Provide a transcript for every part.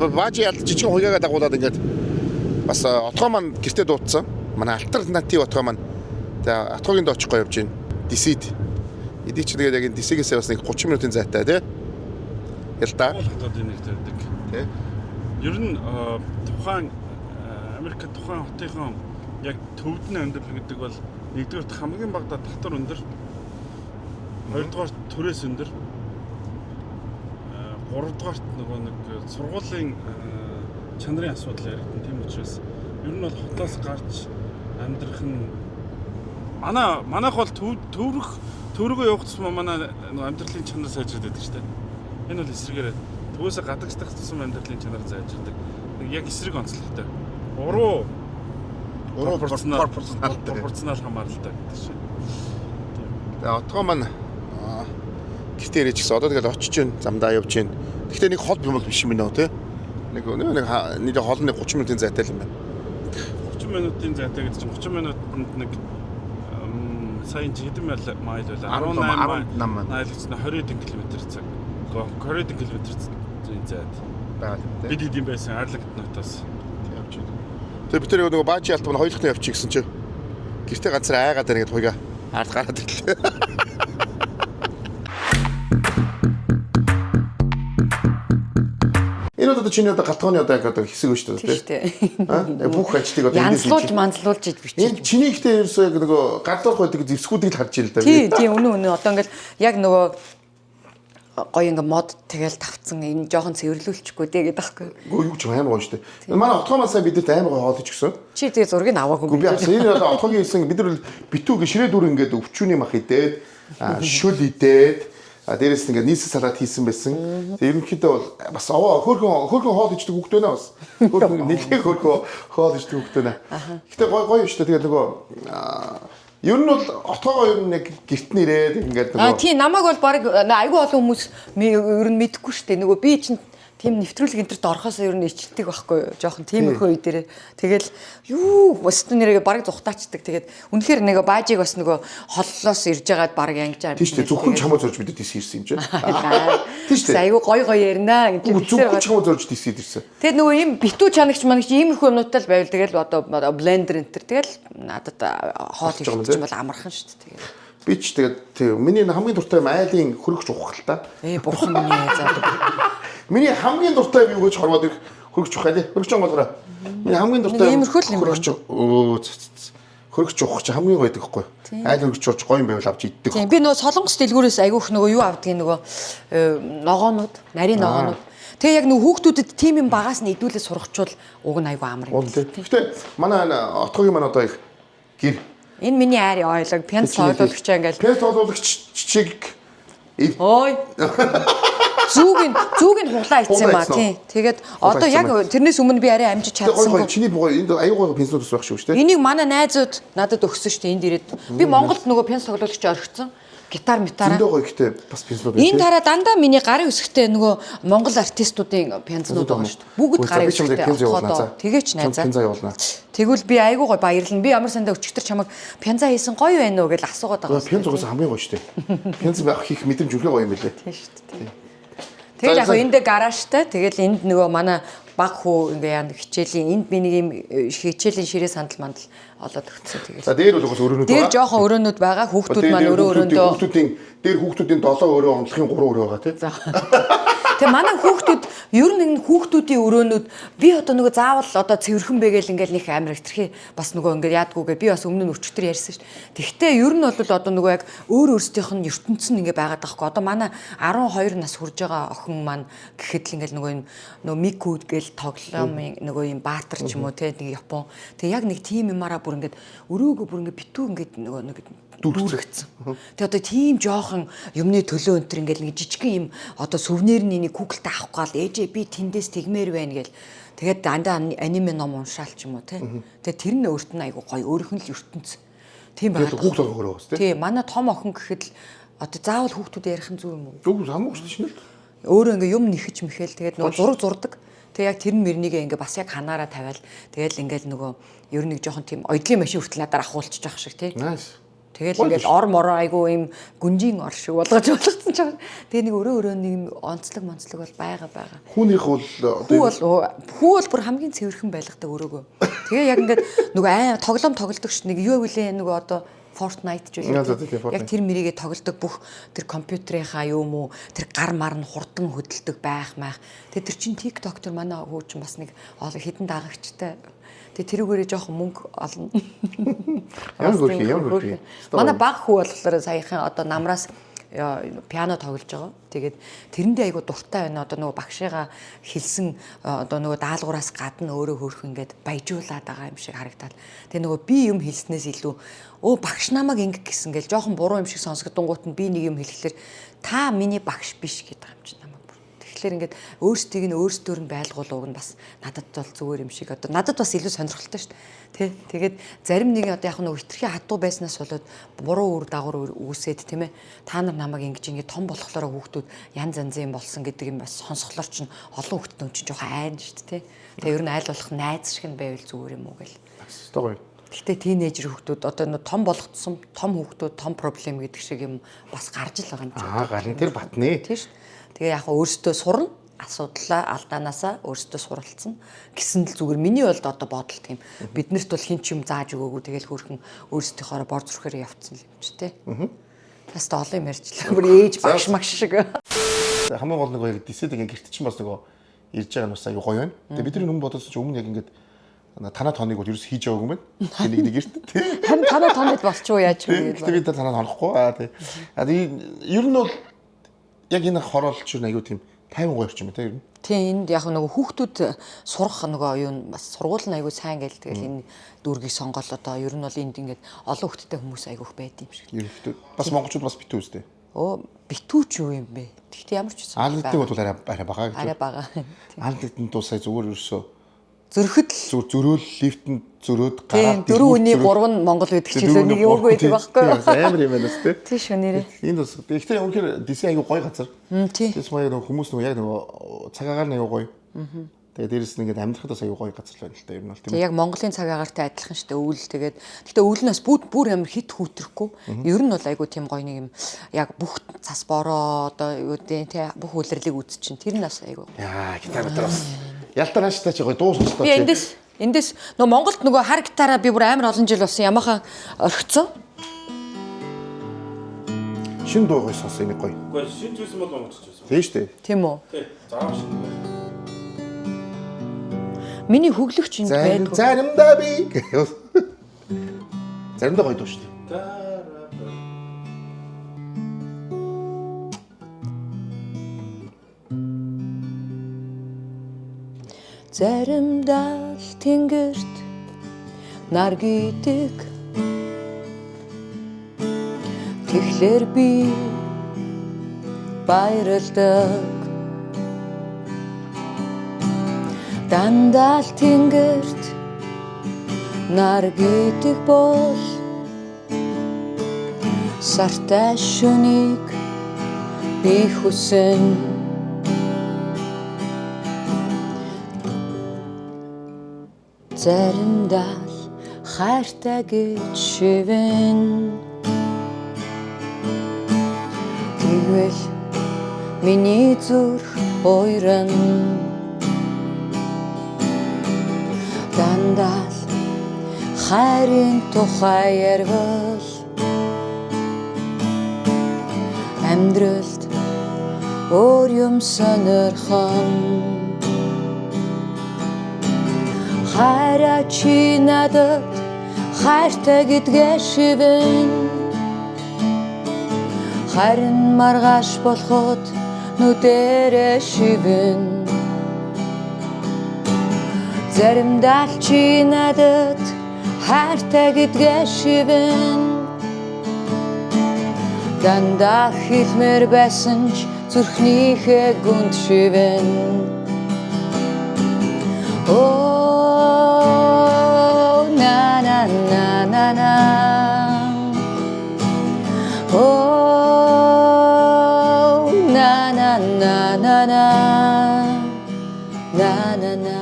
Баажи ял жижигэн хуйгаагаа дагуулад ингээд бас отгоо маань гэртээ дуудсан. Манай альтернатив отгоо маань тэгээ отгоогийн доо очихгүй явж байна. Дисид. Эдий чи тэгээд яг энэ дисигээсээ бас нэг 30 минутын зайтай тий. Ялта. Уул хотуудын нэг тавьдаг. Тий. Ер нь тухайн Америк тухайн хотынхон яг төвд нь амьдрал гэдэг бол нэгдүгээрт хамгийн багадаа татвар өндөр. Хоёрдугаарт түрээс өндөр. Гуравдугаарт нөгөө нэг сургуулийн чанарын асуудал яригдана. Тийм учраас ер нь бол хотоос гарч амьдрах нь манайх бол төврөх төврөгөө явах тусмаа манай нөгөө амьдралын чанар сайжраад байдаг шүү дээ. Энэ бол эсрэгээр төвөөсөө гадагшлах тусам амьдралын чанар сайжирдаг. Нэг яг эсрэг онцлогтой. Уруу Уруу пропорционал пропорционал. пропорционал хамааралтай гэдэг шиг. Тэгээ отгоо маань гэртээ ирэж гисэн. Одоо тэгэл очиж гин замдаа явж гин. Гэхдээ нэг хол юм бол биш юм байна тий. Нэг нэг нэг хол нэг 30 минутын зайтай л юм байна. 30 минутын зайтай гэдэг чинь 30 минутанд нэг сая чи хэдэн майл байлаа? 18 18 майл гэсэн 20 км цаг. 20 км зайд. Байгаа юм тий. Бид хэд юм байсан Арлингтон хотоос. Явж гин. Тэгээ бид тэр нөгөө баажи ялт маань хоёулахны явчих гэсэн чи гэртээ ганцаар айгаад байна гэдээ хуйгаа ард гараад ирлээ. Энэ бол одоо чиний одоо галтгооны одоо яг одоо хэсэг шүү Тийм дээ шүү дээ. тий. Бүх ажлыг одоо эндээс Янзлуулж хийж. манзлуулж ид бичиж. Энэ чиний ихтэй ерөөсөө яг нөгөө гардуурх байдаг зэвсгүүдийг л харж ил л да. Тий, тий, үнэн үнэн. Одоо ингээл яг нөгөө гоё ингээ мод тэгэл тавцсан энэ жоохон цэвэрлүүлчихгүй дээ гэдэг аахгүй. Гөө юу ч юм амар гоё шүү дээ. Манай отгоо маань сайн бидэрт амар гоё хоол ичгсэн. Чи тэгээ зургийг аваагүй Үгүй би авсан. Энэ одоо отгоогийн хийсэн бид нар битүүг ширээ дүр ингээд өвчүүний мах идээд, шүл идээд, дээрээс нь ингээд нийсэл салат хийсэн байсан. Тэгээ ерөнхийдөө бол бас овоо хөөрхөн хөөрхөн хоол ичдэг хүүхэд байна бас. Хөөрхөн нэлээ хөөрхөн хоол ичдэг хүүхэд байна. Гэтэ гоё гоё шүү дээ. Тэгээ нөгөө ер нь бол отгоогоо ер нь яг гэрт нь ирээд ингээд нөгөө тий, намайг бол баг айгүй олон хүмүүс ер нь мэдэхгүй шүү дээ. Нөгөө би чинь тийм нэвтрүүлэг энэ төрт орохоос ер нь ичдэг байхгүй юу? Жохон тиймэрхүү үе дээрээ. Тэгэл юу өстө нэрээ баг зүхтаачдаг. Тэгээд үнэхээр нэг баажиг бас нөгөө холлоос ирж байгаад баг янгиж байгаа. Тийм шүү дээ. Зөвхөн чамаа зорж бидэд дис ирсэн юм чинь. Тийм шүү дээ. Айгүй гоё гоё ярина гэж. Үгүй зөвхөн чамаа зорж дис ирсэн. Тэгээд нөгөө ийм битүү чанагч манагч иймэрхүү юмнуудтай л байвал тэгэл одоо блендер энэ төр тэгэл надад хоол Болж байгаа юм хийх чинь тий. бол амархан шүү дээ. Тэгээд. Би ч тэгээд тийм миний хамгийн дуртай юм айлын хөрөгч ухах л та. Ээ бурхан минь ээ за. Миний хамгийн дуртай юм юу гэж хорвоод ирэх хөрөгч ухах лээ. Хөрөгч онгоолгороо. Миний хамгийн дуртай Нэг иймэрхүү л юм байна. хөрөгч өө ц, ц, ц. Хөрөгч ухах чи хамгийн гоё байдаг хгүй. Айл хөрөгч ууч гоё юм байвал авч иддэг. Тийм би нөгөө Солонгос дэлгүүрээс айгүйх нөгөө юу авдгийг нөгөө ногоонууд, нарийн ногоонууд. Тэгээ яг нөгөө хүүхдүүдэд тийм юм багаас нь идүүлээ сургачвал уг нь айгүй амар юм. Уул тий. Гэхдээ манай энэ отгоогийн маань одоо их гэр. Энэ миний айр ойлог, пянц ойлгологч ингээл Пенс ойлгологч чиг ой. Зүүг нь зүүг нь хуглаа ицсэн Хуглаа ба ицсэн үү? тий. Тэгээд Хуглаа одоо ицсэн яг тэрнээс өмнө би арай амжиж гоё гоё чадсангүй. чиний гоё энд аюу гоё пенснүүд бас байх шүү дээ. Энийг манай найзууд надад өгсөн шүү дээ энд ирээд. Би Монголд нөгөө пянц тоглуулагч орхицсан. Гитар митараа. Зөндөө гоё ихтэй бас пенснүүд Энэ тараа дандаа миний гарын үсгтээ нөгөө Монгол артистуудын пянзнууд байгаа шүү дээ. Бүгд гарын Би чамд үсгтээ. пенз явуулнаа за. Тэгээч найзаа. Пенза явуулнаа. Тэгвэл би айгүй гой баярлна. Би ямар сандаа өчигдөр чамайг пянзаа хийсэн гоё байна уу гэж асуугаад байгаа. Пенз угаасаа хамгийн гоё шүү дээ. Пенз байх хийх мэдрэмж үнэхээр гоё юм билээ. Тийм шүү дээ. Тэгэл яг За, за. энд гаражтай. Тэгэл энд нөгөө манай баг хүү ингээ яа хичээлийн энд би нэг юм хичээлийн ширээ сандал мандал олоод өгсөн. Тэгэл. За дээр бол угаас өрөөнүүд Дээр жоохон өрөөнүүд байгаа. Хүүхдүүд маань өрөө өрөөндөө хүүхдүүдийн дээр хүүхдүүдийн 7 өрөө онцлогийн 3 өрөө байгаа тий. За. Тэгээ манай хүүхдүүд ер нь энэ хүүхдүүдийн өрөөнүүд би одоо нөгөө заавал одоо цэвэрхэн бэ гэл ингээл нэг амар хэтэрхий бас нөгөө ингээд яадгүйгээ би бас өмнө нь өчтөр ярьсан шүү дээ. Тэгтээ ер нь бол одоо нөгөө яг өөр өөрсдийнх нь ертөнц нь ингээ байгаад байгаа хгүй. Одоо манай 12 нас хүрж байгаа охин маань гэхэд л ингээл нөгөө юм нөгөө Мику гэл тоглоомын нөгөө юм баатар ч юм уу те нэг Япон. Тэгээ яг нэг тим юмараа бүр ингээд өрөөгөө бүр ингээд битүү ингээд нөгөө нэг дүүргцэн. Тэгээ одоо тийм жоохон юмны төлөө өнтер ингээл нэг жижигхэн юм одоо сүвнэр нь энийг Google-т авах гал ээжээ би тэндээс тэгмээр байна гэл. Тэгээд дандаа аниме ном уншаал ч юм уу те. Тэгээд тэр нь өөрт нь айгу гоё өөрөх нь л ертөнц. Тийм Тэгээд байгаа. хүүхд болгох өрөө бас тий. Тийм манай том охин гэхэд л одоо заавал хүүхдүүд ярих нь зүг юм уу? Зүг хамаагүй шүү дээ шинэ л. Өөрөө ингээ юм нэхэж мэхэл тэгээд нөгөө зураг зурдаг. Тэгээ яг тэр мэрнийгээ ингээ бас яг ханаараа тавиал тэгэл ингээл нөгөө ер нь нэг жоохон тийм оёдлын машин хүртэл надаар ахуулчих жоох шиг тий. Nice. Тэгэл ингээл ор мороо айгу юм гүнжийн ор шиг болгож болгоцсон ч. Тэгээ нэг өрөө өрөө нэг юм онцлог монцлог бол байгаа байгаа. Хүүнийх бол Хүү бол хүү бол бүр хамгийн цэвэрхэн байлгадаг өрөөгөө. Тэгээ яг ингээд нөгөө ай тоглоом тоглодог ш нэг юу вэ нөгөө одоо Fortnite ч За, үлээ. тий, Fortnite. Яг тэр мэрийгээ тоглодог бүх тэр компьютерийнхаа юм уу тэр гар мар нь хурдан хөдөлдөг байх майх. Тэгээ тэр чин TikTok тэр манай хүү чинь бас нэг олон хідэн дагагчтай. Тэгээ тэрүүгээрээ жоохон мөнгө олно. Ямар хөөрхий, ямар хөөрхий. Манай баг хүү болохоор саяхан одоо намраас пиано тоглож байгаа. Тэгээд тэрэндээ айгу дуртай байна. Одоо нөгөө багшигаа хэлсэн одоо нөгөө даалгавраас гадна өөрөө хөөрх ингээд баяжуулаад байгаа юм шиг харагдаад. Тэгээ нөгөө би юм хэлснээс илүү өө багш намайг ингэ гэсэн гээл жоохон буруу юм шиг сонсогдонгуут нь би нэг юм хэлэхлээр та миний багш биш гэдэг юм чинь намайг бүр. Тэгэхээр ингээд өөрсдийг нь өөрсдөөр нь байлгуул уг нь бас надад бол зүгээр юм шиг одоо надад бас илүү сонирхолтой шүү дээ. Тэ тэгээд зарим нэг одоо яг нэг хитрхи хатуу байснаас болоод буруу үр дагавар үүсээд тийм ээ та нар намайг ингэж ингэ том болохоор хүүхдүүд янз янзын юм болсон гэдэг юм бас сонсохлоор чинь олон хүүхдүүд чинь жоохон айн шүү дээ. Тэ тэгээ ер нь айл болох найз шиг нь байвал зүгээр юм уу гэл. Ёстой гоё. Гэхдээ тийнейжер хүүхдүүд одоо нөө том болгоцсон том хүүхдүүд том проблем гэдэг шиг юм бас гарч л байгаа юм чинь. Аа гарна тэр батнэ. Тийм шүү. Тэгээ яг өөрсдөө сурна асуудлаа алдаанаасаа өөрсдөө суралцсан гэсэн л зүгээр миний болд одоо бодол тийм биднэрт бол хин ч юм зааж өгөөгүй тэгэл хөөрхөн өөрсдийнхоороо бор зүрхээр явцсан юм чи тээ. Бас та олон юм ярьчлаа. Бүр ээж багш магш шиг. Хамгийн гол нөгөө яг дисэд ингээ гэрт чинь бас нөгөө ирж байгаа нь бас аюу гоё байна. Тэгээ бидний өмнө бодсон чинь өмнө яг ингээд танаа тоныг бол ерөөс хийж яваагүй юм байна. Тэгээ нэг нэг гэрт тий. Харин танаа тонод болчихоо яаж вэ Гэтэ би танаа тонохгүй. Аа тий. А тэгээ ер нь бол яг энэ хороол чинь аюу тийм тайван гоё орчин байна тий ер нь. Тийм энд яг нөгөө хүүхдүүд сурах нөгөө юу нь бас сургууль нь айгүй сайн гээл тэгэл энэ дүүргийг сонгоол одоо ер нь бол энд ингээд олон хүүхдтэй хүмүүс айгүйх байд юм шиг. Ерөнхийдөө бас монголчууд бас битүү үстэй. Өө битүү ч юу юм бэ? Тэгтээ ямар ч байсан. Аалддаг бол арай арай бага гэж. Арай бага. Аалдагтанд туу сая зүгээр ерөөсөө Зөрөхөд л зүгээр зөрөөл лифтэнд зөрөөд тийм гараад дөрөв хүний гурав нь Монгол байдаг ч илүү нэг юуг байдаг байхгүй юу? Амар юм байна тий. Тийм шүү нэрээ. Энд бас гэхдээ үнэхээр дисэн аягүй гоё газар. Тийм. Тэс маяг нөгөө хүмүүс нөгөө яг нөгөө цаг агаар нь аягүй гоё. Тэгээ дээрэс нь ингээд амьдрахад бас аягүй гоё газар л байна л да ер нь бол тийм. Тэг яг Монголын цаг агаартай адилхан шүү дээ өвөл тэгээд гэхдээ өвөл нь бас бүр бүр амар хит хүүтрэхгүй. Ер нь бол айгүй тийм гоё нэг юм яг бүх цас бороо одоо юу гэдэг те бүх үлрэлийг үз чинь тэр нь бас айгүй. Яа, гитар дотор бас ялтаа нааштай чи гоё дуу сонслоо Би эндээс эндээс нөгөө Монголд нөгөө хар гитараа би бүр амар олон жил болсон Ямаха орхицсан. Шин дуу гоё сонсон энийг гоё. Үгүй шинэ зүйлсэн бол онгоцож байсан. Тийм шүү дээ. Тийм үү? Тий. Заав шинэ байх. Миний хөглөгч энд Зарим байдгүй. заримдаа би. Заримдаа гоё дуу шүү дээ. Дараа. Заримдаа л тэнгэрт нар гидэг. Тэгэхээр би баярлдаг. Дандаа л тэнгэрт нар гидэг бол сартай шөнийг би хүсэн. Заримдаа л хайртай гэж шивэн. Тэгвэл миний зүрх уйран. Дандаа л хайрын тухай ярвал амьдралд өөр юм сонирхон. Хайраа чи надад хайртай гэдгээ шивэн. Харин маргааш болоход нүдэрээ шивэн. Заримдаа л чи надад хайртай гэдгээ шивэн. Дандаа хэлмээр байсан ч зүрхнийхээ гүнд шивэн. Oh na na na na na. Oh na na na na na. Na na na.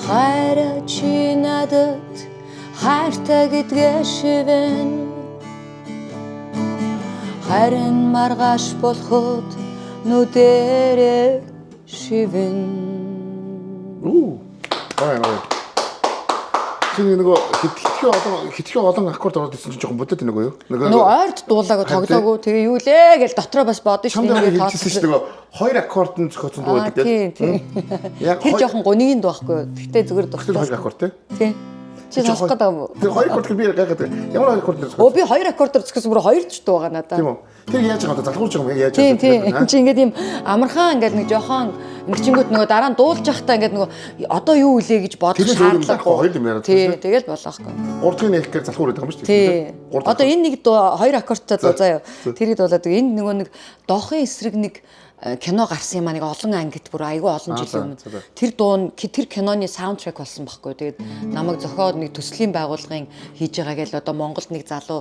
Хайраа чи надад Хайртай гэдгээ шивэн. Харин маргааш болоход нүдэрээ шивэн. Үу. Гоё гоё. Чи нөгөө хитгэн олон аккорд ороод ирсэн чинь жоохон бодод байна уу юу? Нөгөө ойрд дуулаагүй, тоглоогүй, тэгээ юу лээ гэл дотроо бас бодно шүү Чамд дээ. хэлчихсэн шүү дээ, нөгөө хоёр аккорд нь зохиоцсон дуу Аа байдаг. тийм. Яг Тэр жоохон гунигийн дуу байхгүй юу? Гэхдээ зүгээр Тэгтэл дуртай. хоёр аккорд тий. Тийм. Чи сонсох гэдэг юм уу? Тэр хоёр аккорд гэхэл би гайхаад байна. Ямар хоёр аккорд нэр Өө, би хоёр аккордоор зохиосон, бүр хоёр ч дуу байгаа надаа. Тийм үү? Тэр яаж байгаа юм, залгуулж байгаа юм, яг яаж Тийм. Чи ингээд юм амархан ингээд нэг жоохон ингэчингүүт нөгөө дараа нь дуулж явахдаа ингээд нөгөө одоо юу үлээ гэж бодох Тэрнээс өөр юм байхгүй, шаардлагагүй. хоёр юм яриад Тийм, байна. тэгэл болохгүй. Гурав дахь нэг гэхээр залхуур байдаг юм шүү дээ. Тийм. Гурав дахь Одоо энэ нэг дуу, хоёр аккордтой дуу заяа. За. Тэрийг дуулаад энэ нөгөө нэг Доохын эсрэг нэг кино гарсан юм аа, нэг олон ангит, бүр айгүй олон жилийн өмнө. Тэр дуу нь тэр киноны саундтрек болсон байхгүй. Тэгээд намайг зохиод нэг төслийн байгууллагын хийж байгаа гэл, одоо Монголд нэг залуу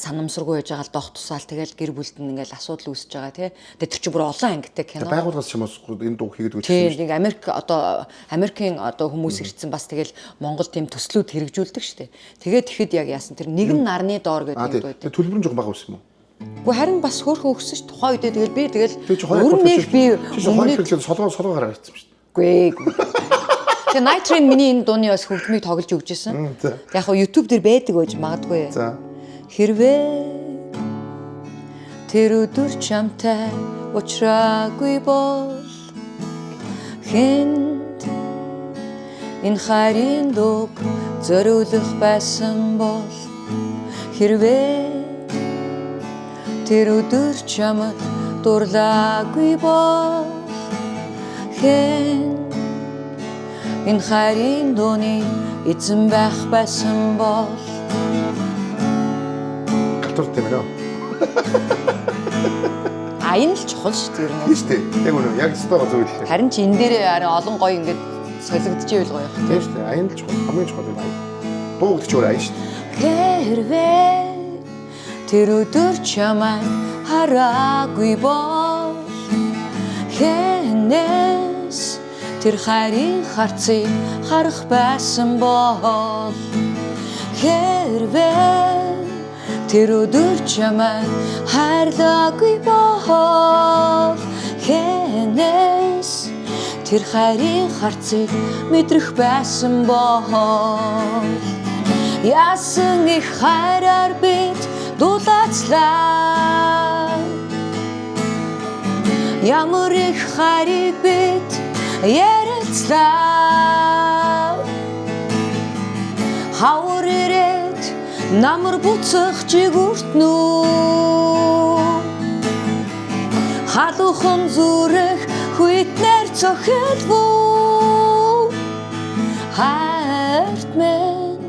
санамсаргүй байж байгаа л дох тусаал, тэгэл гэр бүлд нь ингээл асуудал үүсэж байгаа тий. Тэгээд тэр чинь бүр олон ангитай кино. Байгууллагаас ч юм уу энэ дуу хийгээд өгч Тийм, нэг Америк, одоо Америкийн одоо хүмүүс ирсэн, бас тэгэл Монгол тийм төслүүд хэрэгжүүлдэг шүү дээ. Тэгээд тэгэхэд яг яасан, тэр нэгэн нарны доор гэдэг юм дуу. Тэр төлбөр нь жоохон бага байсан юм уу? Гэхдээ харин бас хөөрхөн өгсөн ш тухайн үедээ, тэгэл би тэгэл Тэр чи хоёр өөр нэг би чи хоёр хэрэглээд солгоо гараад ирсэн шүү дээ. Үгүй. Тэгээ Night Train миний энэ дууны бас хөгжмийг тоглож өгч исэн. Яг хоо YouTube дээр байдаг байж магадгүй. За. Хэрвээ тэр өдөр чамтай уучраагүй бол хэнд энэ хайрын дууг зориулах байсан бол, хэрвээ тэр өдөр чамд дурлаагүй бол хэн энэ хайрын дууны эзэн байх байсан бол. Галзууртай юм байна. А, энэ л чухал шүү дээ ер нь. Тийм шүү дээ. Яг үнэ. Яг өстөөгөө зөв хэллээ. Харин чи энэ дээр арай олон гоё ингээд солигдчихвэл гоё. Тийм шүү дээ. Аян л чухал. Хамгийн чухал юм аян. Дуу гэдэг чи өөр аян шүү дээ. Хэрвээ тэр өдөр чамайг хараагүй бол хэнээс тэр хайрын харцыг харах байсан бол, хэрвээ тэр өдөр чамайг хайрлаагүй бол хэнээс тэр хайрын харцыг мэдрэх байсан бол. Яасан их хайраар бид дулаацлаа. Ямар их хайрыг бид ярилцлаа. Хавар ирээд намар буцах жигүүртнүү. Халуухан зүрх хүйтнэр цохилвуу. Хайрт минь,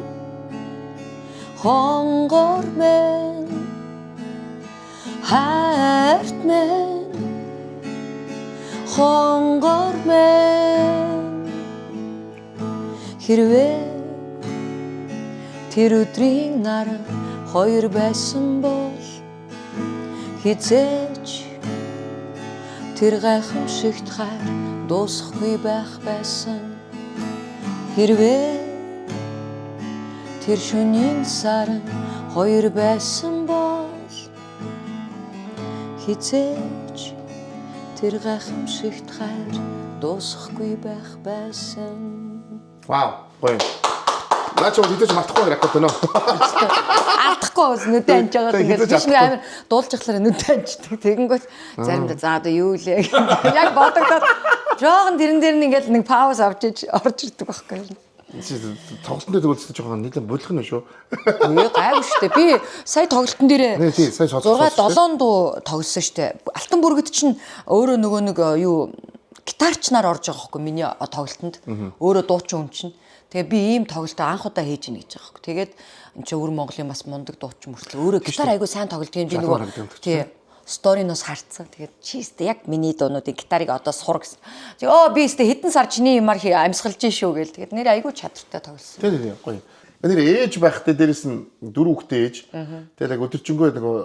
хонгор минь, хайрт минь, хонгор минь. Хэрвээ тэр өдрийн нар хоёр байсан бол хэзээ ч тэр гайхамшигт хайр дуусахгүй байх байсан. Хэрвээ тэр шөнийн саран хоёр байсан бол хэзээ ч тэр гайхамшигт хайр дуусахгүй байх байсан. Вау. Гоё. Наа чи хэдэж мартахгүй рекорд өнөө. Алдахгүй бас нүдэ анж байгаа Тэг, ингээд хэзээ ч биш нэг амар дуулж ахлаар нүдэ анждаг. Тэгэнгүүт заримдаа за одоо юу лээ гэх яг бодогдоод жоохон тэрэн дээр нь ингээд нэг пауз авч иж орж ирдэг байхгүй юу. Тоглолтын дээр тэгвэл жоохон нэлээд бодлох нь шүү. Үгүй, гайгүй шүү дээ. Би сая тоглолтын дээрээ Нэ, тий, сая 6 тоглосон шүү 7 дуу тоглосон шүү дээ. Алтан бүргэд чинь өөрөө нөгөө нэг юу гитарчнаар орж байгаа байхгүй миний тоглолтод. Өөрөө дуучин хүн чинь. Тэгээ би ийм тоглолтоо анх удаа хийж ийн гэж байгаа байхгүй. Тэгээд энэ чинь өвөр Монголын бас мундаг дуучин мөртлөө өөрөө гитар айгүй сайн тоглолт юм, би Залуу нөгөө харагддаг юм тий story-ноос харцсан. Тэгээд чи өстө яг миний дуунуудын гитарыг одоо сур гэсэн. Тэгээ оо би өстө хэдэн сар чиний юмар амьсгалж шүү гээл. Тэгээд нэр айгүй чадвартай тоглосон. Тий, тий, гоё. Нэр ээж байхдаа дээрэс нь дөрөв хүүхдээ ээж. Тэгэл яг өдөржингөө нөгөө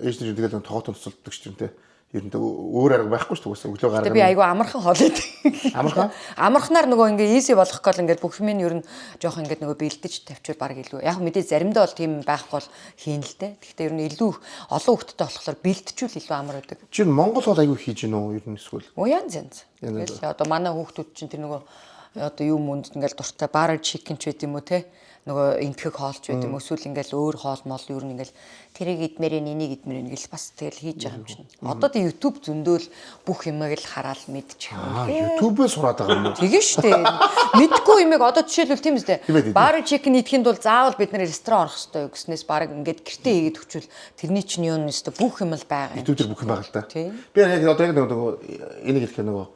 ээж нар тэгэл тогоотон тусалдаг ч юм те. Ер нь өөр арга байхгүй шүү дээ. Өглөө гаргана. Би айгүй амархан хоол идэг. Амархан? Амархнаар нөгөө ингээ easy болох гол ингээ бүх юм ер нь жоохон ингээ нөгөө бэлдэж тавьчвал баг илүү. Яг мэдээ заримдаа бол тийм байхгүй бол хийн л дээ. Гэхдээ ер нь илүү олон хүүхэдтэй болохоор бэлтжүүл илүү амар байдаг. Чи Монгол хоол айгүй хийж гин үү ер нь эсвэл? Оо янз янз. Тэгэл одоо манай хүүхдүүд чинь тэр нөгөө одоо юу мөнд ингээл дуртай butter chicken ч байд юм уу те нөгөө энтгэг хоолч байд юм эсвэл ингээл өөр хоол мол ер нь ингээл тэрийг идмээрээ энийг идмээрээ ингээл бас тэгэл хийж байгаа юм чинь. Одоо тэ YouTube зөндөөл бүх юмыг л хараал мэдчих. Аа YouTube-ээс сураад байгаа юм уу? Тэгээ штэ. Мэдгүй юмыг одоо жишээлбэл тийм үстэй. Butter chicken идэхэд бол заавал бид нэр ресторан орох хэрэгтэй гэснээс баг ингээд гэртээ хийгээд өгчвөл тэрний чинь юу нэстэ бүх юм л байгаа. YouTube дээр бүх юм байгаа л да. Би яг одоо яг нөгөө энийг хэлэхээр нөгөө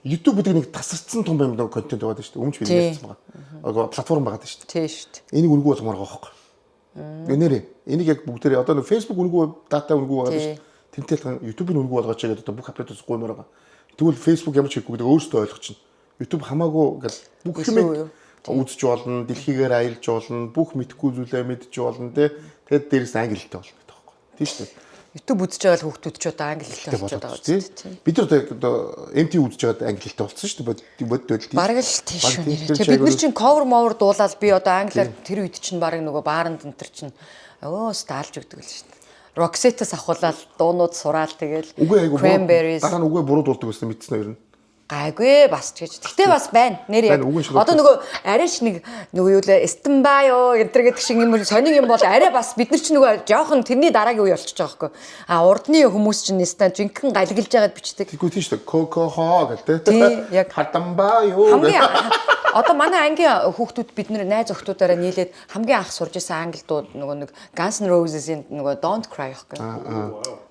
YouTube гэдэг нэг тасарсан том юм нэг контент байгаа шүү дээ. Өмч би ярьсан байгаа. Ага платформ байгаа шүү дээ. Тийм шүү дээ. Энийг үнэгүй болгомоор байгаа байхгүй. Нэрээ. Энийг яг бүгдээрээ одоо нэг Facebook үнэгүй, дата үнэгүй байгаа шүү дээ. Тэнтэй л YouTube-ийг үнэгүй болгооч гэдэг одоо бүх аппликейшн гуймаар байгаа. Тэгвэл Facebook ямар ч хийхгүй гэдэг өөрөөсөө ойлгочихно. YouTube хамаагүй ингээл бүх юмыг үзэж болно, дэлхийгээр аялж болно, бүх мэдхгүй зүйлээ мэдж болно тий. Тэгээд дээрээс англи хэлтэй болно гэдэг байхгүй. Тийм шүү дээ. YouTube үзэж байгаа л хүүхдүүд ч одоо англи хэлтэй болчиход байгаа үү? Бид нар одоо MT үзэж байгаад англи хэлтэй болсон шүү дээ. Бод байл тийм. Бараг л тийм шүү нэрээ. Тэгээ бид нар чинь cover mover дуулаад би одоо англиар тэр үед чинь бараг нөгөө бааранд энэ төр чинь өө стаалж өгдөг л шүү дээ. Roxette-с авахулаад дуунууд сураал тэгэл Cranberries дараа нь үгээ буруу дуулдаг байсан мэдсэн үү ер нь? Гайгүй бас ч гэж. Гэтэ бас байна. Нэр яг. Одоо нөгөө арай ч нэг нөгөө юу лээ Стенбай ёо энэ төр гэдэг шиг юм сонин юм бол арай бас бид нар ч нөгөө жоохон тэрний дараагийн үе болчихж байгаа байхгүй. А урдны хүмүүс чинь нстан жинхэнэ галиглаж байгаад бичдэг. Тэггүй тийм шүү дээ. Коко хоо гэл те. Тий яг. Хардамбаа юу. Хамгийн одоо манай ангийн хүүхдүүд бид нар найз охтуудаараа нийлээд хамгийн анх сурж исэн англи дуу нөгөө нэг Guns N' Roses-ийн нөгөө Don't Cry байхгүй.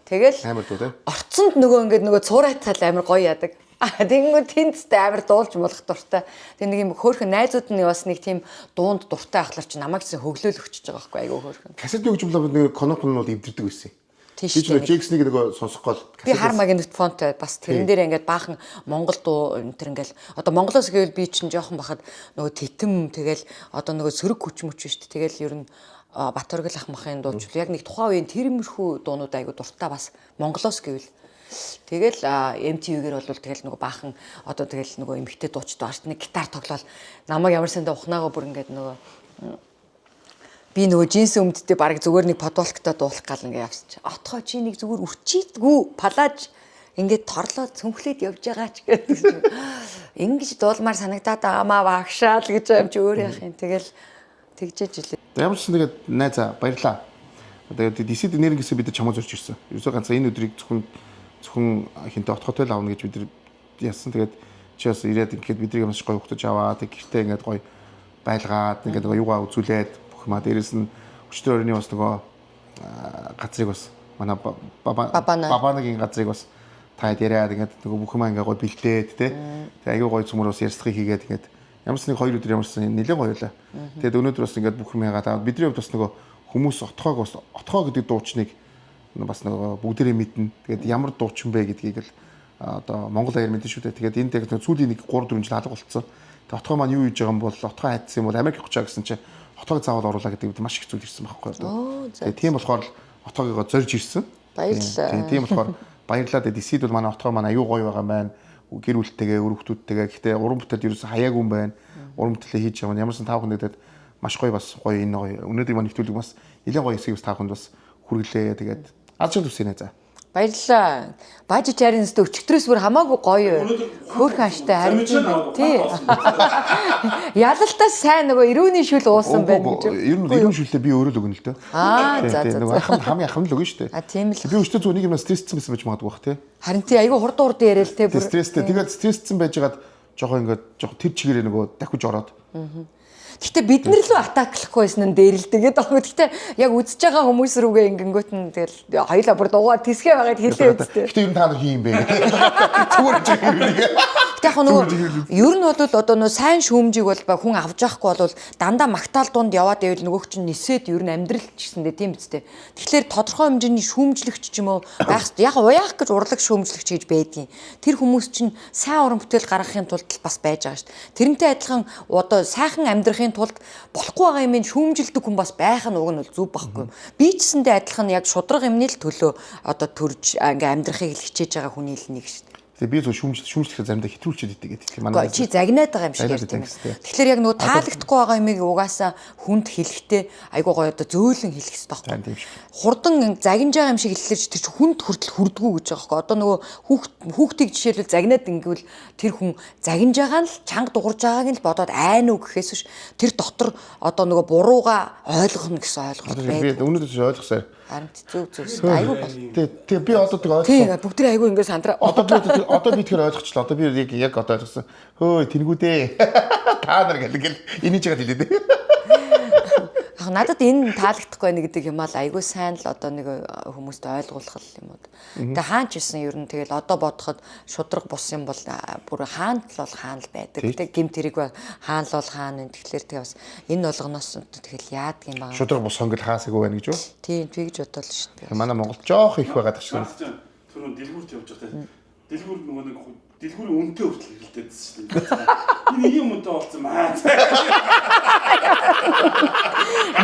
Тэгэл амар дуу те. Орцонд нөгөө ингээд нөгөө цуурайтал амар гоё яадаг. Тэгэнгүүт тэнцтэй амар дуулж муулах дуртай. Тэг нэг юм хөөхөн найзууд нь бас нэг тийм дуунд дуртай ахлаар чи намайг чинь хөглөөл өчөж байгаа байхгүй айгүй хөөхөн. Кассетны хөгжим бол нэг коноп нь бол эвдэрдэг байсан. Тийм шүү шүү. Би Джекснийг нөгөө сонсох гол. Би хар магнит фонтой бас тэрэн дээр ингээд баахан монгол дуу энэ төр ингээл одоо Монголоос гэвэл би чинь жоохон бахад нөгөө титэм тэгэл одоо нөгөө сөрөг хүч мөч шүү дээ. Тэгэл ер нь Батөргөл ах махын дуучлал яг нэг тухайн үеийн тэрмэрхүү дуунууд айгүй дуртай бас Монголоос гэвэл. Тэгэл MTV-гээр бол тэгэл нөгөө баахан одоо тэгэл нөгөө эмхтэй дуучид байгаа шүү. Нэг гитар тоглоал намайг ямар сандаа ухнаагаа бүр ингээд нөгөө би нөгөө джинс өмдтэй бараг зүгээр нэг подволктой дуулах гал ингээд явсан чи. Отгоо чи нэг зүгээр үрчийдгүү палаж ингээд торлоо цүнхлээд явж байгаа ч гэдэг чинь. Ингэж дуулмаар санагдаад байгаамаа багшаал гэж юм чи өөр яах юм. Тэгэл тэгжээж илээ. Ямар ч нэгэд найзаа баярлаа. Тэгээд DC-д нэр гэсэн бид чамаа зорж ирсэн. Ерөөсөө ганцхан энэ өдрийг зөвхөн хинтээ отготой л авна гэж бид нар яасан. Тэгээд чи бас ирээд ингээд бидний маш гоё хөтөж аваа. Тэг гэртээ ингээд гоё байлгаад ингээд нөгөө юугаа үзүүлээд бүх юмаа дээрэс нь өчтөр өрөөний бас нөгөө газрыг бас манай бабанагийн газрыг бас та яриад ингээд нөгөө бүх юмаа ингээд гоё бэлдээд те. Тэг аягүй гоё цөмөр бас ярьцлагыг хийгээд ингээд ямарс нэг хоёр өдөр ямарсан нэлээд гоё байлаа. Тэгээд өнөөдөр бас ингээд бүх юм яагаад бидний хувьд бас нөгөө хүмүүс отхоог бас отхоо гэдэг дуучныг бас нөгөө бүгдээрээ мэднэ. Тэгээд ямар дуучин бэ гэдгийг л одоо Монгол аяар мэднэ шүү дээ. Тэгээд энд яг сүүлийн нэг 3 4 жил алга болцсон. Тэгээд отхоо маань юу хийж байгаа юм бол отхоо хайдсан юм бол Америк явах гэсэн чинь отхоог заавал оруулаа гэдэг бид маш их зүйл ирсэн байхгүй юу. Тэгээд тийм болохоор л отхоогоо зорж ирсэн. Баярлалаа. Тийм болохоор баярлалаа. Тэгээд DC-д бол манай отхоо маань аюу гоё байгаа юм байна. Гэр бүлтэйгээ, үр хүүхдүүдтэйгээ. Гэхдээ уран бүтээлд ерөөсө хаяагүй юм байна. Уран бүтээлээ хийж байгаа. Ямарсан та бүхэн тэгээд маш гоё бас гоё энэ гоё. Өнөөдөр маань нэвтрүүлэг бас нэлээд гоё хэсгийг бас та бүхэнд бас хүргэлээ. Тэгээд аз жаргал хүсье за. Баярлалаа. Бажи чаринстэй өчигдрөөс бүр хамаагүй гоё. Хөөрхөн аштай харин тийм байна. Тий. Ялалтаас сайн нөгөө эрүүний шүл уусан байна гэж. Ер нь эрүүн шүлээ би өөрөө л өгнө л дөө. Аа за за. Нөгөө хамгийн ахын л өгнө шүү дээ. А тийм л. Би өчтөр зүгээр нэг юм стрессцэн байсан байж магадгүй бах тий. Харин тий айгүй хурдан хурдан яриа л тий бүр. Стресстэй. Тэгээд стрессцэн байжгаад жоохон ингээд жоохон тэр чигээрээ нөгөө дахиж ороод. Гэтэ бид нар лөө атаклахгүй байсан нь дээрэлдэгээд байгаа. Гэтэ яг үзэж байгаа хүмүүс рүүгээ ингэнгүүт нь тэгэл хоёлаа бүр дугаа тисгээ байгаад хэлээ үсттэй. Гэтэ ер нь та нар хий юм бэ гэдэг. Зүгээр ч юм нэг. Гэтэ яг нөгөө ер нь бол одоо нөгөө сайн шүүмжийг бол хүн авч явахгүй бол дандаа магтаал дунд яваад байвал нөгөөх чинь нисээд ер нь амьдрал ч гэсэндээ тийм үстэй. Тэгэхээр тодорхой хэмжээний шүүмжлэгч ч юм уу байх хэрэгтэй. Яг уяах гэж урлаг шүүмжлэгч гэж байдгийн. Тэр хүмүүс чинь сайн уран бүтээл гаргахын тулд бас байж байгаа шүү дээ. Тэрнтэй адилхан одоо сайхан амьдрахын амьдрахын тулд болохгүй байгаа юм шүүмжилдэг хүн бас байх нь уг нь бол зүв байхгүй. Би ч гэсэндээ адилхан яг шудраг юмны л төлөө одоо төрж ингээ амьдрахыг л хичээж байгаа хүний л нэг шүү дээ. Тэгээ би зөв шүүмжлэхээр заримдаа хэтрүүлчихэд идэг гэдэг тийм манай. Чи загнаад байгаа юм шиг ярьд юм. Тэгэхээр яг нөгөө таалагдахгүй байгаа юмыг угаасаа хүнд хэлэхдээ айгуу гоё одоо зөөлөн хэлэх хэрэгтэй байхгүй. Хурдан загнаж байгаа юм шиг хэллээ чи тэр чи хүнд хүртэл хүрдгүү гэж байгаа байхгүй. Одоо нөгөө хүүхдийг жишээлбэл загнаад ингэвэл тэр хүн загнаж байгаа нь л чанга дуурж байгааг нь л бодоод айн уу гэхээс биш тэр дотор одоо нөгөө бурууга ойлгоно гэсэн ойлголт байдаг. Би өнөөдөр чи ойлгосоор. Харин зүг зүг айгуу бол. Тэг би одоо тэг ойлгосон. Тийм бүгд тэр айгуу ингэ сандраа. Одоо би тэгэхээр ойлгочлоо. Одоо би яг одоо ойлгосон. Хөөе тэнгүүдээ. Та нар гэл энийг чигээд хэлээ дээ. Яг надад энэ таалагдахгүй байна гэдэг юм аа айгуу сайн л одоо нэг хүмүүст ойлгуулах юм уу. Тэгээ хаан ч гэсэн ер нь тэгэл одоо бодоход шудраг бус юм бол бүр хаан л бол хаан л байдаг. Тэг гимт хэрэг хаан л бол хаан энэ. Тэгэхээр тэгээ бас энэ болгоноос тэгэл яадаг юм байгаа. Шудраг бус хонгил хаасаагүй байна гэж юу? Тийм тэгж бодлоо шүү дээ. Манай Монгол жоох их байгаад тагшсан. Түрүүн дэлгүүрт явж байхдаа дэлгүүр нөгөө нэг дэлгүүрийн үнэтэй хүртэл хэрэлдээдсэн шүү дээ. Энэ ийм үнэтэй болсон маа.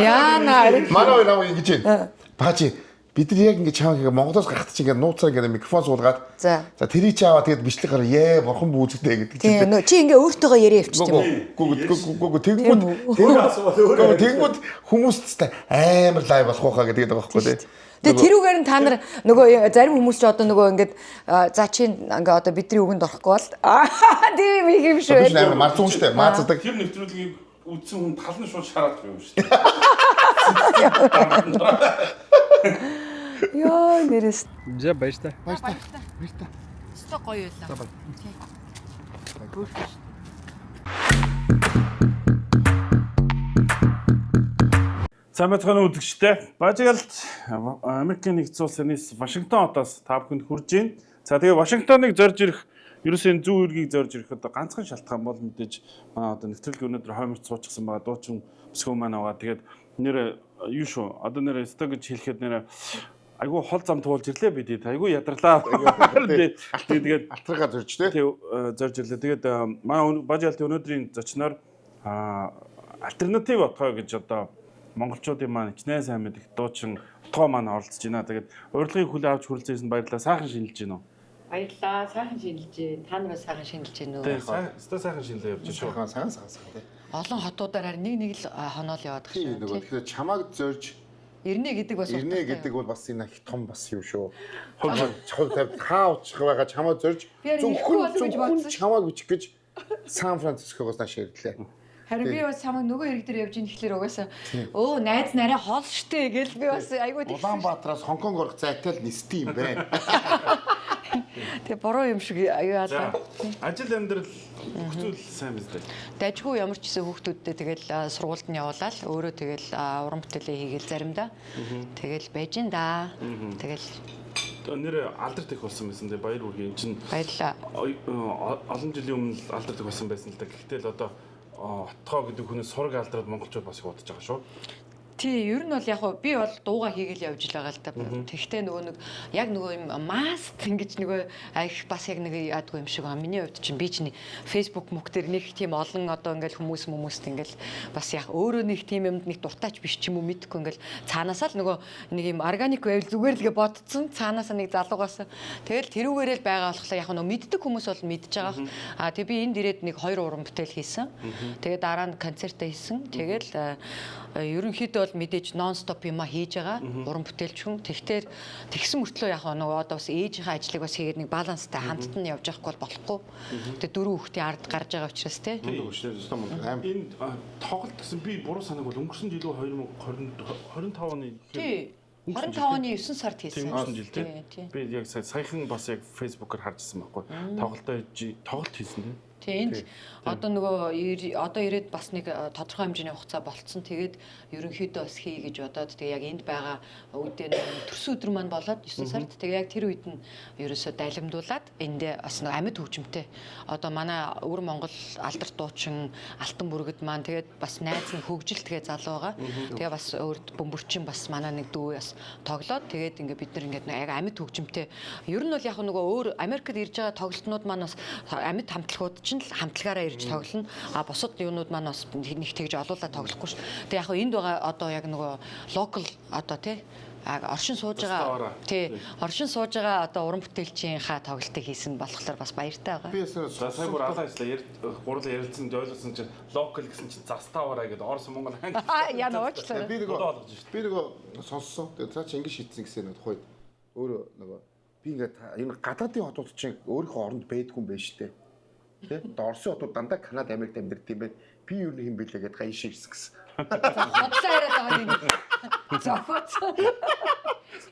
Яана. Манай хоёр намайг ингэж байна. Баажи бид нар яг ингэж чамайг ингээ Монголоос гарахт чи ингээ нууцаар ингээ микрофон суулгаад за тэрийг чи аваа тэгээд бичлэг гараа ээ бурхан бүүзэгтэй гэдэг чинь. Тийм чи ингээ өөртөөгөө яриа явчих юм уу? Гүү тэнгүүд тэнгүүд хүмүүст амар лайв болох байхаа гэдэг байгаа байхгүй тий. Тэгээ тэрүүгээр нь та нар нөгөө зарим хүмүүс ч одоо нөгөө ингээд за чи ингээ одоо бидний үгэнд орохгүй бол тийм юм шүү. Би амар марцсан шүү дээ. Маацдаг. Тэр нэвтрүүлгийг үзсэн хүн тал нь шууд шараад юм шүү дээ. Йоо нэрээс. За баяртай. Баяртай. Баяртай. Өстой гоё байлаа. За баяр. Сайн байцгаана уу үзэгчдээ. Бажигалт Америкийн нэгдсэн улсын Вашингтон хотоос та бүхэнд хүрж байна. За тэгээ Вашингтоныг зорж ирэх ерөөсөө энэ зүүн эргийг зорж ирэх одоо ганцхан шалтгаан бол мэдээж манай одоо нэвтрүүлгийн өнөөдөр хойморч суучихсан байгаа дуучин өсгөө маань байгаа. Тэгээд нэр юу шүү. Одоо нэр өстой гэж хэлэхэд нэр айгүй хол зам туулж ирлээ бид. Айгүй ядарлаа. Тэгээд алтаргаа зорж тий. Зорж ирлээ. Тэгээд манай Бажигалт өнөөдрийн зочноор альтернатив отгой гэж одоо монголчуудын маань хичнээн сайн мэдэх дуучин отгоо маань оролцож байна. Тэгээд урилгыг хүлээн авч хүрэлцээсэнд баярлалаа. Сайхан шинэлж байна уу? Баярлалаа. Сайхан шинэлж байна. Та нар бас сайхан шинэлж байна уу? Тийм, сайхан сайхан шинэлээ явж байна шүү. Сайхан сайхан тий. Олон хотуудаар харин нэг нэг л хоноол яваад байгаа шүү. Нөгөө тэгэхээр чамааг зорж Ирнэ гэдэг бас Ирнэ гэдэг бол бас энэ их том бас юм шүү. Хувь тавь хаа очих байгаа чамаа зорж зөвхөн чамааг бичих гэж Сан Францискогоос нааш ирлээ. Харин би бас чамайг нөгөө хэрэг дээр явж ийн гэхлээр угаасаа өө найз нарай хол штэ гэл би бас айгүй тэгсэн. Улаанбаатараас Хонконг орох зайтай л нисдэг юм байна. Тэгээ буруу юм шиг аюу яалаа. Ажил амьдрал нөхцөл сайн биз дээ. Дажгүй ямар ч гэсэн хүүхдүүдтэй тэгэл сургуульд нь явуулаад өөрөө тэгэл уран бүтээлээ хийгээл заримдаа. Тэгэл байж ин да. Тэгэл нэр алдарт их болсон байсан дээ баяр хүргэе. Энд чинь баярлаа. Олон жилийн өмнө алдарт их болсон байсан л да. Гэхдээ л одоо отгоо гэдэг хүний сураг алдраад монголчууд бас их удаж байгаа шүү. Тий, ер нь бол яг би бол дууга хийгээл явж л байгаа л да. Тэгэхдээ нөгөө нэг яг нөгөө юм маст ингэж нөгөө их бас яг нэг яадгүй юм шиг байна. Миний хувьд чинь би чинь Facebook мөх дээр нэг тийм олон одоо ингээл хүмүүст ингээл бас яг өөрөө нэг тийм юмд нэг дуртайч биш ч юм уу мэдхгүй ингээл цаанаасаа л нөгөө нэг юм органик байвал зүгээр л гэ бодцсон. Цаанаасаа нэг залуугаас тэгэл тэрүүгээрээ л байгаа болохоор яг нөгөө мэддэг хүмүүс бол мэдж байгаа. А тэг би энд ирээд нэг 2 уран бүтээл хийсэн. Тэгээ дараа нь концертаа хийсэн. Тэгэл ерөнхийдөө бол мэдээж нон стоп юма хийж байгаа уран бүтээлч хүн. Тэгэхээр тэгсэн мөртлөө яг нөгөө одоо бас ээжийнхээ ажлыг бас хийгээд нэг баланстай хамтд нь явж явахгүй бол болохгүй. Тэгээ дөрөв хүүхдийн ард гарч байгаа учраас тий. Энэ тоглолт гэсэн би буруу санааг бол өнгөрсөн жил 2025 оны тий 25 оны 9 сард хийсэн. Өнгөрсөн жил тий. Би яг саяхан бас яг Facebook-оор харж ирсэн байхгүй. Тоглолт хийсэн тий. Тий энд одоо нөгөө одоо ирээд бас нэг тодорхой хэмжээний хугацаа болцсон. Тэгээд ерөнхийдөө бас хий гэж бодоод тэгээ яг энд байгаа үедээ нэг төрсөн өдөр маань болоод 9 сард тэгээ яг тэр үед нь ерөөсөө далимдуулаад эндээ бас нэг амьд хөгжимтэй. Одоо манай өвөр Монгол алдарт дуучин Алтан бүргэд маань тэгээд бас найз нь хөгжил тэгээ залуу байгаа. Тэгээ бас өөр бөмбөрчин бас манай нэг дүү бас тоглоод тэгээд ингээ бид нар ингээд яг амьд хөгжимтэй. Ер нь бол яг нөгөө өөр Америкт ирж байгаа тоглолтнууд маань бас амьд хамтлагууд чинь л хамтлагаараа ирж тоглоно. А бусад юунууд маань бас нэг тэгж олуулаа тоглохгүй ш. Тэгээ яг хөө энд байгаа одоо яг нөгөө local одоо тий оршин сууж байгаа тий оршин сууж байгаа одоо уран бүтээлчийн хаа тоглолтыг хийсэн болохоор бас баяртай байгаа. Би ясаа За сая бүр алаа ажиллаа гурлаа ярилцсан ойлгосон чинь local гэсэн чинь застаавараа гэдэг Орос Монгол анги. А яа нуучлаа. Би нөгөө Одоо олгож шít. Би нөгөө сонссон. Тэгээ цаа чи ингэ шийдсэн гэсэн нэг тухайд өөрөө нөгөө би ингээд энэ гадаадын хотууд чинь өөрийнхөө оронд байдгүй юм байна штэ. Тэ? Одоо Оросын хотууд дандаа Канада, Америкт амьдард юм байна. Би юу нэг юм бэлээ гэдээ гаян шиг ирсэн гэсэн. Худлаа яриад байгаа юм. Зохиоцсон.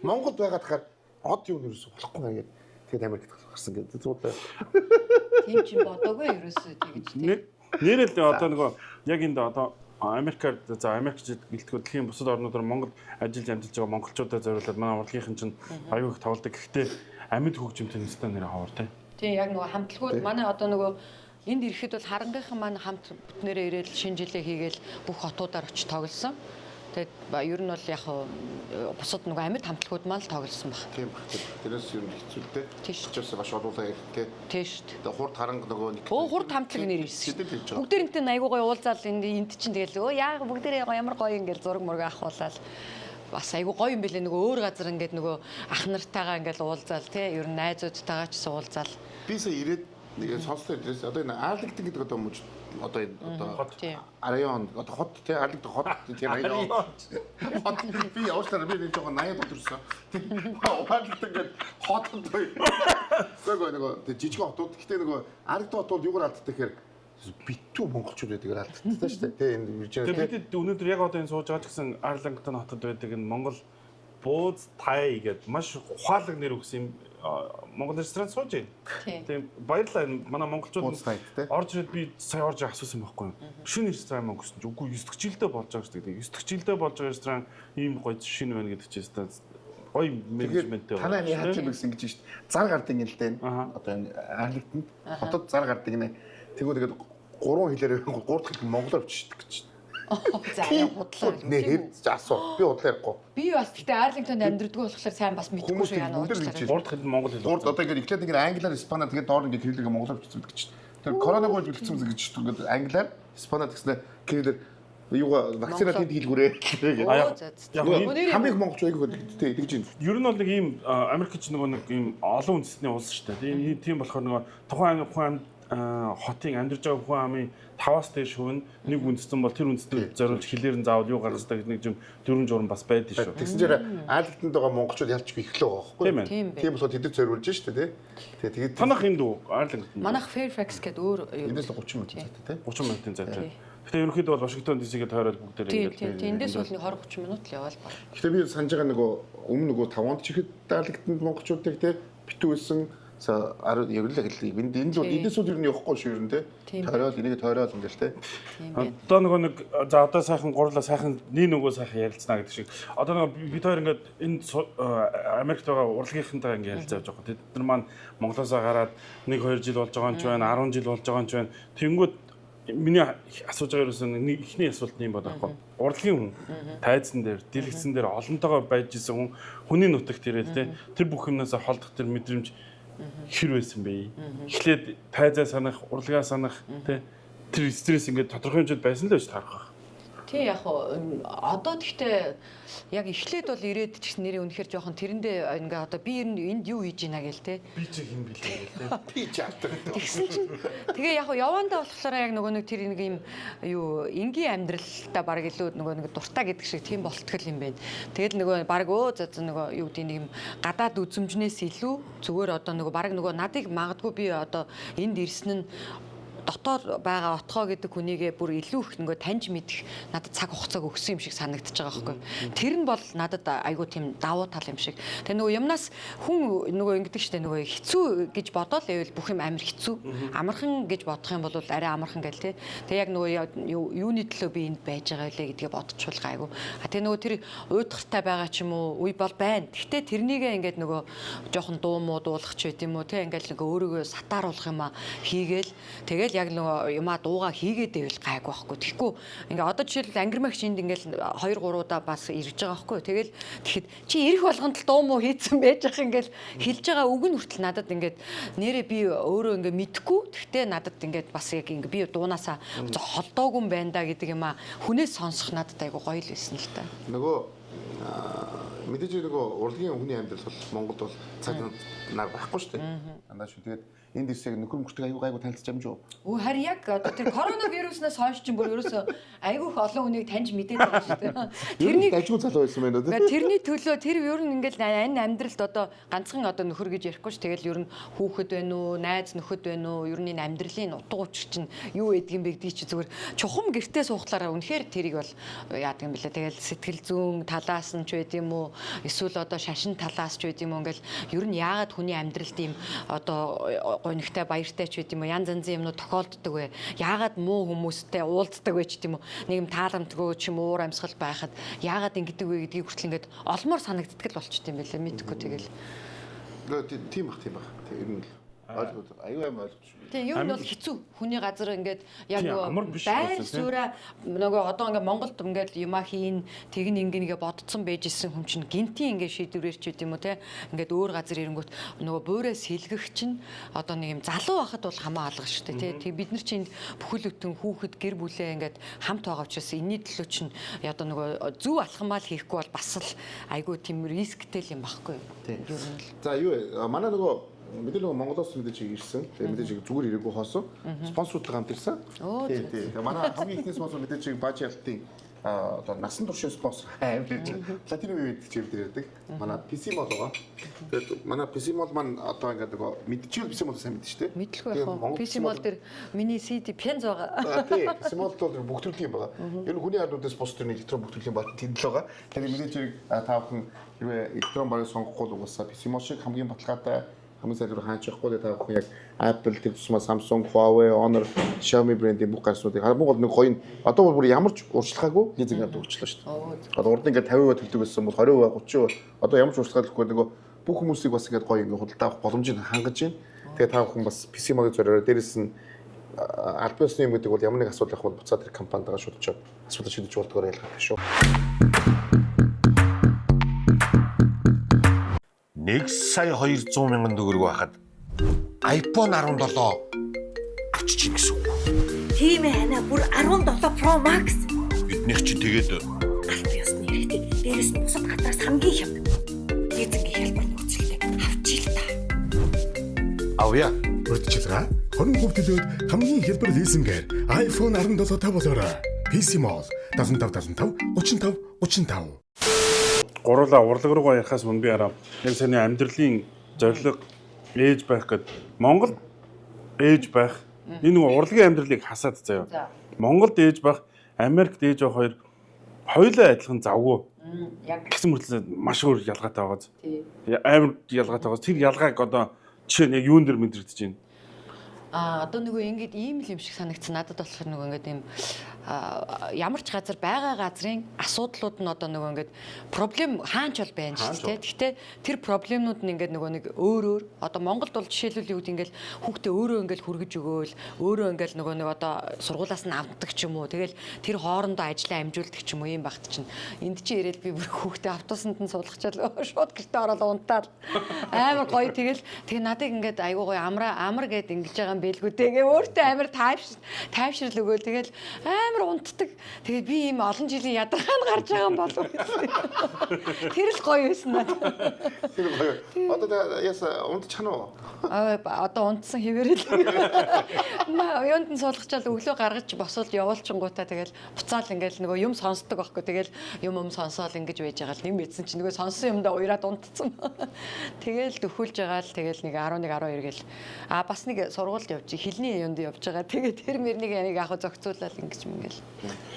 Монголд байгаад хахаар од юу нэрс болохгүй байна гэдэг. Тэгээд Америкт гарсан гэдэг. Зүгээр. Тийм ч юм бодоогүй ерөөсөө тэгж тийм. Нэрэл одоо нөгөө яг энд одоо Америкаар за Америк гэлтгүү дэлхийн бусад орнуудаар Монгол ажиллаж амжилж байгаа монголчуудад зориулаад манай урлагийнхан чинь аюу их тоглодог. Гэхдээ амьд хөгжимтэй нэстэ нэр ховор тий. Тийм яг нөгөө хамтлагууд манай одоо нөгөө энд ирэхэд бол харангийнхан маань хамт бүтнээрээ ирээл шинэ жилээ хийгээл бүх хотуудаар очиж тоглосон. Тэгээд ер нь бол яг бусад нөгөө амьд хамтлагууд маань л тоглосон баг. Тийм баг. Тэрээс ер нь хэцүү л дээ. Тийм шүү. Учраас маш олуулаа ярих те. Тийм шүү дээ. Тэгээ хурд харанга нөгөө нэг Өө хурд хамтлаг нэр ирсэн Тэд шүү. хэлж байгаа. Бүгдээрэнтэй айгуу гоё уулзаал энд энд чинь тэгэл өө яа бүгдээрээ гоё ямар гоё ингээл зураг мураг авахуулаад бас айгуу гоё юм бэлээ нөгөө өөр газар ингээд нөгөө ах нартайгаа ингээл уулзаал те ер нь найзуудтайгаа ч гэсэн уулзаал. Би сая ирээд нэг сонслоо ирээс одоо энэ Арлингтон гэдэг одоо мөч одоо энэ одоо Хот. Тийм. район одоо хот тий Арлингтон хот тийм район хот би уучлаарай би нэг жоохон 80 дотор ирсэн. Арлингтон гэдэг хот той. Нөгөө нөгөө тэг жижиг хотууд гэхдээ нөгөө Арлингтон хотууд юугаар алддаг гэхээр битүү монголчууд байдаг алддаг шүү дээ. Тий энэ Виржиниа Тэгээ тий. бид өнөөдөр яг одоо энэ сууж байгаа ч гэсэн Арлингтон хотод байдаг энэ Монгол бууз тай гэдэг маш ухаалаг нэр өгсөн юм Монгол ресторан сууж байна. Тийм. Тийм баярлалаа энэ манай монголчууд Бууз тай, тий. орж ирээд би сая орж асуусан байхгүй юу. Шинэ ресторан мөн гэсэн чинь үгүй 9 дахь жилдээ болж байгаа шүү дээ. 9 дахь жилдээ болж байгаа ресторан ийм гоё шинэ байна гэдэг чинь өстой гоё менежменттэй Танай нь яач юм бэ гэсэн гэж шүү дээ. Зар гардаг юм л дээ. Аха. Одоо энэ Арлингтонд хотод зар гардаг нэ. Тэгвэл тэгээд гурван хэлээр гурав дахь хэл монголоор бичдэг гэж. За яа худлаа. Нэ хэд асуу. Би худлаа ярихгүй. Би бас гэхдээ Арлингтонд амьдрдаггүй болохоор сайн бас мэдэхгүй Хүмүүс шүү яана бүгд л уучлаарай. Гурав дахь хэл нь монгол хэл. Гурд одоо ингээд эхлээд ингээд англиар, испаниар тэгээд доор ингээд кириллээр монголоор бичсэн гэж. Тэр коронавиг бэлтгэсэн гэж ингээд англиар, испаниар гэснээр кириллээр юугаа вакцина тэнд хийлгүүрээ гэдэг. А, яг- Оо, за, за. яг Өнөөдөр Хамгийн их монголчууд айгүй тий тэгж юм. Ер нь бол нэг ийм Америкч нөгөө нэг ийм олон үндэстний улс шүү дээ. Тийм тийм болохоор нөгөө тухайн хүн ам хотын амьдарч байгаа хүн амын 5-аас дээш хувь нь нэг үндэстэн бол тэр үндэстнүүд зориулж хэлээр нь заавал юу гаргах хэрэгтэй гэдэг нэг юм дүрм журам бас байдаг шүү. Тэгсэн чинь Арлингтонд байгаа монголчууд ялч ихлээ байгаа байхгүй. Тийм ээ. Тийм бэ. Тийм болохоор тэд зориулж шүү дээ тий. Тэгээ тэгээд Танах энд үү? Арлингтон. Манайх Fairfax гэдэг өөр юу. энэс л 30 минут зайтай тий. 30 минутын зайтай. Гэтэ ерөнхийдөө бол Вашингтон DC-гээ тойроод бүгдээрээ Тийм ингээд тийм тийм. Эндээс бол нэг 20 30 минут л яваал баг. Гэтэ би санаж байгаа нөгөө өмнө нөгөө 5 онд чихэд Арлингтонд монголчуудыг тий битүү байсан за ер нь л энд энэ л эндээс үл ер нь явахгүй шүү ер нь тий. Тийм. Тойроод энийг тойроод ингээл тий. Тийм байна. Одоо нөгөө нэг за одоо сайхан гурлаа сайхан нэг нөгөө сайхан ярилцсанаа гэдэг шиг. Одоо нөгөө бид хоёр ингээд энэ Америкт байгаа урлагийнхантайгаа ингээд ярилцаа явж байгаа. Тэд нар маань Монголоосоо гараад 1 2 жил болж байгаа юм ч байна, 10 жил болж байгаа юм ч байна. Тэнгүүд миний асууж байгаа ерөөсөө нэг ихний асуулт нь юм байна байхгүй. Урлагийн хүн тайзан дээр, дэлгэцэн дээр олонтойгоо байж исэн хүн хүний нутагт ирээд те тэр бүх юмнаас холдох тэр мэдрэмж хэр байсан бэ? Эхлээд тайзаа санах, урлагаа санах те тэр стресс ингээд тодорхой хэмжээнд байсан л байж таарах байх. Тийм яг хуу одоо тэгтээ яг эхлээд бол ирээд ч гэсэн нэрээ үнэхээр жоохон тэрэндээ ингээ одоо би ер нь энд юу хийж ийна гээл те. Би чи хин блээ гэл те. Би чаадаг. Тэгсэн чинь тэгээ яг хуу явандаа болохоор яг нөгөө нэг тэр нэг юм юу энгийн амьдралтай баг илүү нөгөө нэг дуртай гэдэг шиг тийм болтгол юм байна. Тэгэл нөгөө баг өө за за нөгөө юу гэдэг нэг юм гадаад үзмжнээс илүү зүгээр одоо нөгөө баг нөгөө надыг магадгүй би одоо энд ирсэн нь дотоор байгаа отгоо гэдэг хүнийгээ бүр илүү их нөгөө таньж мэдэх надад цаг хугацааг өгсөн юм шиг санагдаж байгаа байхгүй. Тэр нь бол надад айгүй тийм давуу тал юм шиг. Тэгээ нөгөө юмнаас хүн нөгөө ингэдэг штэ нөгөө хэцүү гэж бодоол байвал бүх юм амар хэцүү. Амархан гэж бодох юм бол арай амархан гэл те. Тэгээ яг нөгөө юуны төлөө би энд байж байгаа вэ гэдгээ бодчихвол гайгүй. А тэгээ нөгөө тэр уйдгартай байгаа ч юм уу үе бол байна. Гэхдээ тэрнийгээ ингээд нөгөө жоохон дуу муу дуулах ч байт юм уу те ингээл нөгөө өөрийгөө сатааруулах юм а хийгээл тэгэл яг нөгөө юмаа дууга хийгээд байвал гайгүй байхгүй. Тэгэхгүй ингээ одоо жишээлбэл ангирмагч энд ингээл 2 3 удаа бас ирж байгаа байхгүй. Тэгэл тэгэхэд чи ирэх болгонд л дуу муу хийцэн байж ах ингээл хэлж байгаа үг нь хүртэл надад ингээд нэрээ би өөрөө ингээ мэдхгүй. Тэгтээ надад ингээд бас яг ингээ би дуунаасаа холдоогүй юм байна да гэдэг юм а хүнээс сонсох надад айгу гоё л байсан л та. Нөгөө мэдээж нөгөө урлагийн хүний амьдрал бол Монголд бол цаг нар байхгүй шүү дээ. Дандаа шүү. Тэгээд энд ирсэг нөхөр мөхөртөг аюу гайгүй танилцж амжуу. Үу харин яг одоо тэр коронавируснаас хойш чинь бүр ерөөсөө айгүйх олон хүнийг таньж мэдээд байгаа шүү дээ. Тэрний дажгүй залуу байсан байна уу? Тэрний төлөө тэр ер нь ингээл энэ амьдралд одоо ганцхан одоо нөхөр гэж ярихгүй ш. Тэгэл ер нь хүүхэд байна уу, найз нөхөд байна уу, ер нь энэ амьдралын утга учир чинь юу байдгийг бэ гэдгийг чи зүгээр чухам гэртээ суухлаараа үнэхээр тэрийг бол яадаг юм бэлээ. Тэгэл сэтгэл зүүн талаас нь ч байд юм уу, эсвэл одоо шашин талаас ч байд юм уу ингээл ер нь яагаад хүний амьдралд ийм одоо гонигтай баяртай ч байд юм уу, янз янзын юмнууд тохиолддог вэ? Яагаад муу хүмүүстэй уулздаг вэ ч гэм үү? Нэг юм тааламжгүй ч юм уур амьсгал байхад яагаад ингэдэг вэ гэдгийг хүртэл ингээд олмоор санагддаг л болчт юм байлээ. Мэдхгүй тэгэл. Тийм бах, тийм бах. Ер нь л ойлгож аюу аим ойлгож. Тийм, ер нь бол хэцүү. Хүний газар ингээд яг нөгөө байр сууриа нөгөө одоо ингээд Монголд ингээд юмаа хийн тэгнэ ингэнэ гэ бодцсон байж исэн хүн чинь гинтийн ингээд шийдвэрээр ч гэдэм үү те ингээд өөр газар ирэнгүүт нөгөө буурай сэлгэх чинь одоо нэг юм залуу байхад бол хамаа алга шүү дээ те. Тэг бид нар чинь бүхэл бүтэн хүүхэд гэр бүлээ ингээд хамт байгаа учраас энэний төлөө чинь одоо нөгөө зөв алхамаа л хийхгүй бол бас л айгүй тийм рисктэй л юм баггүй юу. Ер нь л. За юу манай нөгөө мэдээ нөгөө Монголоос мэдээж ирсэн. Тэгээ мэдээж зүгээр ирээгүй хоосон. Спонсортой хамт ирсэн. Тий, тий. Тэгээ манай хамгийн ихний спонсор мэдээж Баажи ялтын одоо насан туршийн спонсор аим гэж Платинум ивент хичээл дээр ярьдаг. Манай PC Mall байгаа. Тэгээд манай PC Mall маань одоо ингээд нөгөө мэдчихвэл PC Mall сайн мэдэн шүү дээ. Мэдлгүй яах вэ? PC Mall дээр миний CD пенз байгаа. Тий, PC Mall бол бүх төрлийн юм байгаа. Ер нь хүний ардуудаас бус төрний электрон бүх төрлийн бат тэнд л байгаа. Тэгэхээр мэдээж та бүхэн хэрвээ электрон барыг сонгохгүй бол угаасаа PC Mall шиг хамгийн баталгаатай хамгийн сайн руу хаач явахгүй та бүхэн яг Apple тэр тусмаа Samsung, Huawei, Honor, Xiaomi брендийн бүх гарснуудыг хамгийн гол нэг гоё нь одоо бүр ямар ч урьдчилгаагүй лизинг авдаг болчихлоо шүү дээ. Одоо урд ингээд 50% төлдөг байсан бол 20%, 30% одоо ямар ч урьдчилгаа нөгөө бүх хүмүүсийг бас ингээд гоё ингээд худалдаа авах боломжийг хангаж байна. Тэгээ та бүхэн бас PC Mall-ыг зориороо дээрэс нь албан ёсны юм гэдэг бол ямар нэг асуудал авах бол буцаад тэр компанитайгаа шууд очиод асуудал шийдэж болдгоор ялгаатай шүү. 1 сая 200 мянган төгрөг байхад iPhone 17 авчиж гин гэсэн үг. Тийм ээ ханаа бүр 17 Pro Max. Биднийх чинь тэгээд албан ёсны хэрэгтэй. Дээрээс нь бусад газраас хамгийн хямд. Лизингийн хялбар нөхцөлтэй авчиж л та. Авъя. Урьдчилгаа 20% төлөөд хамгийн хялбар лизингээр iPhone 17 та болоорой. PC Mall 75 75 35 35. Гурлаа урлаг руугаа ярихаас өмнө би араа яг саяны амьдралын зорилго ээж байх гэд Монгол ээж байх энэ нөгөө урлагийн амьдралыг хасаад заяа. Монголд ээж байх, Америкт ээж байх хоёр хоёулаа адилхан завгүй. Яг Гэсэн мөртлөө маш өөр ялгаатай байгааз. Амар ялгаатай байгааз. Тэр ялгааг одоо жишээ нь яг юун дээр мэдрэгдэж байна? А одоо нөгөө ингээд ийм л юм шиг санагдсан. Надад болохоор нөгөө ингээд ийм ямар ч газар байгаа газрын асуудлууд нь одоо нөгөө ингээд проблем хаач бол байна шүү дээ. Гэхдээ тэр проблемнууд нь ингээд нөгөө нэг өөр өөр одоо Монголд бол жишээлбэл юу гэдэг ингээд хүүхдээ өөрөө ингээд хүргэж өгөөл өөрөө ингээд нөгөө нэг одоо сургуулаас нь авдаг ч юм уу. Тэгэл тэр хоорондоо ажиллаа амжуулдаг ч юм уу юм багт чинь. Энд чи ирээд би бүр хүүхдээ автобусанд нь суулгачаал шууд гэртээ ороод унтаал. Амар гоё тэгэл тэгээ надыг ингээд айгуу гоё амраа амар гэд ингэж байгаа юм бэлгүү тэгээ өөртөө амар тайвшрал өгөөл тэгэл амар унтдаг. Тэгээ би ийм олон жилийн ядаргаа нь гарч байгаа юм болов гэсэн. Тэр л гоё байсан надад. Тэр гоё. Одоо яса унтчих нь уу? Аа одоо унтсан хэвээрэл. Маа юунд нь суулгачаал өглөө гаргаж босвол явуулчингуудаа тэгэл буцаал ингээл нөгөө юм сонсдог байхгүй тэгэл юм сонсоол ингэж байж байгаа л нэг мэдсэн чинь нөгөө сонссон юмдаа уяраад унтцсан. Тэгэл дөхүүлж байгаа л тэгэл нэг 11 12 гэл а бас нэг сургуульд явж хилний юунд явж байгаа. Тэгээ тэр мөрнийг яг яг зохицуулаад ингэж мингээл.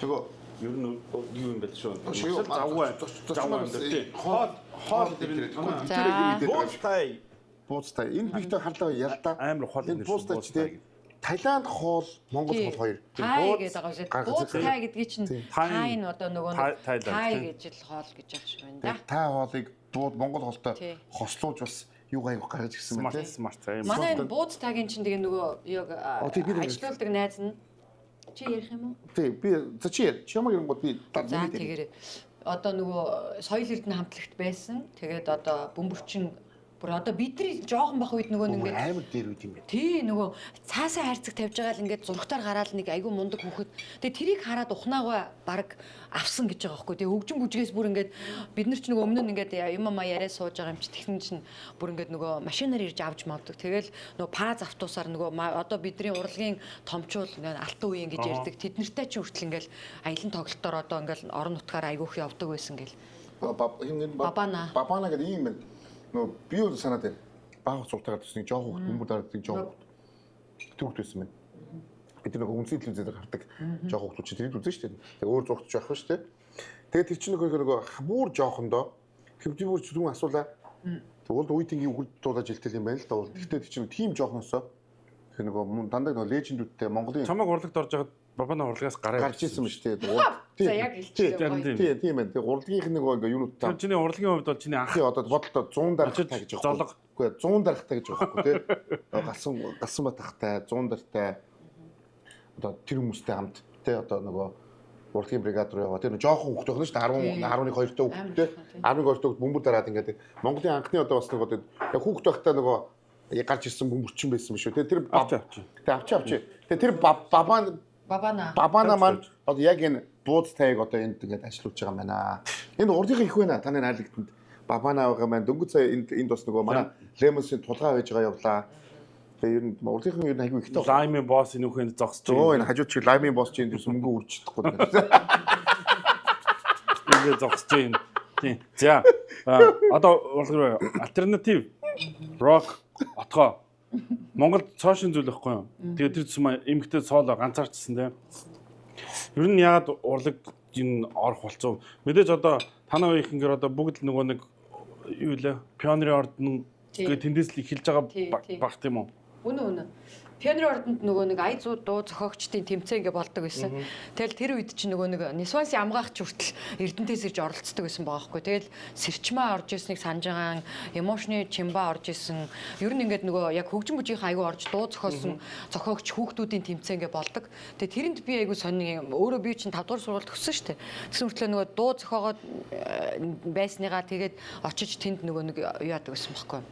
Нөгөө Ер нь юу юм бэ шүү. Юу, Завгүй. Завгүй амьдрал тий. Хоол дээр За. Буустай. Буузтай. Энэ бихтэй харлаа ялдаа. Амар хоол Энэ нэр шүү, буузтай ч буузтай тий. Таиланд хоол, Монгол хоол хоёр. Тай бууз гэдэг байгаа шүү. гаргаж Бууз ирсэн. тай гэдгийг чинь Тай. тай нь одоо нөгөө Тай- нэг Тайланд, тай тий. гэж л хоол гэж яах шиг байна да. Тай хоолыг бууд Монгол хоолтой Тий. хослуулж бас Юу гайг гаргаж ирсэн Smart бэ те? smart аим. Манай энэ бууз тагийн чинь тэгээ нөгөө яг тий, би ажилуулдаг найз нь чи ярих юм уу? Тий, би за чи яар. Чи ямаг ирэнгууд би За нэмээд ярив. тэгээрээ одоо нөгөө соёл эрдэнэ хамтлагт байсан. Тэгээд одоо бөмбөрчин бүр одоо бидний жоохон бах үед нөгөө нэг Бүр ингээд амар дээр үед юм байна. Тий нөгөө цаасаа хайрцаг тавьж байгаа л ингээд зургатаар гараал нэг айгүй мундаг хүүхэд. Тэгээ тэрийг хараад ухнаагаа баг авсан гэж байгаа байхгүй. Тэгээ хөгжин бүжгээс бүр ингээд бид нар ч нөгөө өмнө нь ингээд юм амаа яриа сууж байгаа юм чи тэгсэн чинь бүр ингээд нөгөө машинаар ирж авч мавдаг. Тэгэл нөгөө паз автобусаар нөгөө одоо бидний урлагийн томчуул ингээд алтан үеийн гэж ярьдаг. Тэд нартай чи хүртэл ингээд аялан тоглолтоор одоо ингээд орон нутгаар айгүйх явдаг байсан гэл. Хин Бабана. Бабана гэдэг ийм юм байна. Нөгөө би юу санаад байна. Баг зуртаагаар төсний жоох хөлт бөмбөр дараад нэг жоох хөлт. Төвхт байсан байна. Бид нөгөө үнсэн телевизээр гардаг жоох хөлтүүд чи тэрийг үзэн шүү дээ. Тэгээ өөр зургт жоох шүү дээ. Тэгээд тэр чинь нөгөө бүр жоохондоо тэр би бүр түрүүн асуулаа. Тэгвэл үе тэнгийн үгэл дуулаж илтэл юм байна л да. Гэхдээ тэр чинь тийм жоохносоо тэр нөгөө дандаа нөгөө лежендүүдтэй Монголын Чамаг урлагт орж байхад бабана урлагаас гараа гарч ирсэн ба шүү дээ. За яг хэлчихлээ. Тий, тийм байна. Тэгээ урлагийнх нөгөө ингээ юунуудтай Тэр чиний урлагийн хувьд бол чиний анх Тий одоо бодлоо 100 дарахтай гэж байгаа. Золго. Үгүй 100 дарахтай гэж байгаа байхгүй тий. Галсан галсан батахтай 100 дартай одоо тэр хүмүүстэй хамт тий одоо нөгөө урлагийн бригад руу яваа. Тэр нөгөө жоохон хүүхд байна шүү дээ 10 11 2 та хүүхд тий. 11 2 та хүүхд бөмбөр дараад ингээд Монголын анхны одоо бас нөгөө яг хүүхд байхдаа нөгөө гарч ирсэн бөмбөрчин байсан биш үү тий. Тэр Авчи, авчи. Тий авчи авчи. Тий тэр бабаа Бабана. Бабана маань одоо яг энэ бууз тайг одоо энд ингээд ажилуулж байгаа юм байна. Энэ урдынхаа их байна. Таны найрлагтанд Бабана байгаа маань дөнгөж сая энд энд бас нөгөө манай Лемонсын тулгаа байж байгаа явлаа. Тэгээ ер нь урдынхан ер нь айгүй ихтэй. лаймын босс энэ үхэнд зогсож Өө энэ хажууд чиг лаймын босс чинь ерөөс мөнгө үрж чадахгүй. Ингээ зогсож байна. Тийм. За одоо урлаг руу альтернатив рок отгоо. Монголд цоошин зүйл байхгүй юу? Тэгээ тэр тусмаа эмгтэй соло ганцаарчсан тийм. Ер нь яагаад урлаг энэ орох болцсон? Мэдээж одоо танаа үеийнхээр одоо бүгд л нөгөө нэг юу лээ? Пионерын ордон Тийм. гэ тэндээс л эхэлж байгаа Тийм, тийм. баг тийм үү? Үнэ үнэ. Пионерын ордонд нөгөө нэг ая зүү дуу зохиогчдын тэмцээн ингээ болдог байсан. Тэгэл тэр үед чинь нөгөө нэг Нисвансын амгаахч хүртэл Эрдэнтээс ирж оролцдог байсан байгаа хгүй. Тэгэл Сэрчмаа орж ирснийг санаж байгаа, Эмошны Чимба орж исэн. Ер нь ингээд нөгөө яг хөгжин бүжгийн айгу орж дуу зохиосон зохиогч хүүхдүүдийн тэмцээн ингээ болдог. Тэгээ тэрэнд би айгу сонин юм. Өөрөө би чинь 5 дугаар сургуульд төгссөн шүү дээ. Тэгсэн мөртлөө нөгөө дуу зохиогоод байсныгаа тэгээд очиж тэнд нөгөө нэг юу яадаг байсан байхгүй юу?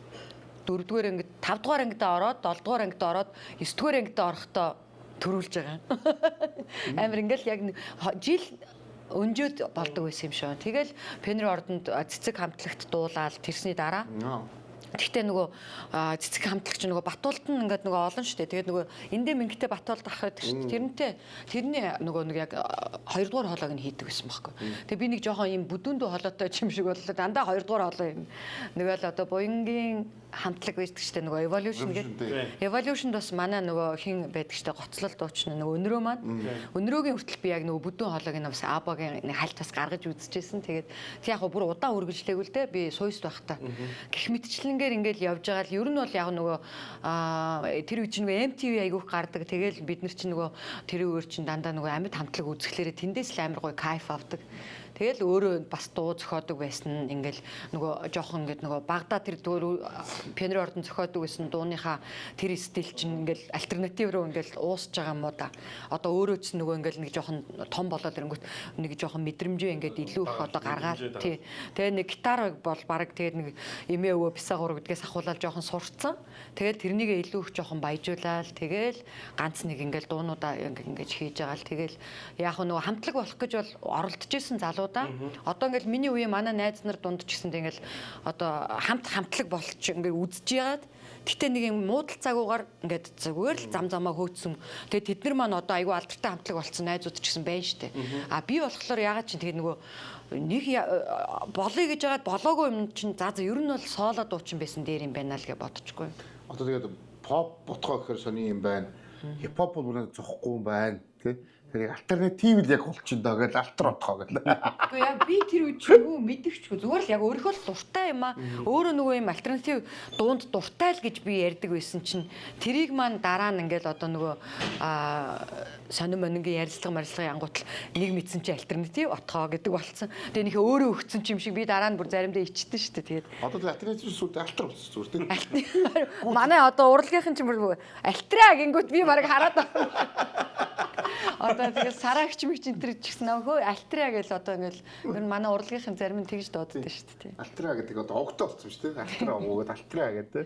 Дөрөвдүгээр ангид, тавдугаар ангидаа ороод, долдугаар ангидаа ороод, есдүгээр ангидаа орохдоо төрүүлж байгаа. Амар ингээл яг жил өнжөөд болдог байсан юм шиг. Тэгэл Пенер ордонд цэцэг хамтлагт дуулаад тэрсний дараа Гэхдээ нөгөө цэцэг хамтлагч нөгөө Батуулд нь ингээд нөгөө олон шүү дээ. Тэгээд нөгөө эндээ мингтэй Батуулд ах байдаг шүү дээ. Тэрнтэй тэрний нөгөө нэг яг хоёрдугаар хоолойг нь хийдэг байсан байхгүй. Тэгээ би нэг жоохон юм бүдүүндүү хоолойтой юм шиг боллоо. Дандаа хоёрдугаар хоолой юм. Нөгөө л одоо буянгийн хамтлаг байдаг шүү дээ. Нөгөө Evolution гэдэг. Evolution бас манай нөгөө хин байдаг шүү дээ. Гоцлол дуучин нөгөө өнрөө маань. Өнрөөгийн хүртэл би яг нөгөө бүдүүн хоолойг нь бас Абагийн нэг хальт бас гаргаж үзчихсэн. Тэгээд тэг яг бүр удаан үргэлжлээгүй л дээ. Би суйст байхдаа. Гэх мэтчлэнгээр ингээл явж байгаа л ер нь бол яг нөгөө тэр үе чинь нөгөө MTV айгүйх гардаг. Тэгэл бид нар чинь нөгөө тэр үеэр чинь дандаа нөгөө амьд хамтлаг үзэхлээрээ тэндээс л амар гоё кайф авдаг. Тэгэл өөрөө бас дуу зохиодог байсан. Ингээл нөгөө жоохон ингээд нөгөө багада тэр пионер ордон зохиодог байсан дууныхаа тэр стил чинь ингээл альтернатив руу ингээл уусж байгаа юм уу да. Одоо өөрөө ч нөгөө ингээл нэг жоохон том болоод ирэнгүүт нэг жоохон мэдрэмжээ ингээд илүү их одоо гаргаад тий. Тэгээ нэг гитар бол баг тэгээд нэг эмээ өвөө Писагур гэдгээс ахуулаад жоохон сурцсан. Тэгэл тэрнийг илүү их жоохон баяжуулаад тэгэл ганц нэг ингээл дуунуудаа ингээд хийж байгаа л тэгэл яг нөгөө хамтлаг болох гэж бол оролдож исэн залуудаа. Одоо ингээл миний үеийн манай найз нар дунд ч гэсэнд ингээл одоо хамт хамтлаг болч ингээд үзэж яагаад. Гэтэ нэг юм муудалцаагүйгээр ингээд зүгээр л зам замаа хөөцсөн. Тэгээ тэд нар маань одоо айгүй алдартай хамтлаг болцсон найзууд ч гэсэн байна штэ. А би болохоор ягаад чинь тэгээ нөгөө нэг болъё гэж яагаад болоогүй юм чинь за за ер нь бол соло дуучин байсан дээр юм байна л гэж бодчихгүй. Одоо тэгээд pop ботгоо гэхээр сони юм байна. Хипхоп бол бүрэн зохгүй юм байна. Тий. Тэр яг альтернатив л яг болчихно доо гэж алтар отхоо гэл. Үгүй яа, би тэр үед чи юу мэдчихгүй, зүгээр л яг өөрийнхөө л дуртай юм аа. Өөрөө нөгөө юм альтернатив дуунд дуртай л гэж би ярьдаг байсан чинь тэрийг маань дараа нь ингээл одоо нөгөө сонин монингийн ярилцлага марилцлага янгуутал нэг мэдсэн чи альтернатив отхоо гэдэг болцсон. Тэгээ нөхөө өөрөө өгцөн юм шиг би дараа нь бүр заримдаа ичдэн шүү дээ. Тэгээд Одоо тэр альтернатив сүлд алтар болсон зүгээр тий. Манай одоо урлагийнхан чинь бүр альтраа гингүүт би бараг хараад байна. Одоо тэгэл сараагч мэгч энэ төр ч гэсэн хөө альтраа гэл одоо ингээл ер нь манай урлагийнхан зарим нь тэгж дууддаг шүү дээ. Альтраа гэдэг одоо огтой болсон шүү дээ. Альтраа огоод альтраа гэдэг.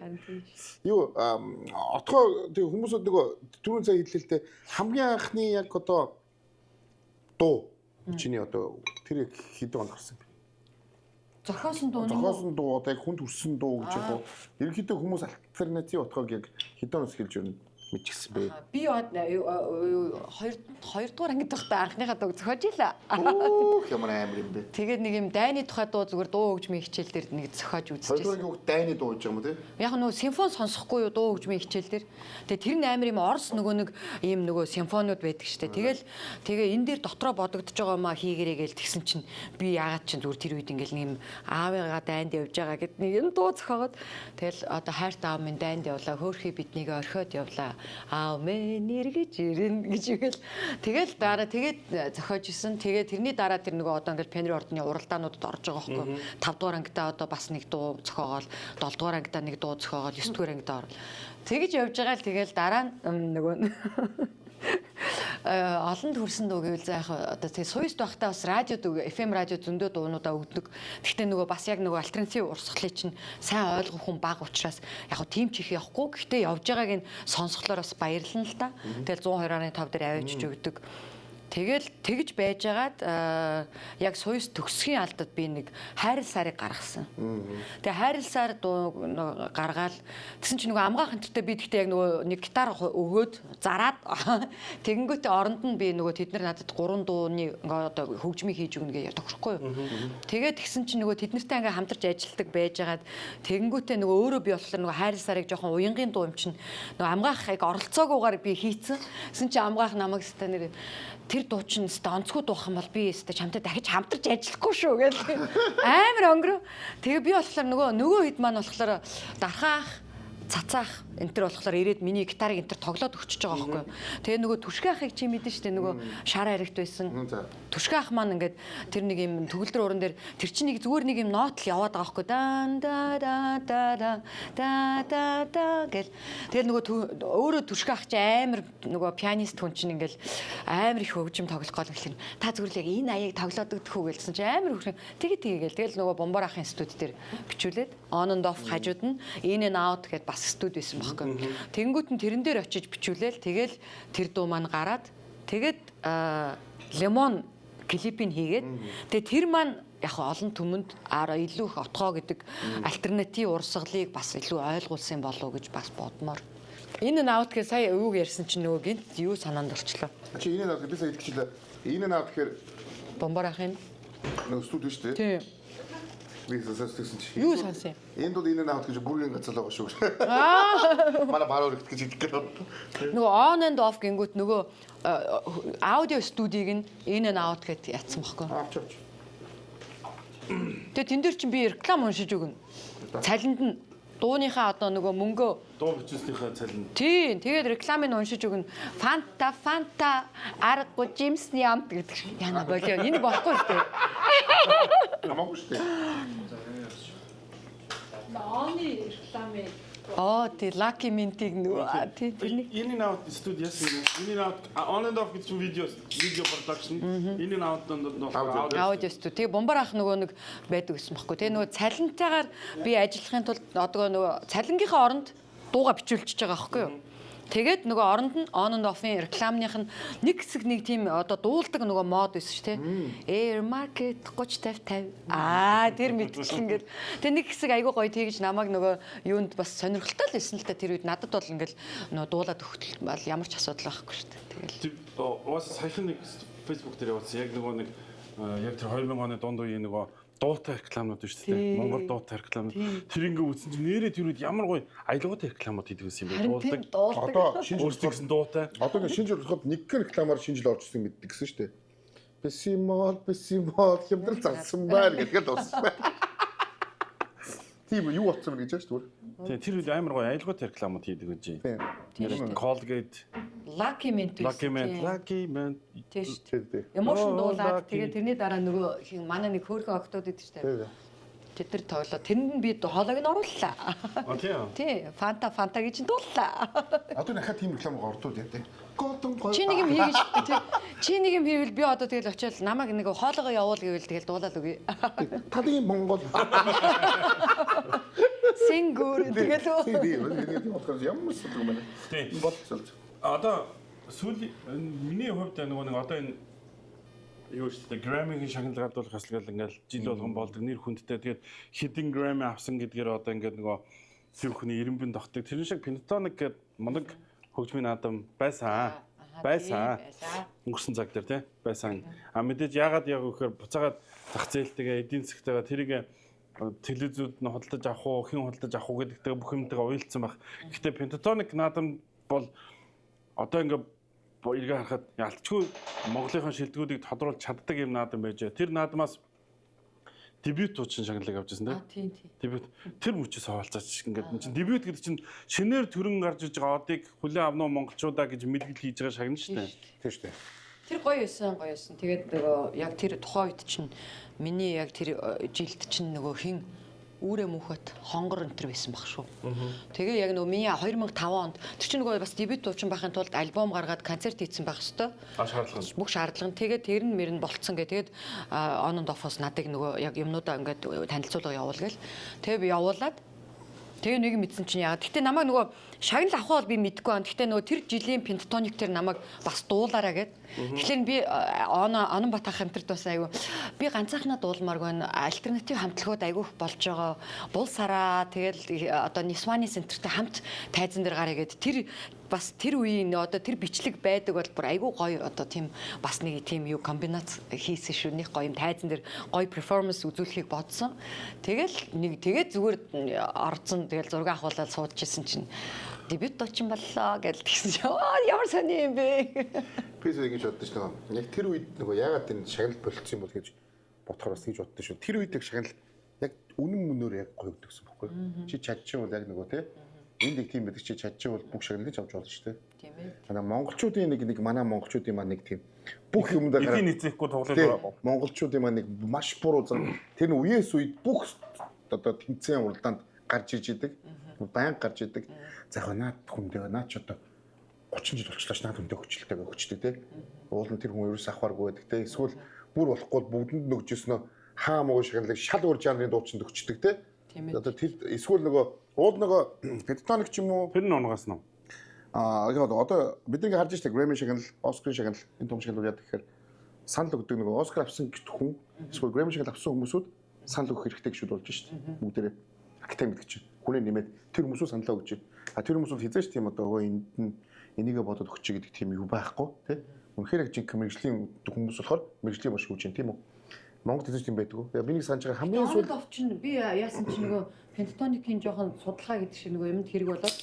Юу отгоо тэг хүмүүсүүд нөгөө түрүүн сая хэллээ л дээ, хамгийн анхны яг одоо дуу чиний одоо тэр яг хэдэн онд гарсан бэ? Зохиосон дуу нь уу? Зохиосон дуу, одоо яг хүнд хүрсэн дуу гэж яг уу. Ерөнхийдөө хүмүүс альтернатив отгоог яг хэдэн оноос хэлж өрнө мэдчихсэн бэ? Би хоёрдугаар ангид байхдаа анхныхаа дууг зохиож илаа. Өөх, ямар амар юм бэ? Тэгээд нэг юм дайны тухай дуу, зүгээр дуу хөгжмийн хичээл дээр нэг зохиож Хоёрдугаар үзчихсэн. ангийн хүүхд дайны дуу гэж байгаа юм уу те? Яг нөгөө симфон сонсохгүй юу, дуу хөгжмийн хичээл дээр. Тэгээ тэр нь амар юм Орос нөгөө нэг ийм нөгөө симфониуд байдаг штэ. Тэгэл тэгээ энэ дээр дотроо бодогдож байгаа маа хийгэрээ гээл тэгсэн чинь би яагаад чинь зүгээр тэр үед ингээл нэг юм аавыгаа дайнд явж байгаа гэд нэг юм дуу зохиогоод, тэгэл одоо хайртай аав минь дайнд явлаа, хөөхий биднийг орхиод явлаа, аав минь эргэж ирнэ гэж ингээл тэгэл дараа тэгээд зохиож исэн. Тэгээд тэрний дараа тэр нөгөө одоо ингээл Пенри ордны уралдаануудад орж байгаа байхгүй. 5 дугаар ангидаа одоо бас нэг дуу зохиогоол, 7 дугаар ангидаа нэг дуу зохиогоол, 9 дугаар ангидаа орол. Тэгэж явж байгаа л тэгэл дараа нь нөгөө олонд хүрсэн дуу гэвэл за яг одоо тэгээ суйст байхдаа бас радиод FM радио зөндөө дуунуудаа өгдөг. Гэхдээ нөгөө бас яг нөгөө альтернатив урсгалыг чинь сайн ойлгох хүн бага учраас яг хөө тийм ч их явахгүй. Гэхдээ явж байгааг нь сонсохлоор бас баярлна л да. Тэгэл 102.5 дээр авчиж өгдөг. Тэгэл тэгж байжгаад яг суйс төгсгийн алдад би нэг хайрл сарыг гаргасан. Тэгээ хайрл сар дуу гаргаал тэгсэн чинь нөгөө амгаах энтертэй би тэгтээ яг нөгөө нэг гитар өгөөд зараад тэгэнгүүтээ оронд нь би нөгөө тэд нар надад гурван дууны ингээ одоо хөгжмийг хийж өгнө гэж тохирохгүй юу. Тэгээд тэгсэн чинь нөгөө тэд нартай ингээ хамтарч ажилладаг байжгаад тэгэнгүүтээ нөгөө өөрөө би болохоор нөгөө хайрл сарыг жоохон уянгийн дуу юм чинь нөгөө амгаахыг оролцоогүйгээр би хийцэн. Тэгсэн чинь амгаах намайг өстой нэр тэр дуу чинь өстой онцгой дуух юм бол би өстой чамтай дахиж хамтарч ажиллахгүй шүү гэл амар өнгөрөө. Тэгээ би болохоор нөгөө хэд маань болохоор дархаах цацаах энэ төр болохоор ирээд миний гитарыг энэ төр тоглоод өгчөж байгаа байхгүй юу. Тэгээ нөгөө түшгэ ахыг чи мэдэн штэ, нөгөө шар харигт байсан. Түшгэ ах маань ингээд тэр нэг юм төгөлдөр уран дээр тэр чинь нэг зүгээр нэг юм нот л яваад байгаа байхгүй. Дан да да да да да да да гэл. Тэгээ нөгөө өөрөө түшгэ ах чи амар нөгөө пианист хүн чинь ингээл амар их хөгжим тоглох гол гэхэл та зүгээр л яг энэ аяыг тоглоод өгдөх үү гэлсэн чи амар хөрхэн тэгээ тэгээ гээл. Тэгэл нөгөө бомбар ахын студи дээр бичүүлээд on and off хажууд нь in and out гэд бас студи байсан байхгүй. Тэнгүүт нь тэрэн дээр очиж бичүүлээл тэгэл тэр дуу маань гараад тэгээд лемон клипийг хийгээд тэгээд тэр маань яг олон түмэнд араа илүү их отгоо гэдэг альтернатив урсгалыг бас илүү ойлгуулсан болов уу гэж бас бодмоор. In and out гэх сая өвөг ярьсан чинь нөгөө гинт юу санаанд орчлоо. Чи in and out би сая хэлчихлээ. In and out гэхээр Бомбар ахын нөгөө студи шүү дээ. Тийм. Би сонссон чи. Юу сонсон юм? Энд бол in and out гэж бүргийн газар л байгаа шүү. Манай баруун өргөт гэж хэлэх гээд. Нөгөө on and off гингүүт нөгөө аудио студийг нь in and out гэд ятсан байхгүй. Авч авч. Тэгээ тэн дээр чинь би реклам уншиж өгнө. Цалинд нь дууныхаа одоо нөгөө мөнгөө Дуу бичснийхээ цалин. Тийм, тэгээд рекламыг уншиж өгнө. Фанта, Фанта, аргагүй жимсний амт гэдэг шиг. Яна болио. Энийг болохгүй л дээ. Хамаагүй шүү дээ. Оны рекламыг Оо, тий, Lucky Mint-ийг нөгөө тий тэрний In and out студи яасан юм. In and out, on and off гэж чинь видео production. In and out донд Аудио. Аудио студи. Тэгээ бомбар ах нөгөө нэг байдаг гэсэн байхгүй. Тэгээ нөгөө цалинтайгаар би ажиллахын тулд одоо нөгөө цалингийнхаа оронд дууга бичүүлчихэж байгаа байхгүй юу? Тэгээд нөгөө оронд нь on and off-ын рекламных нь нэг хэсэг нэг тийм одоо дуулдаг нөгөө мод байсан шүү дээ. Air Market 30 50 50. Аа, тэр мэдчихлэн ингээд. Тэгээ нэг хэсэг айгүй гоё тэгж намайг нөгөө юунд бас сонирхолтой л байсан л та, тэр үед надад бол ингээд нөгөө дуулаад өгтөл бол ямар ч асуудал байхгүй шүү дээ. Тэгэл. Уус саяхан нэг Facebook дээр явуулсан. Яг нөгөө нэг яг тэр 2000 оны дунд үеийн нөгөө Дуутай рекламууд шүү дээ. Монгол дуутай рекламууд. Тэр ингээ үзсэн чинь нэрээ тэр үед ямар гоё аялгаутай рекламууд хийдэг байсан юм бэ? Харин тийм дуулдаг. Одоо шинэ жил Өөрсдөө гэсэн дуутай. Одоо ингээ шинэ жил болоход нэг рекламаар шинэ жил орж ирсэн мэддэг гэсэн шүү дээ. Бесимол, бесимол хямдрал зарсан байна гэдгээр дууссан байна. Тийм юу болсон бэ гэж байна шүү дээ. Тийм тэр үед амар гоё аялгаутай рекламууд хийдэг гэж. Тийм. Тийм. Colgate, Lucky Mint байсан. Lucky Man, Lucky Man. Тийм шүү дээ. Тийм тийм. Emotion Оо, дуулаад Lucky. тэгээ тэрний дараа нөгөө хин манай нэг хөөрхөн октод идэв шүү дээ. Тийм. Тэд нар тоглоо. Тэрэнд нь би хоолойг нь орууллаа. А тийм. Тий, Фанта Фанта гэж нь дууллаа. Одоо нахаа тийм реклам ордууд яа тий. Голдон гоё. Чи нэг юм хийгэж тий. Чи нэг юм хийвэл би одоо тэгэл очиод намайг нэг хоолоогоо явуул гэвэл тэгэл дуулаад өгье. Талын Монгол. Сэнгүүр тэгэл үү. Тийм тийм. Миний тийм болохоор ямар сүлэг юм бэ? Тийм. Болцол. Одоо сүүл миний хувьд нөгөө нэг одоо энэ юу шүү дээ Grammy-гийн шагнал гардуулах ёслол ингээл жил болгон болдог нэр хүндтэй. Тэгээд хэдэн Grammy авсан гэдгээр одоо ингээд нөгөө тэр хүний ирэмбэн тогтдог. Тэр шиг Pentatonix гэдэг мундаг хөгжмийн наадам байсан. Байсан. Өнгөрсөн цаг дээр тий байсан. А мэдээж яагаад яг гэхээр буцаагаад зах зээлтэйгээ эдийн засгтайгаа тэрийг телевизүүд нь худалдаж авах уу, хэн худалдаж авах уу гэдэгтэйгээ бүх юмтайгаа уялдсан байх. Гэхдээ Pentatonix наадам бол одоо ингээ эргээ харахад ялцчгүй Монголынхон шилдэгүүдийг тодруулж чаддаг юм наадам байжээ. Тэр наадмаас дебют дуучин шагналыг авч ирсэн Тийм тийм. тийм. Дебют тэр мөчөөс хаваалцаач ингээд энэ чинь дебют гэдэг чинь шинээр төрөн гарч иж байгаа одыг хүлээн авна уу монголчуудаа гэж мэдгэл хийж байгаа шагнал шүү дээ. Тийм шүү дээ. Тэр гоё байсан, гоё байсан. Тэгээд нөгөө яг тэр тухайн үед чинь миний яг тэр жилд чинь нөгөө хин үүрэ мөнхөт хонгор өнтер байсан баг шүү. Тэгээ яг нөгөө миний 2005 онд тэр чинь нөгөө бас дебют дуучин байхын тулд альбом гаргаад концерт хийсэн байх хэвээр. А шаардлага нь. Бүх шаардлага нь тэгээд тэр нь мөр нь болцсон гэ. Тэгээд on and off-оос надыг нөгөө яг юмнуудаа ингээд танилцуулга явуул гээл. Тэгээ би явуулаад тэгээ нэг мэдсэн чинь яагаад. Гэтэ намайг нөгөө шагнал авах бол би мэдэхгүй байна. Гэтэ нөгөө тэр жилийн Pentatonix тэр намайг бас дуулаараа гэд. Тэгэхээр би Онон Бат ах амтрд бас айгүй би ганцаархнаа дуулмааргүй байна. Альтернатив хамтлагууд айгүй их болж байгаа. Бул сараа тэгэл одоо Нисваны центртэй хамт тайзан дээр гараа гэд тэр бас тэр үеийн одоо тэр бичлэг байдаг бол бүр айгүй гоё одоо тийм бас нэг тийм юу комбинац хийсэн шүү. Нэг гоё юм тайзан дээр гоё перформанс үзүүлэхийг бодсон. Тэгэл нэг тэгээд зүгээр орцсон тэгэл зураг авахуулаад суудчихсан чинь дебют дуучин боллоо гэж тэгсэн чинь аа ямар сони юм бэ. Би зөв ингэж боддоо шүү дээ. Яг тэр үед нөгөө яагаад энэ шагнал болцсон юм бол гэж бодохоор бас ингэж боддоо шүү. Тэр үед яг шагнал яг үнэн мөнөөр яг гоё өгдөгсөн байхгүй юу? Чи чадчихвал яг нөгөө тий энд нэг тийм байдаг чи чадчихвал бүх шагналыг авч болно шүү дээ. Тийм ээ. Манай монголчуудын нэг нэг манай монголчуудын маань нэг тийм бүх юмдаа Эдийн эзэхгүй Тий, тоглох. монголчуудын маань нэг маш буруу зам. Тэр нь үеэс үед бүх одоо тэмцээн уралдаанд гарч иж идэг. Баян гарч идэг. За яг наад хүндээ наад ч одоо 30 жил болчлоо ш наад хүндээ хөчлөлтэй өгчтэй тий. Уул нь тэр хүн ерөөс авахаргүй байдаг тий. Эсвэл бүр болохгүй бол бүгдэнд нөгжснөө хаа муу шагналыг шал өөр жанрын дуучинд өгчдөг тий. Тийм ээ. Одоо тэр эсвэл нөгөө уул нөгөө Pentatonix ч юм уу Тэр нь унгаас нь. Аа яг одоо бид нэг харж штэ Grammy шагнал, Oscar шагнал энэ том шагналууд яадаг гэхээр санал өгдөг нөгөө Oscar авсан гэт хүн эсвэл Grammy шагнал авсан хүмүүсүүд санал өгөх хэрэгтэй гişүүд болж штэ бүгдээрээ академи гэдэг чинь хүнээ нэмээд тэр хүмүүсүүд саналаа өгч байна. А тэр хүмүүсүүд хизээч тийм одоо өө энд нь энийгээ бодоод өгчэй гэдэг тийм юу байхгүй тий. Үнэхээр яг жинхэнэ мэрэгжлийн хүмүүс болохоор мэрэгжлийн маш хөгжин тийм үү. Монгол хизээч тийм байдаг уу? Яг миний санаж байгаа хамгийн On сүүл and off чинь би яасан чинь нөгөө Pentatonix-ийн жоохон судалгаа гэдэг шиг нөгөө юмд хэрэг болоод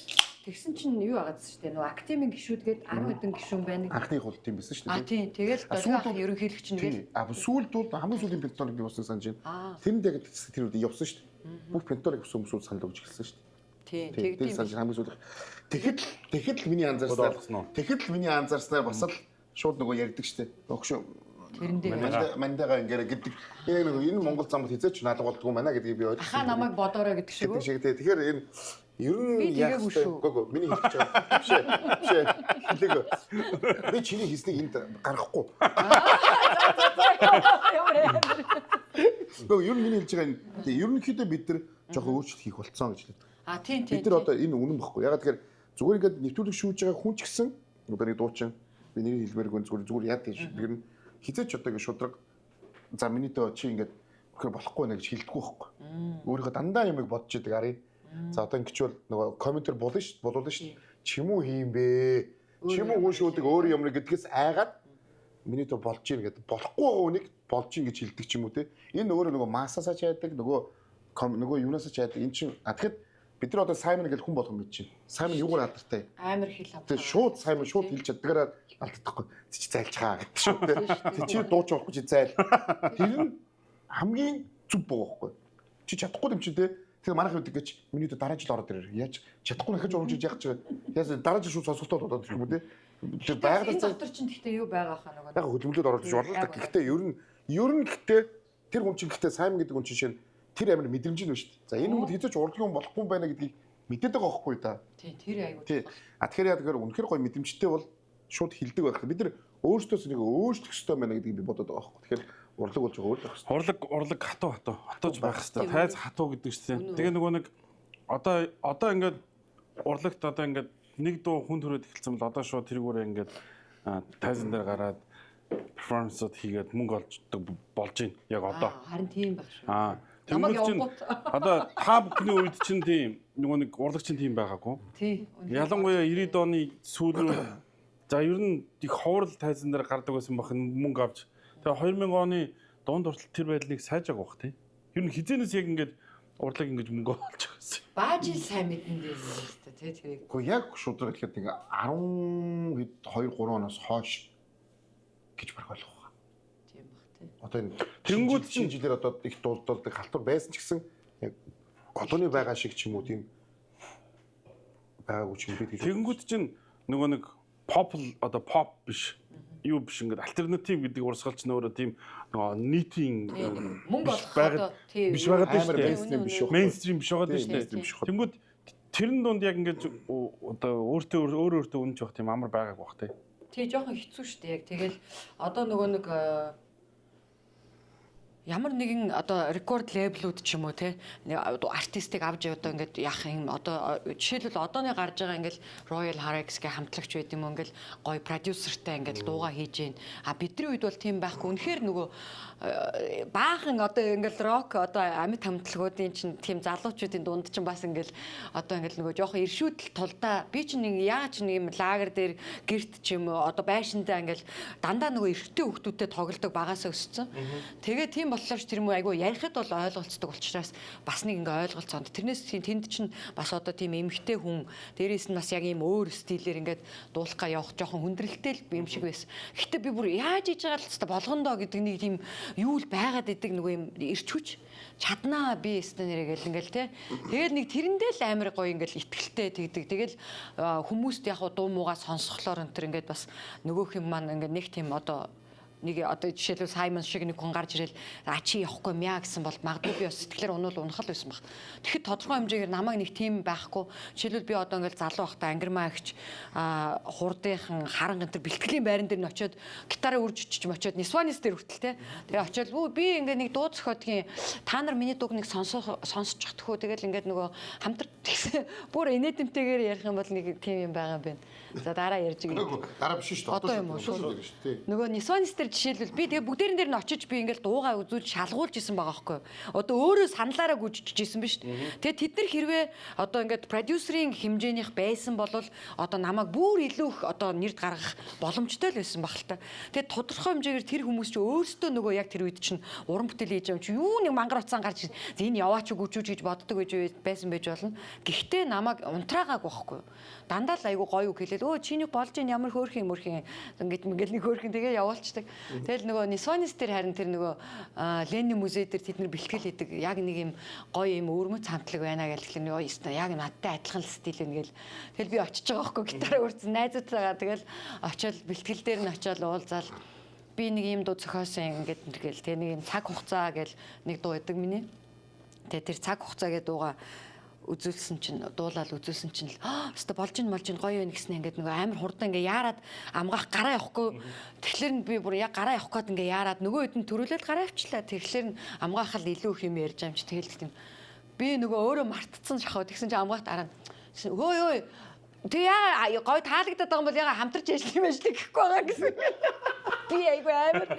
тэгсэн чинь юу агаадсан шүү дээ. Нөгөө академийн гишүүд гээд 10 хэдэн гишүүн байна. анхны хул тийм байсан шүү А дээ. тийм тэгэл А, сүүлд долгион ерөнхийлөгч нь гээл Тийм. А сүүлд бол хамгийн сүүлийн Pentatonix явсан санаж байна. Аа. Тэрэнд яг тэр үед явсан шүү дээ. Бүх Pentatonix явсан хүмүүсүүд санал өгч эхэлсэн шүү дээ. тийм Тийм. Тэр тэгдэм. санаж хамгийн сүүлд. Тэгэхэд л тэгэхэд л миний анзаарснаар Бодоолгосон уу? тэгэхэд л миний анзаарснаар бас л шууд нөгөө ярьдаг шүү дээ. Өгшөө Тэрэндээ мандага ингээрэ гэдэг. Яг нөгөө энэ Монгол замд хизээч наалга болдгоо мана гэдгийг би ойлгосон. Ахаа намайг бодоорой гэдэг шиг гэдэг үү? шиг тий. Тэгэхээр энэ ер нь Би яах тэгээгүй ёстой? шүү. Үгүй үгүй миний хэлж байгаа. Биш ээ. Биш ээ. Хэлээгөө. Би чиний хийснийг энд гаргахгүй. Ямар амар. Үгүй ер нь миний хэлж байгаа энэ тий, ерөнхийдөө бид нар жоохон өөрчлөлт хийх болцсон гэж хэлээд. А тийм тийм. Бид нар одоо энэ үнэн бохгүй. Ягаад тэгэхээр зүгээр ингээд нэвтрүүлэг шүүж байгаа хүн ч гэсэн одоо нэг дуучин би нэрийг хэлмээргүй зүгээр зүгээр яад гэж тэр нь хизээч одоо ингээд шудраг за миний дөө чи ингээд үнэхээр болохгүй нэ гэж хэлдэггүй байхгүй. Өөрийнхөө дандаа юмыг бодож идэг арыг. За одоо ингэчвэл нөгөө комментэр булна шүү, болуулна шүү. Чим үү хийм бэ? Чим үү хүн шүүдэг өөр юм гэдгээс айгаад Миний дөө болж ийн гэдэг болохгүй байгаа үнийг болж ийн гэж хэлдэг ч юм уу те. Энэ өөрөө нөгөө массасаа ч яадаг, нөгөө юунасаа ч яадаг. Эн чинь а тэгэхэд бид нар одоо Саймон гэж хүн болгон мэдэж байна. Саймон юугаар алдартай. Амар хэл хамтаа. Тэгээ шууд Саймон шууд хэлж чаддгаараа алддаггүй. Чи зайлчгаа гэдэг шүү те. Тэг чи дууч болохгүй чи зайл. Тэр нь хамгийн зүв байгаа байхгүй. Чи чадахгүй юм чи те. Тэгээ манайх үдэг гэж миний дөө дараа жил ороод ирэр. Яаж чадахгүй нэхэж урамж яах гэж байгаа. Яаж дараа жил шууд сонсголтод ороод ирэх юм уу те. Тэр байгаль Энэ дотор чинь гэхдээ юу байгаа хаа нөгөө. Яг хөдөлмөрлөд ороод ирж болно л да. Гэхдээ ер нь гэхдээ тэр хүн чинь гэхдээ Саймон гэдэг хүн чинь шинэ тэр амар мэдрэмж нь байна шүү дээ. За энэ хүмүүс хэзээ ч урлагийн хүн болохгүй юм байна гэдгийг мэдээд байгаа байхгүй да. Тий, тэр айгуу. Тий. А тэгэхээр яа тэгэхээр үнэхээр гоё мэдрэмжтэй бол шууд хилдэг байх. Бид нар өөрсдөөс нэг өөрчлөх ёстой байна гэдгийг би бодод байгаа байхгүй. Тэгэхээр урлаг болж байгаа өөр л байх ёстой. Урлаг хатуу хатууж байх хэрэгтэй. Тайз хатуу гэдэг чинь. Тэгээ нөгөө нэг одоо ингээд урлагт одоо ингээд нэг дуу хүн төрөөд эхэлсэн бол одоо шууд тэрүүгээрээ ингээд тайзан дээр гараад перформансууд хийгээд мөнгө олждог болж байна. Яг одоо. Харин тийм байх шүү. Намайг чинь одоо та бүхний үед чинь тийм нөгөө нэг урлаг чинь тийм байгаагүй. Тий. Ялангуяа 90-ад оны сүүл рүү за ер нь их ховрол тайзан дээр гардаг байсан байх нь мөнгө авч. Тэгээ 2000 оны дунд хүртэл тэр байдлыг сайжааг байх тий. Ер нь хизээнээс яг ингээд урлаг ингэж мөнгө олж байсан. Баажил сайн мэдэн дээр юм шүү дээ тий тэрийг. Гэхдээ яг шудраг хэлэхэд нэг 10 хэд 2 3 оноос хойш гэж бараг ойлгох байна. Тийм бах тий. Одоо энэ Тэнгүүд чинь жилээр одоо их дуулдуулдаг халтур байсан ч гэсэн яг одооны байгаа шиг ч юм уу тийм байгаагүй ч юм би тэгж. Тэнгүүд чинь нөгөө нэг pop одоо pop биш юу биш ингээд альтернатив гэдэг урсгал чинь өөрөө тийм нөгөө нийтийн мөнгө олох одоо тийм биш байгаад байна шүү дээ. Мейнстрим биш үү? Мейнстрим биш байгаад байна шүү дээ. Тэнгүүд тэрэн дунд яг ингээд одоо өөртөө өөр өөртөө үнэнч байх тийм амар байгаагүй бах тий. Тий жоохон хэцүү шүү дээ яг тэгэл одоо нөгөө нэг ямар нэгэн одоо рекорд лейблүүд ч юм уу те артистыг авч одоо ингээд яах юм одоо жишээлбэл одооны гарч байгаа ингээд Royal Harrex гэх хамтлагч байд юм уу ингээд гоё продюсертай ингээд дууга хийж гин. А бидний үед бол тийм байхгүй. Үнэхээр нөгөө баахан одоо ингээд рок одоо амьд хамтлагуудын чинь тийм залуучуудын дунд чинь бас ингээд одоо ингээд нөгөө жоохон иршүүдэл тулдаа би чинь нэг яаж нэг юм лагер дээр гэрт ч юм уу одоо байшиндаа ингээд дандаа нөгөө эрэгтэй хүүхдүүдтэй тоглодог багасаа өссөн. Тэгээ тийм болохоор тэр юм айгүй ярихад бол ойлголцдог учраас бас нэг ингээ ойлголцоонд. Тэрнээс тэнд чинь бас одоо тийм эмэгтэй хүн дээрээс нь бас яг ийм өөр стилээр ингээд дуулах га явах жоохон хүндрэлтэй л юм шиг байсан. Гэтэ би бүр яаж хийж байгаа л хэвээр болгондоо гэдэг нэг тийм юу л байгаад идэг нөгөө юм ирч хүч чаднаа би өстө нэрээ гэл ингээл те. Тэгээд нэг тэрэндээ л амар гоё ингээл итгэлтэй тэгдэг. Тэгэл хүмүүст яг дуу муугаа сонсхолоор энэ төр ингээд бас нөгөөх юм маань ингээд нэг тийм одоо нэг одоо жишээлбэл Саймон шиг нэг хүн гарч ирэл а чи явахгүй мя гэсэн бол магадгүй би бас сэтгэлээр унуул унах л байсан баг. Тэгэхэд тодорхой хэмжээгээр намайг нэг тийм байхгүй. Жишээлбэл би одоо ингээл залуу байхдаа ангирмаа агч хурдынхан харанг энэ төр бэлтгэлийн байран дээр нь очиод гитараа үрж чич очиод Нисванис дээр хүртэл те. Тэгээ очиод би ингээ нэг дуу зохиодгийн та нар миний дууг нэг сонсож чадах уу тэгэл ингээд нөгөө хамтар тэгсэн бүр инээдэмтэйгээр ярих юм бол нэг тийм юм байгаа юм байна. За дараа ярьж өгье. Дараа биш шүү дээ. Одоо юм уу? Шууд шүү дээ. Нөгөө Нисванис дээр жишээлбэл би тэгээ бүгдээрэн дээр нь очиж би ингээл дуугаа үзүүлж шалгуулж исэн байгаа байхгүй юу. Одоо өөрөө саналаараа гүжиж исэн биш. Тэгээ тэд нар хэрвээ одоо ингээд продюсерийн хэмжээнийх байсан бол одоо намайг бүр илүү их одоо нэрд гаргах боломжтой л байсан баг л та. Тэгээ тодорхой хэмжээгээр тэр хүмүүс чи өөрсдөө нөгөө яг тэр үед чинь уран бүтээл хийж байгаа юм чи юу нэг мангар уцаан гарч энэ яваач гүжүүж гэж боддог гэж байсан байж болно. Гэхдээ намайг унтраагааг байхгүй юу. Дандаа л айгу гоё үг хэлээл өө чиний болж ин ямар хөөрхөн юм өрхөн ингээд ингээл нэг хөөрхөн тэгээ явуулцдаг. Тэгэл нөгөө Нисванис дээр харин тэр нөгөө Ленин музей дээр тэд нар бэлтгэл хийдэг. Яг нэг юм гоё юм өвөрмөц хамтлаг байна гэж тэгэхээр нөгөө ёстой яг надтай адилхан стил байна гэл. Тэгэл би очиж байгаа байхгүй гитараа үрцэн найзуудтайгаа тэгэл очиод бэлтгэл дээр нь очиод уулзаал би нэг юм дуу зохиосон ингээд ингээл тэгээ нэг юм цаг хугацаа гэл нэг дуу идэг миний. Тэгээ тэр цаг хугацаа гэдэг дууга үзүүлсэн чинь дуулаад үзүүлсэн чинь л өстө болж ин гоё юм гэснээр ингээд нөгөө амар хурдан ингээд яарад амгаах гараа явахгүй. Тэгэхээр нь би бүр яг гараа явах гээд ингээд яарад нөгөө хэд нь төрүүлээд гараа авчлаа. Тэгэхээр нь амгаах л илүү их юм ярьж байгаа юм чи тэгэл тийм. Би нөгөө өөрөө мартцсан шахав. Тэгсэн чинь амгаах дараа нь хөөе хөөе Тэг яа гой таалагдаад байгаа юм бол яга хамтарч ажиллах юм ажиллах гэхгүй байгаа гэсэн. Би айгүй амар.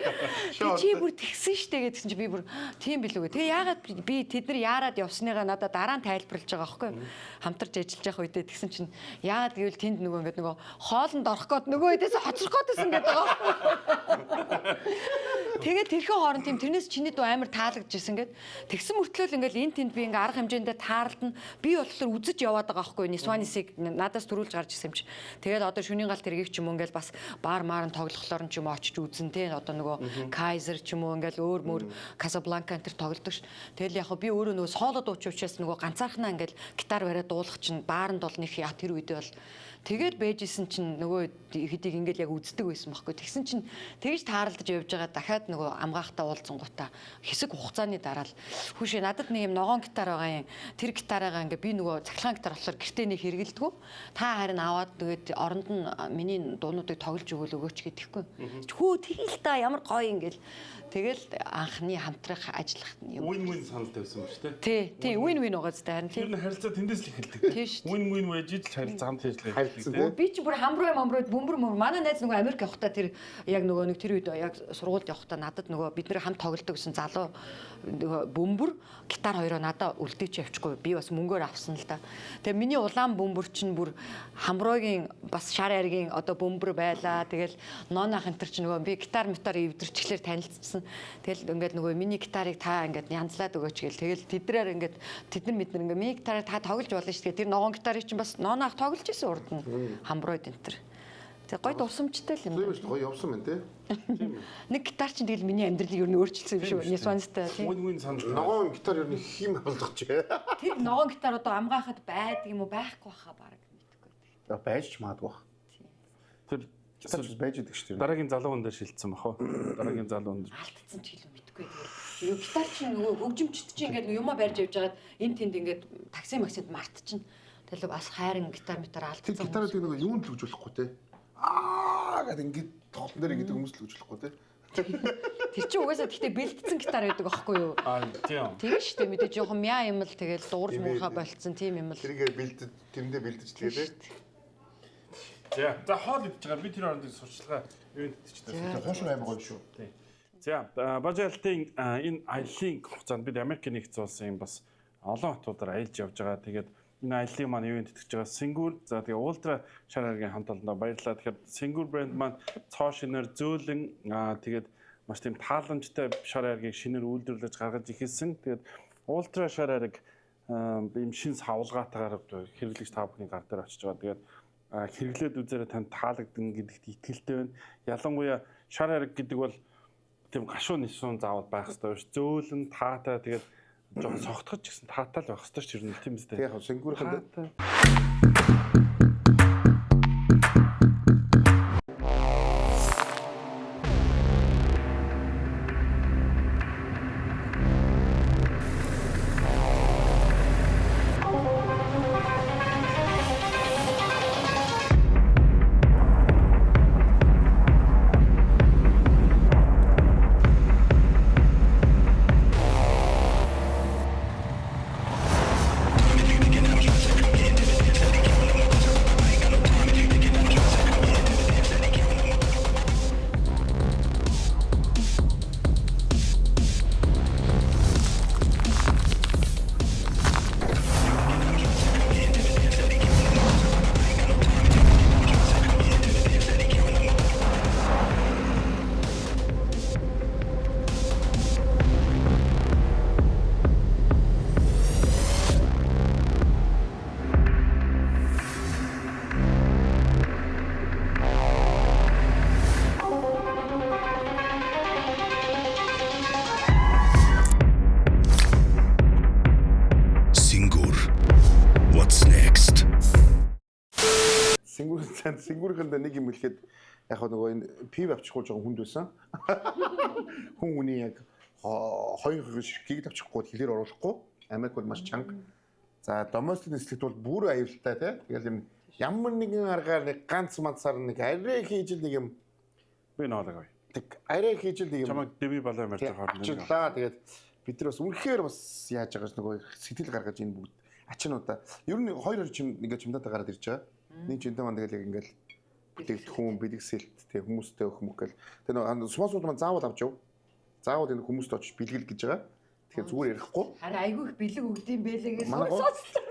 Тэг чи бүр тэгсэн штэ гэдгсэн чи би бүр тийм билүү гэ. Тэг яагаад би тэд нар яарад явсныгаа надад дараа нь тайлбарлаж байгаа байхгүй юу? Хамтарч ажиллаж явах үедээ тэгсэн чинь яагаад гэвэл тэнд нөгөө ингээд нөгөө хоолнд орох гээд нөгөө хэдээс хоцрох гээд байсан гэдэг байгаа байхгүй юу? Тэгээд тэрхэн хооронд тийм тэрнээс чиний дуу амар таалагдчихсан гэд. Тэгсэн мөртлөө л ингээл эн тэнд би ингээ арга хэмжээндээ таарлдна. Би болохоор үзэж яваад байгаа байхгүй юу? Нисванисыг надаас төрүүлж гарч ирсэн юм чи. Тэгээд одоо шөнийн галт тэргийг ч юм уу ингээл бас баар маар нь тоглохлоор нь ч юм уу очиж үзэн те. Одоо нөгөө Кайзер ч юм уу ингээл өөр мөр Касабланка энэ төр тоглодог ш. Тэгэл яг би өөрөө нөгөө соло дууч учраас нөгөө ганцаархнаа ингээл гитар бариад дуулах чинь бааранд бол нэг я тэр үедээ бол тэгээд бэжсэн чинь нөгөө хэдийг ингээл яг үздэг байсан байхгүй. Тэгсэн чинь тэгж таарлаж явж байгаа дахиад нөгөө амгаахтаа уулзсангуудаа хэсэг хугацааны дараа л хүүшээ надад нэг юм ногоон гитар байгаа юм. Тэр гитараагаа ингээ би нөгөө цахилгаан гитар болохоор гэртээ нэг хэрэгэлдэггүй. Та харин аваад тэгээд оронд нь миний дуунуудыг тоглож өгөөл өгөөч гэдэхгүй. Хүү тэгэл та ямар гоё ингээл тэгэл анхны хамтрах ажиллах юм. Win win санал тавьсан ба шүү дээ. Тий, тий, win win байгаа зү харин тий. Тэр нь харилцаа тэндээс л эхэлдэг. Тий шүү дээ. Win win байж ижил харилцаа хамт ажиллах. Харилцсан тий. Би чи бүр хамруу мамруу бөмбөр мөр. Манай найз нөгөө Америк явахдаа тэр яг нөгөө нэг тэр үед яг сургуульд явахдаа надад нөгөө бид нэр хамт тоглодог гэсэн залуу нөгөө бөмбөр гитар хоёроо надад үлдээч явчихгүй. Би бас мөнгөөр авсан л да. Тэгээ миний улаан бөмбөр чинь бүр хамруугийн бас шар аргийн одоо бөмбөр байлаа. Тэгэл ноонах энэ төр чинь нөгөө би гитар митар эвдэрчлэр танилцсан. Тэгэл ингээд нөгөө миний гитарыг та ингээд янзлаад өгөөч гэл. Тэгэл тэдрээр ингээд тэд нар бид нар ингээд миний гитарыг та тоглож болно шүү дээ. Тэр ногоон гитарыг чинь бас ноонах тоглож исэн урд нь хамрууд энэ төр. Тэг гой дурсамжтай л юм. Тийм шүү дээ. Гоё явсан байна те. Нэг гитар чинь тэгэл миний амьдралыг ер нь өөрчилсөн юм шүү. Нисванстай тийм. Win win санал. Ногоон гитар ер нь хим болгоч. Тэр ногоон гитар одоо амгаахад байдаг юм уу байхгүй хаа баг мэдэхгүй. Байж ч магадгүй бах. Тэр Гитар ч байж идэг шүү дээ. дараагийн залуу хүн дээр шилжсэн бах уу? Дараагийн залуу хүн дээр. Алдсан ч илүү мэдэхгүй тэгэл. Юу гитар чинь нөгөө хөгжимчт чинь ингээд юмаа барьж явж байгаад энэ тэнд ингээд такси максид мартчихна. Тэгэл бас хайрын гитар митар Тэр алдсан. гитарыг нөгөө юунд л хөгжүүлэхгүй те. Аа гэд ингээд тоглон дээр ингээд хүмүүс л хөгжүүлэхгүй те. Тэр чинь угаасаа тэгтээ бэлдсэн гитар байдаг аахгүй юу? Аа тийм. Тийм шүү дээ мэдээж жоохон мяа юм л тэгэл дуурж Тийм ээ. муухай болцсон тийм юм л. Тэрийгээ бэлдэж тэрэндээ бэлдэж тэгээ те. За за хоол идэж байгаа. Би тэр орондын сурчлагаа юунд идчихсэн. Хоошоо амар гоё шүү. За Бажаалтын энэ аяллаа хугацаанд бид Америк нэгдсэн улсын бас олон хотуудаар аялж явж байгаа. Тэгээд энэ аяллаа маань юунд тэтгэж байгаа Сэнгүүр. За тэгээ Ультра шар харгийн хамт олондоо баярлалаа. Тэгэхээр Сэнгүүр брэнд маань цоо шинээр зөөлөн тэгээд маш тийм тааламжтай шар харгийг шинээр үйлдвэрлэж гаргаж эхэлсэн. Тэгээд Ультра шар хариг ийм шин савлгаатайгаар хэрэглэгч та бүхний гар дээр очиж байгаа. Тэгээд хэрэглээд үзээрэй танд таалагдана гэдэгт итгэлтэй байна. Ялангуяа шар хариг гэдэг бол тийм гашуун нисүүн заавал байх хэрэгтэй биш. Зөөлөн таатай тэгээд жоохон согтгож ч гэсэн таатай л байх хэрэгтэй ч ер нь тийм үстэй. Тэг яг сэнгүүрхэнд Таатай. Singur. What's next? Сэнгүүрхэн цанд сэнгүүрхэндээ нэг юм хэлэхэд яг хөө нөгөө энэ пив авчихгүй жоохон хүнд байсан. Хүн хүний яг хоёр хоёр ширхгийг авчихгүй хэлээр оруулахгүй. Америк бол маш чанга. За доместик нислэгт бол бүр аюултай тий. Тэгэл юм ямар нэгэн аргаар нэг ганц мансаар нэг арай хийж л нэг юм Би ноолог бай. тэг арай хийж л нэг юм Чамайг дэви балаа марж байгаа хооронд. авчирлаа. Тэгээд бид нар бас үнэхээр бас яаж байгаас нөгөө сэтгэл гаргаж энэ бүгд ачнуудаа. Ер нь хоёр хоёр чим ингээд чимдаатай гараад ирж байгаа. Нэг жинтэй маань тэгэл яг ингээл бүтээгдэхүүн, бэлгэсэлт тэг хүмүүстэй өгөх мөх гэл. Тэгээ нөгөө спонсорууд маань заавал авч яв. Заавал энэ хүмүүст очиж бэлгэл гэж байгаа. Тэгэхээр зүгээр ярихгүй. Харин айгүй их бэлэг өгд юм бэлээ гэж Манай сонссон.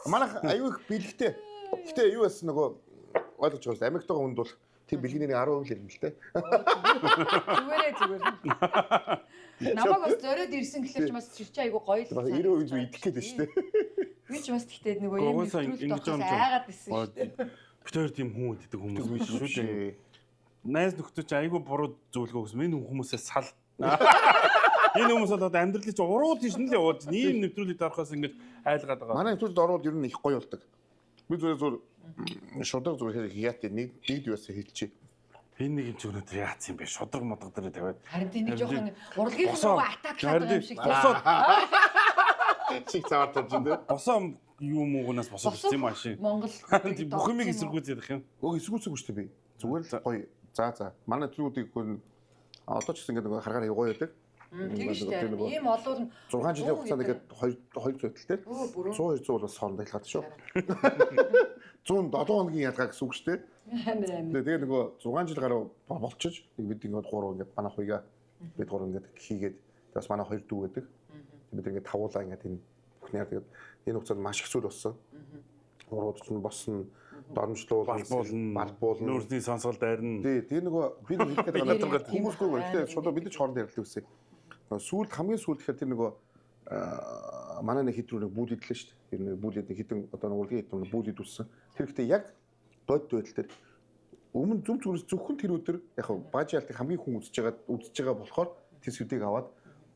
Манай аюу их бэлэгтэй. Гэтэ юу яасан нөгөө ойлгож байгаа юм. Америкт байгаа хүнд бол тэр бэлгийн нэг 10% л ирнэ л дээ. Зүгээрээ зүгээр. Намайг бас зориод ирсэн гэхэлэр ч бас тэр чинь айгүй гоё л. Бас 90% зү идэх гээд байна шүү дээ. Би ч бас тэгтээ нөгөө юм Угаасаа нэвтрүүлэлт ингэж авахаас юм чинь. айгаад байсан шүү дээ. Бид хоёр тийм хүн иддэг хүмүүс биш шүү дээ. Найз нөхдөд чи айгүй буруу зөвлөгөө өгсөн. Энэ хүмүүсээс сал. Энэ хүмүүс бол одоо амьдралын чи уруу тийш нь л явуулж ийм нэвтрүүлэгт орохоос ингэж айлгаад байгаа. Манай нэвтрүүлэлд орвол ер нь их гоё болдог. Би зүгээр зүгээр шудраг зүгээр яат нэг нэг юусэн хэлчихье. Энэ нэг юм чи өнөөдөр яац юм бэ? Шудраг модог дээр тавиад. Харин тийм нэг жоохон урлагийн руу атаклаад байгаа юм шиг тийм. Босоо Чиг цавар тавьж байна те. босоо юм уугнаас босоод ирсэн юм аашин. Монгол Тийм бүх юмыг эсэргүүцээд их юм. Өө эсэргүүцээгүй шүү дээ би. Зүгээр л гоё. За. Манай нэвтрүүлгүүдийг хүн одоо ч гэсэн ингээд нөгөө харгаар гоё байдаг. Тийм шүү дээ. Ийм олуул 6 жилийн хугацаанд ингээд 2 200 байдал те. Өө, бүрэн. 100 200 бол бас хоорондоо ялгаатай шүү. 107 хоногийн ялгаа гэсэн үг шүү дээ. Амар амар. Тэгээ нөгөө 6 жил гаруй болчиж нэг бид ингээд гурав ингээд манай хуйгаа бид гурав ингээд хийгээд бас манай хоёр дүү гэдэг. Бид ингээд тавуулаа ингээд энэ бүхнээр тэгээд энэ хугацаанд маш их зүйл болсон. Урууд ч нь босно, доромжлуулна, Балбуулна, балбуулна. Нүүрсний сонсгол дайрна. Тий, тэр нөгөө би нэг хэлэх гээд байгаа Тийм. хүмүүс гоо гэхдээ шууд бид ч хоорондоо ярилдаг гэсэн. Нөгөө сүүлд хамгийн сүүлд гэхээр тэр нөгөө манай нэг хэд рүү нэг бүүл идлээ шүү дээ. Тэр нэг бүүл идэв хитэн одоо нэг урлагийн хитэн бүүл идүүлсэн. Тэр ихтэй яг бодит байдал тэр өмнө зүг зүгээс зөвхөн тэр өдөр яг хав бааж ялтыг хамгийн хүн үзэж байгаа болохоор тэр сүдийг аваад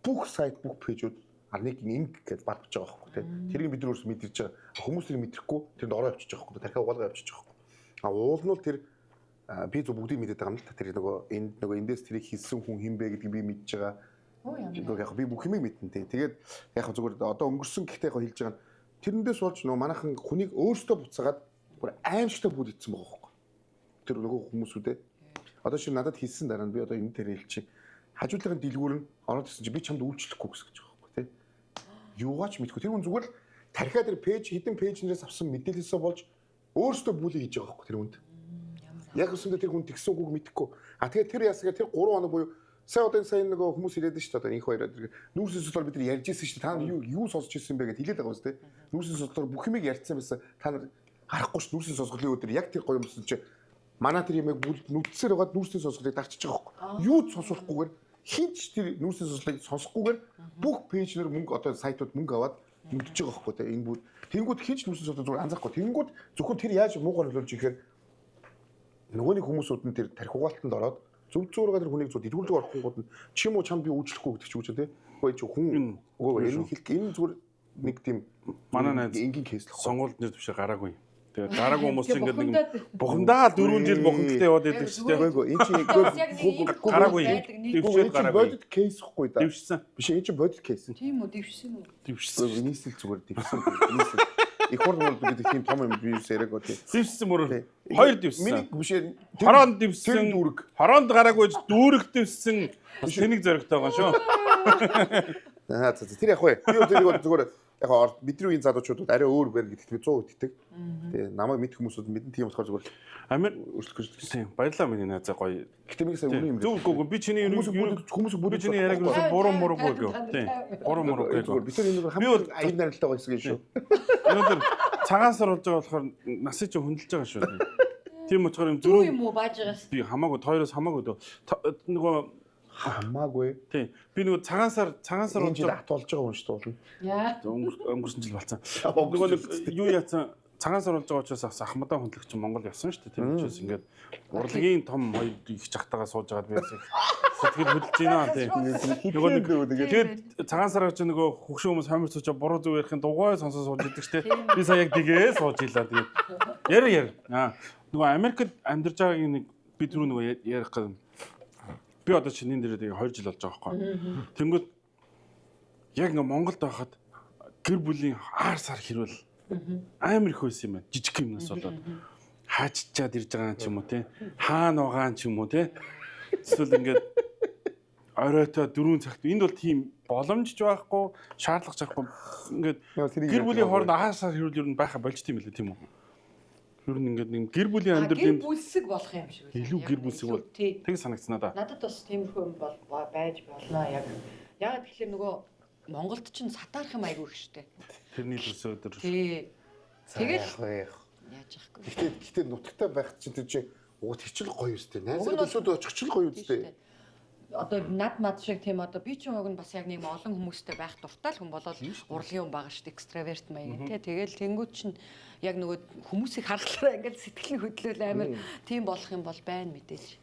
бүх сайт бүх пэйжүүд арныг инг гэж барбж байгаа байхгүй тий. Тэрийг бид нар өөрсдөө мэдэрч байгаа. Хүмүүс тэрийг мэдрэхгүй тэнд ороо явчихж байгаа байхгүй. Тархиа угаалгаа явчихж байгаа байхгүй. А уул нь бол тэр би зөв бүгдийг мэдээд байгаа юм л та. Тэр нөгөө энд нөгөө эндээс тэрийг хийсэн хүн хэн бэ гэдгийг би мэдж байгаа. Өө ямар. Яг би бүх юмыг мэднэ тий. Тэгээд яг зүгээр одоо өнгөрсөн гэхдээ яг хэлж байгаа нь тэрэндээс болж нөгөө манайхан хүнийг өөрсдөө буцаагаад бүр аимшигтай бүл ицсэн байгаа байхгүй. Тэр нөгөө хүмүүсүүдээ. Одоо чи надад хэлсэн дараа нь би одоо энэ дээр хэлчих. Хажуудлахын дэлгүүр нь ороод ирсэн чи би чамд үйлчлэхгүй гэсэн гэж байгаа байхгүй тий. Юугаач мэдгүй. Тэр хүн зүгээр л тархиа тэр пэйж хідэн пэйжнээс авсан мэдээлэлээсээ болж өөрсдөө бүлийг хийж байгаа байхгүй тэр хүнд. Яг үсэндээ тэр хүн тэгсэн үгүйг мэдэхгүй. А тэгээд тэр ясгаа тэр 3 хоног буюу сая одоо энэ сая нөгөө хүмүүс ирээд шүү дээ одоо инх хоёроо тэр нүүрсийн судлаар бид нар ярьж ирсэн шүү дээ. Та нар юу сонсч ирсэн бэ гэд хэлээд байгаа юм шүү дээ. Нүүрсийн судлаар бүх юмыг ярьсан байсан. Та нар харахгүй шүү нүүрсийн сонсголын өдөр яг тэр гоё юмсан чи манай тэр юмыг бүл нүдсээр байгаад нүүрсийн сонсголыг дарчиж байгаа байхгүй. Юу ч сонсохгүйгээр хинч тэр нүүрсийн сонсголыг сонсохгүйгээр бүх пэйжнэр мөнгө одоо сайтууд мөнгө аваад нүдж байгаа байхгүй те энэ бүр тэнгууд хинч нүүрсийн сонсголыг зүгээр анзаарахгүй. Тэнгууд зөвхөн тэр яаж муугар нөлөөлж ихээр нөгөө нэг хүмүүсүүд нь тэр тархи угаалтанд ороод зөв зүгээр тэр хүнийг зөв дэлгүүрлэг орохгүй нь чи юм уу чамд би үйлчлэхгүй гэдэг чи үү те. Үгүй чи хүн үгүй энэ хэлэх энэ зүгээр нэг тийм Манай найз энгийн кейс л сонгуульд нэр төвшөө гараагүй. Тэгээд гараагүй хүмүүс чинь ингээд нэг Бухимдаад. бухимдаа 4 жил бухимдалтай яваад идэг шүү дээ. Үгүй энэ чи Яг нэг ийм Гараагүй. байдаг нэг Дэвшээд энэ чи гараагүй. бодит кейс хгүй да. Дэвшсэн. Биш энэ чи бодит кейс. Тийм үү дэвшсэн үү? Дэвшсэн. Нийслэл зүгээр дэвсэн. Нийслэл. Их хурд мөр гэдэг тийм том юм би юу яриаг тий. Дэвшсэн мөр. Хоёр дэвшсэн. Миний биш ээ, тэр- Хороонд Тэр дэвшсэн. дүүрэг. Хороонд гараагүй ч дүүрэг дэвшсэн. Бас тэнэг зоригтой байгаа шүү. Аа за за, тэр яг вэ. Би бол тэрийг бол зүгээр яг бидний үеийн залуучууд арай өөр байна гэдэгт би 100% итгэдэг. Тэгээ намайг мэдэх хүмүүсүүд мэдэн тийм болохоор зүгээр Амир өөрчлөх гэж. тийм баярлалаа миний найзаа гоё. Гэтэ би сая үнэн юм. Зөв үгүй би чиний Хүмүүс хүмүүс би чиний яриаг юусэн буруу муруугүй гэв. Тийм. Буруу муруугүй Зүгээр гэв. бид нар энэ Би бол- хамгийн аян нарилтай байгаа хэсэг юм шүү. Өнөөдөр цагаан сар болж байгаа болохоор насыг чи хөндлөж байгаа шүү. Тийм учраас юм Дүү зөрүү юм уу бааж байгаас. би хамаагүй тойроос хамаагүй дөө. Нөгөө Хамаагүй. тийм би нөгөө цагаан сар Энэ болж жил ат болж байгаа юм шүү дээ. Яа. өнгөрсөн жил болсон. Нөгөө нэг юу яатсан цагаан сар болж байгаа учраас бас Ахмадаа хөндлөгч Монгол явсан шүү дээ. Тийм учраас ингээд урлагийн том хоёр их чахтагаа сууж байгаад би бас их сэтгэл хөдлөж байна тийм. Нөгөө нэг тэгээд цагаан сараар чи нөгөө хөгшин хүмүүс хомир суучаа буруу зүг ярихын дугуй сонсоо сууж идэг штэ. Би сая яг тэгээ сууж илаа тэгээд яри. Аа нөгөө Америкт амьдарч байгаагийн нэг би түрүү нөгөө ярих гэдэг. Би одоо чиний дээр тэгээ 2 жил болж байгаа байхгүй. Тэнгүүд яг ингээ Монголд байхад гэр бүлийн аар сар хэрвэл амар их байсан юм байна. Жижиг юмнаас болоод хааччаад ирж байгаа ч юм уу те. Хаана байгаа ч юм уу те. Эсвэл ингээд оройтой 4 цагт энд бол тийм боломж ч байхгүй, шаардлага ч байхгүй. Ингээд Яа, тэрийг гэр бүлийн ярьж хооронд аар сар хэрвэл ер нь байха болж тийм үлээ тийм үү? Ер нь ингээд нэг гэр бүлийн Гэр амьдралын бүлсэг болох юм шиг байлаа. илүү Яг гэр бүлсэг бол Тий. тэг санагдсан надаа. Надад бас тиймэрхүү юм бол байж болно яг. Яагаад тэгэхээр нөгөө Монголд ч сатаарах юм айгүй их штэ. Тэрний төлсөө өдөр. Тий. Тэгэл яах вэ? яаж яахгүй. Гэхдээ нутагтай байх чинь тэр чинь уг тэгчл гоё үстэй. Уг Найзаа нь бол- төсөөд очих ч гоё үстэй. Одоо над мад шиг тийм одоо би ч уг нь бас яг нэг олон хүмүүстэй байх дуртай л хүн болоод урлагийн хүн байгаа шүү дээ, экстраверт маяг тий. Тэгэл тэнгууд чинь яг нөгөө хүмүүсийг харахлаараа ингээл сэтгэл нь хөдлөөл амар тийм болох юм бол байна мэдээж.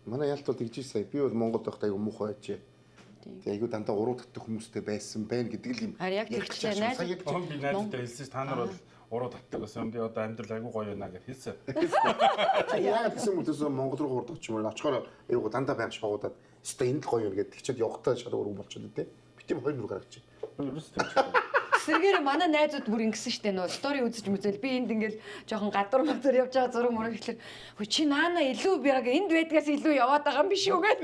Манай ялт бол тэгж сая. Би бол Монголд байхдаа айгу муухай байжээ. Тэгээ айгу дандаа уруу татдаг хүмүүстэй байсан байна гэдэг л юм. Харин яг тэгчлээ, найз- Сая яг Би найзтай хэлсэн чи та нар бол уруу татдаг гэсэн. Би одоо амьдрал айгүй гоё байна гэж хэлсэн. яагаад гэсэн мөртөөсөө Монгол руу хурд очих юм бол очихоор айгу дандаа байнга шоогдаад өстой энд л гоё юм гэдэг тэгчээд явхдаа шал уруу болчиход тий. Би тийм хоёр нүр гаргачих. Ерөөс тийм. Сэргээр манай найзууд бүр ингэсэн штэ нөө стори үзэж мүзэл би энд ингээл жоохон гадуур мадуур явж байгаа зураг мураг гэхлээр хөө чи наана илүү би яг энд байдгаас илүү яваад байгаа юм биш үү гэд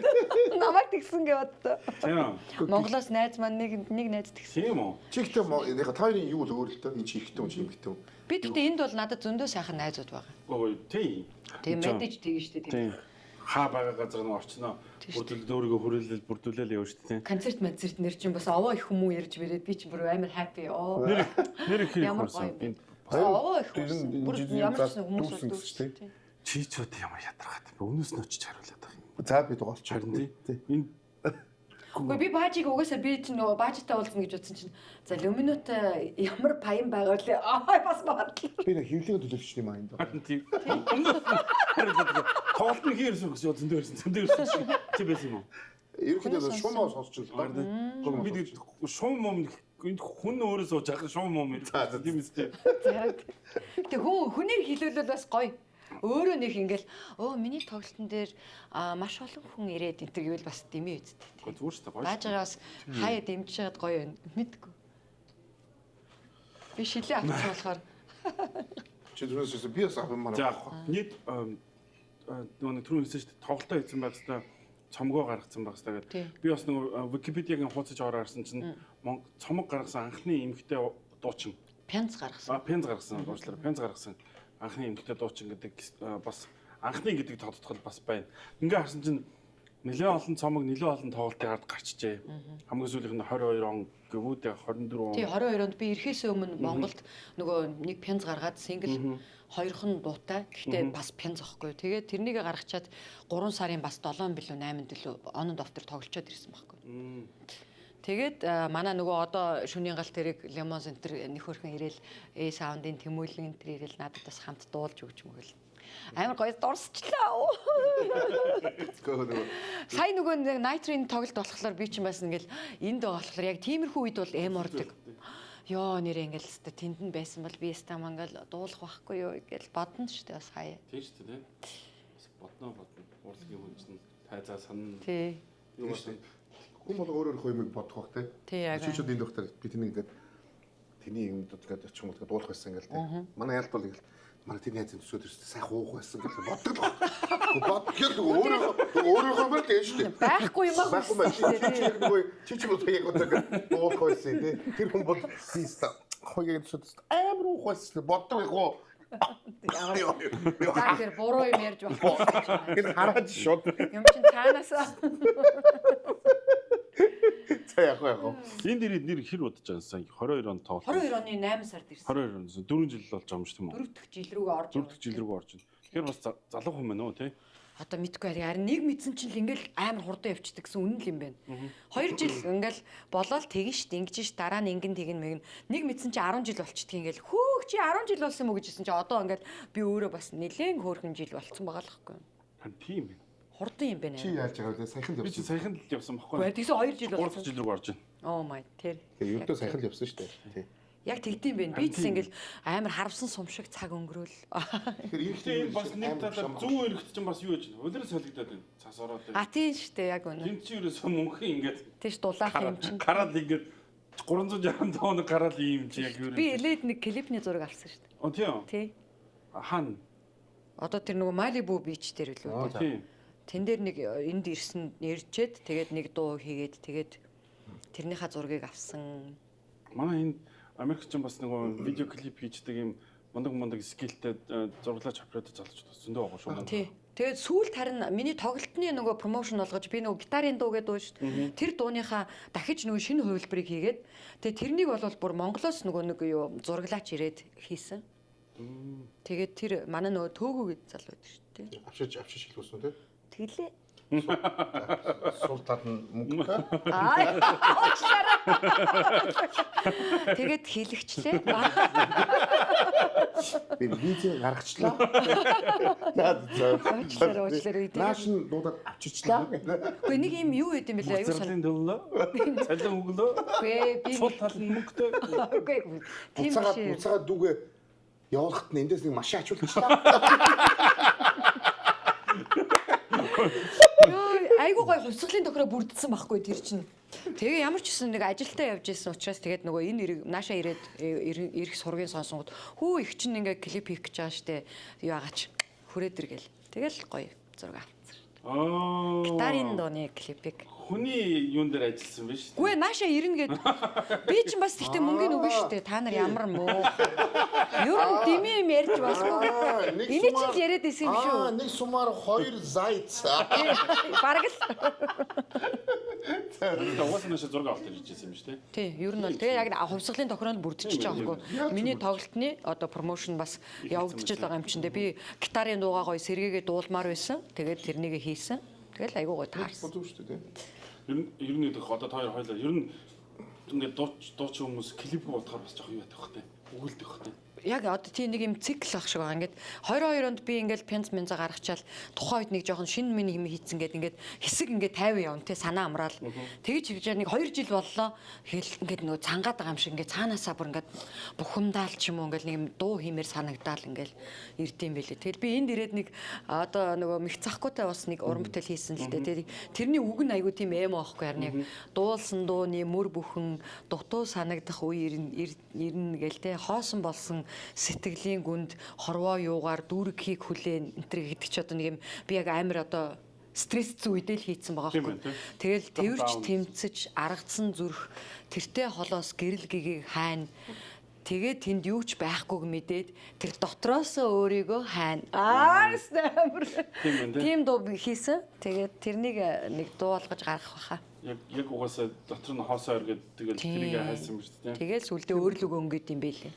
намайг тэгсэн гэ боддоо. Тийм. Монголоос найз маань нэг нэг найз тэгсэн. Тийм үү? Чи ихтэй яг та хоёрын юу л өөр л дөө. Энэ чи ихтэй хүн чи эмэгтэй хүн. Би тэгтээ энд бол надад зөндөө сайхан найзууд байгаа. Ой, тийм. Тийм мэдээж тэгэн штэ тийм. Тийм. Хаа байгаа газар нь орчноо. Бүрдүүлээд өөрийгөө хүрээлэл бүрдүүлээл явна шүү дээ. Концерт концерт нэр чинь бас овоо их хүмүүн ирж бирээд би чинь бүр амар happy оо. Нэр нэр их их Ямар гоё хурсан. юм бэ? Энд Овоо их Тэр хурсан. нь Бүр энэ ямар ч жил хүмүүс дүүрсэн бол гэсэн чинь, дүүрсэн. чи ч үт ямар ядаргаад. Би өмнөөс нь очиж хариулаад байгаа юм. За би дугаарч. Харин тий. Энэ Үгүй би баажиг угаасаа би чинь нөгөө баажтай уулзна гэж бодсон чинь за люминотой ямар паян байгаа лээ. Аа бас бодлоо. Би нэг хөвлөгийн төлөөлөгч юм аа энд. харин тий. Өмнөөс нь хариулаад байгаа. Тоглолт нь хэр ирсэн гэсэн зөндөө ирсэн. Зөндөө ирсэн чи. Чи байсан юм уу? Ерөнхийдөө шумаа сонсч л доо. Би тэгээд шум мум энд хүн өөрөө сууж байгаа шум мум тийм үстэй. Тэг хүн хүнээр хилүүлвэл бас гоё. Өөрөө нэг ингээл өө миний тоглолтын дээр маш олон хүн ирээд энэ төр гэвэл бас дэмий үсттэй. Гэхдээ зүгээр шүү дээ гоё. Баажгаа бас хаяа дэмжиж байгаад гоё байна. Мэдгүй. Би шилээ авчихсан болохоор Чи түрүүнээс би бас авмаар. За нийт нөгөө нэг түрүүн хэлсэн шүү дээ тоглолтоо хийсэн байх хэвээр цомгоо гаргацсан байх хэвээр Тий. гэдэг. Би бас нөгөө Википедиагийн хуудасж ороо харсан чинь цомог гаргасан анхны эмэгтэй дуучин. пянц гаргасан. А пенз гаргасан уучлаарай. Пенз гаргасан анхны эмэгтэй дуучин гэдэг бас анхны гэдэг тодтгол бас байна. Ингээ харсан чинь нэлээд олон цомог, нэлээд олон тоглолтын ард гарчжээ. Хамгийн сүүлийнх нь 22 он гэвүү дээ 24 он. Тий 22 онд би ирэхээс өмнө Монголд нөгөө нэг пянз гаргаад сингл хоёрхан дуутай. Гэхдээ бас пянз ахгүй. Тэгээд тэрнийг гаргачаад 3 сарын бас 7 билүү 8-нд билүү он онд офтер тоглолцоод ирсэн байхгүй. Тэгээд манай нөгөө одоо шөнийн гал тэрэг Lemon Center нөхөрхөн ирээл A Sound-ын тэмүүлэн энэ төр ирээл надад бас хамт дуулж өгч мөгөл. Амар гоё дурсчлаа. Нөгөө Сая нөгөө нэг Night-ын тоглолт болохоор би чинь бас ингээл энд байгаа болохоор яг тиймэрхүү үед бол эм ордог. Йоо нэрээ ингээл өстө тэнд нь байсан бол би стам ингээл дуулах байхгүй юу ингээл бодно штэ бас хаяа. Тийм шүү дээ. Бас бодно бодно. Урлагийн хүн чинь тайзаа санана. Тий. Юу болсон? Хүн болго өөр өөр юмыг бодох бах те. Тий, яг. Чи ч одоо энд байхдаа би тэний ингээд тэний юм ингээд очих юм бол дуулах байсан ингээл те. Манай ялт бол ингээл манай тэр найзын төсөөд ирсэн сайхан уух байсан гэж боддог л баг. Боддог л өөрөө өөрөөхөө мөр дээ шүү дээ. Байхгүй юм аа. Байхгүй маа чи чи яг нөгөө чи чи бол яг одоо ингээд дуулах байсан те. Тэр хүн бол би хоёрын төсөөд амар уух байсан боддог яг уу. За тэр буруу юм ярьж байхгүй. Ингээд хараад шууд Юм чин цаанаасаа. За яг уу яг уу. Энд ирээд нэр хэр удаж байгаа сан 22 он тоглолт. 22 оны 8 сард ирсэн. 22 он 4 жил болж байгаа юм шүү тийм үү? Дөрөв дэх жил рүүгээ орж. Дөрөв дэх жил рүүгээ орж байна. Тэгэхээр бас залуу хүн байна уу тий? Одоо мэдгүй харин нэг мэдсэн чинь л ингээл амар хурдан явчихдаг гэсэн үнэн л юм байна. 2 жил ингээл болоол тэгэн штт ингэж ш дараа нь ингэн тэгэн мэгэн нэг мэдсэн чинь 10 жил болчдөг ингээл хөөх чи 10 жил болсон юм уу гэжсэн чи одоо ингээл би өөрөө бас нэлээд хөөрхөн жил болцсон байгаа л байхгүй. Харин тийм юм. Хурдан юм байна. Чи яаж байгаа вэ? Саяхан л Би чи явсан. саяхан л явсан байхгүй. Үгүй тэгсэн 2 жил 3 болсон. дахь жил рүү орж байна. Oh my тэр. Тэгээ ердөө саяхан л явсан шүү дээ. Тий. Яг тэгдэм байх. Би ч гэсэн ингээл амар харавсан сум шиг цаг өнгөрөөл. Тэгэхээр Гэхдээ энэ бас нэг талаар зүүн эрэгт чинь бас юу яаж байна? Улирал солигдоод байна. Цас ороод байна. А тийм штэ яг үнэ. Тэнд чи ерөөсөө мөнхөн ингээд Тийш дулаах юм чинь. гараад ингээд 360 хоног гараад ийм чи яг юу Би элээд нэг клипний зураг авсан штэ. О тийм. Тий. Хаана? Одоо тэр нөгөө Малибу бич дээр үлээ. Тийм. Тэн дээр нэг энд ирсэн ирчээд тэгээд нэг дуу хийгээд тэгээд тэрнийхээ зургийг авсан. Манай энэ Америк ч бас нөгөө видео клип хийждэг юм мундаг мундаг skill тэй зураглаач оператор залуучууд бас зөндөө байгаа шүү. Тий. Тэгээд сүүлд харин миний тоглолтны нөгөө promotion болгож би нөгөө гитарын дуу гэдэг дуу шүү дээ. Тэр дууныхаа дахиж нөгөө шинэ хувилбарыг хийгээд тэгээд тэрнийг бол бүр Монголоос нөгөө нэг юу зураглаач ирээд хийсэн. Тэгээд тэр манай нөгөө төөгөө гэдэг залуу байдаг шүү дээ. Авчиж авчиж хэлгүүлсэн үү те? Тэглээ. Сул тал нь мөнгөтэй. Аа. Уучлаарай. Тэгээд хийлэгчлээ. Би визээ гаргачлаа. Наад зөө. Уучлаарай, уучлаарай. Нааш нь дуудаад авчирчлаа. Үгүй нэг юм юу байд юм бэлээ? Аюу сан. Зарлын төлөө, цалин өглөө, Үгүй би сул тал нь мөнгөтэй. үгүй тийм Буцаагаад биш. ээ. буцаагаад дүүгээ явуулахад нь эндээс нэг машин ачуулчихлаа. Йоо, айгуу гой хувьсгалын тохироо бүрдсэн байхгүй тэр чинь. Тэгээ ямар ч гэсэн нэг ажилдаа явж исэн учраас тэгээд нөгөө энэ эрэг нааша ирээд ирэх сургийн сонсонгод хүү их чинь ингээ клип хийх гэж байгаа штэ. Юу агаач хүрээд ир гэл. Тэгэл гоё зураг авцсан. Аа. Гитарын дууны клипийг. Хүний юун дээр ажилласан биш үү? Гүй нааша ирнэ гэд. Би чинь бас тэгтээ мөнгөний үгүй штэ. Та нар ямар муу. Ер нь дэмий юм ярьж болохгүй. Нэг Эний чинь л яриад исэн юм шүү. Аа, нэг сумаар хоёр заяц. Бараг л. Тэгээд угаасаа наашаа зураг авалт хийж ирсэн юм шүү дээ. Тий, ер нь бол тэгээ яг хувьсгалын тохироонд бүрдчихэж байгаа байхгүй. Миний тоглолтны одоо promotion бас явагдчихэл байгаа юм чинь дээ. Би гитарын дуугаа гоё сэргээгээ дуулмаар байсан. Тэгээд тэрнийг хийсэн. Тэгэл айгуу гоё таарсан. Бодов шүү дээ. Ер нь идэх одоо та хоёр хоёлаа ер нь ингээд дууч хүмүүс клип бодохоор бас жоох юу ятах хөтэй. Өгөлдөх хөтэй. Яг одоо тий нэг юм цикл ах шиг байгаа. Ингээд 22 онд би ингээд пянз мянза гаргачаал тухайн үед нэг жоохон шинэ миний юм хийцэн гээд ингээд хэсэг ингээд 50 явна тий санаа амраал. Тэгж хийж нэг 2 жил боллоо. Хэл ингээд нөгөө цангаад байгаа юм шиг ингээд цаанаасаа бүр ингээд бухимдаал ч юм уу ингээд нэг юм дуу хиймээр санагдаал ингээд ирдэм байлээ. Тэгэл би энд ирээд нэг одоо нөгөө мэх цахгүйтай бас нэг уран бүтээл хийсэн л дээ. Тэрний үг нь айгүй тийм эмо аахгүй харин яг дуулсан дууны мөр бүхэн дутуу санагдах үе ирнэ гэл те хоосон болсон сэтгэлийн гүнд хорвоо юугаар дүүргэхийг хүлээн энэ гэдэг чи одоо нэг юм би яг амар одоо стресс зүй үедээ л хийцэн байгаа Тийм байхгүй. байна, тийм. Тэгэл тэрч Down. тэмцэж аргацсан зүрх тэртээ холоос гэрэл гэгийг хайна. Тэгээд тэнд юу ч байхгүйг мэдээд тэр дотроосоо өөрийгөө хайна. Аа амар. Тийм байна, тийм. Тийм дуу хийсэн. Тэгээд тэрнийг нэг дуу болгож гаргах байхаа. Яг угаасаа дотор нь хоосоо эргээд тэгэл Тийм. тэрийг хайсан юм шүү дээ. Тэгэл сүлдээ өөрлөгөө өнгөд юм бэлээ.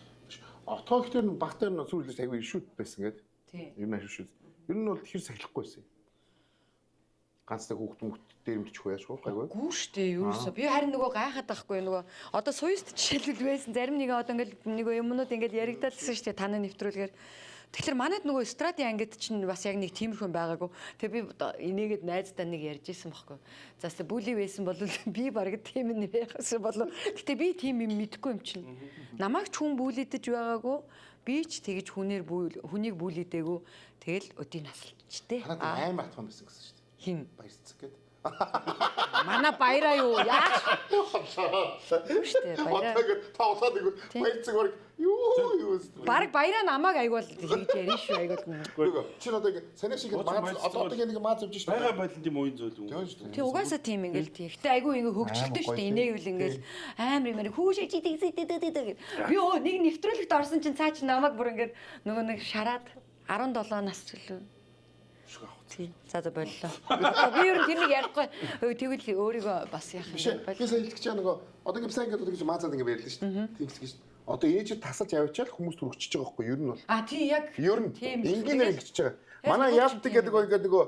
Отоо ихтер нь багтаар нь сүүлдээс айгүй шүт байсан гэдэг. Тийм. Ер нь айгүй шүт. Ер нь бол тэр сахилахгүй байсан. Ганц нэг хүүхд мөнгөд дээрэмдчих уу яашгүй гайгүй. Гүү штэ ерөөсөө. Би харин нөгөө гайхаад байхгүй нөгөө одоо суйст жишээлбэл байсан. Зарим нэг одоо ингээл нөгөө юмнууд ингээл яригдаад лсэн штэ таны нэвтрүүлгээр. Тэгэхээр манайд нөгөө эстрадын ангид чинь бас яг нэг тиймэрхүү юм байгаагүй. Тэгээ би одоо инээгээд найздаа нэг ярьж исэн байхгүй. За сте бүли байсан бол би бараг тийм юм байхсан болов. Гэтэ би тийм юм мэдэхгүй юм чинь. Намайг ч хүн бүлийдэж байгаагүй. Би ч тэгж хүнээр хүнийг бүлийдээгүй. Тэгэл өдийг насалчтэй. Танад амар атхан байсан гэсэн шүү дээ. Хин. Баярцаг гэдэг. Манай баяраа юу? Яаж? Штэ баяраа. Одоо ингэ тоглоод нэг баярцаг баг юу юу өстө. Бараг баяраа намайг айгуул хийж ярина шүү айгуул. Үгүй чи одоо ингэ санаа шиг мааз одоо одоо ингэ нэг мааз явж шүү дээ. Байгаа байдал тийм уян зүйл юм. Тийм шүү дээ. Тий угаасаа тийм ингээл тий. Гэтэ айгуу ингээ хөгжилтэй шүү дээ. Инээвэл ингээл амар юм хүүшээ чи тэгсэ дэ дэ дэ. Би өө нэг нэвтрүүлэгт орсон чинь цаа чи намайг бүр ингээд нөгөө нэг шараад 17 нас төлөө. Шиг авах. Тий. За за боллоо. Одоо би ер нь тэрнийг ярихгүй. Тэгвэл өөрийгөө бас яах Биш юм ээ. бэ? Би сая хэлэх гэж байгаа нөгөө одоо ингэ сайн ингэ одоо гэж маазаад ингэ баярлаа шүү дээ. Тийм гэж. Одоо ээж тасалж авчаал хүмүүс түргчиж байгаа байхгүй юу? Ер нь бол. А тий яг. Ер нь Тийм. энгийнээр ингэж байгаа. Манай яалтдаг гэдэг нөгөө ингээд нөгөө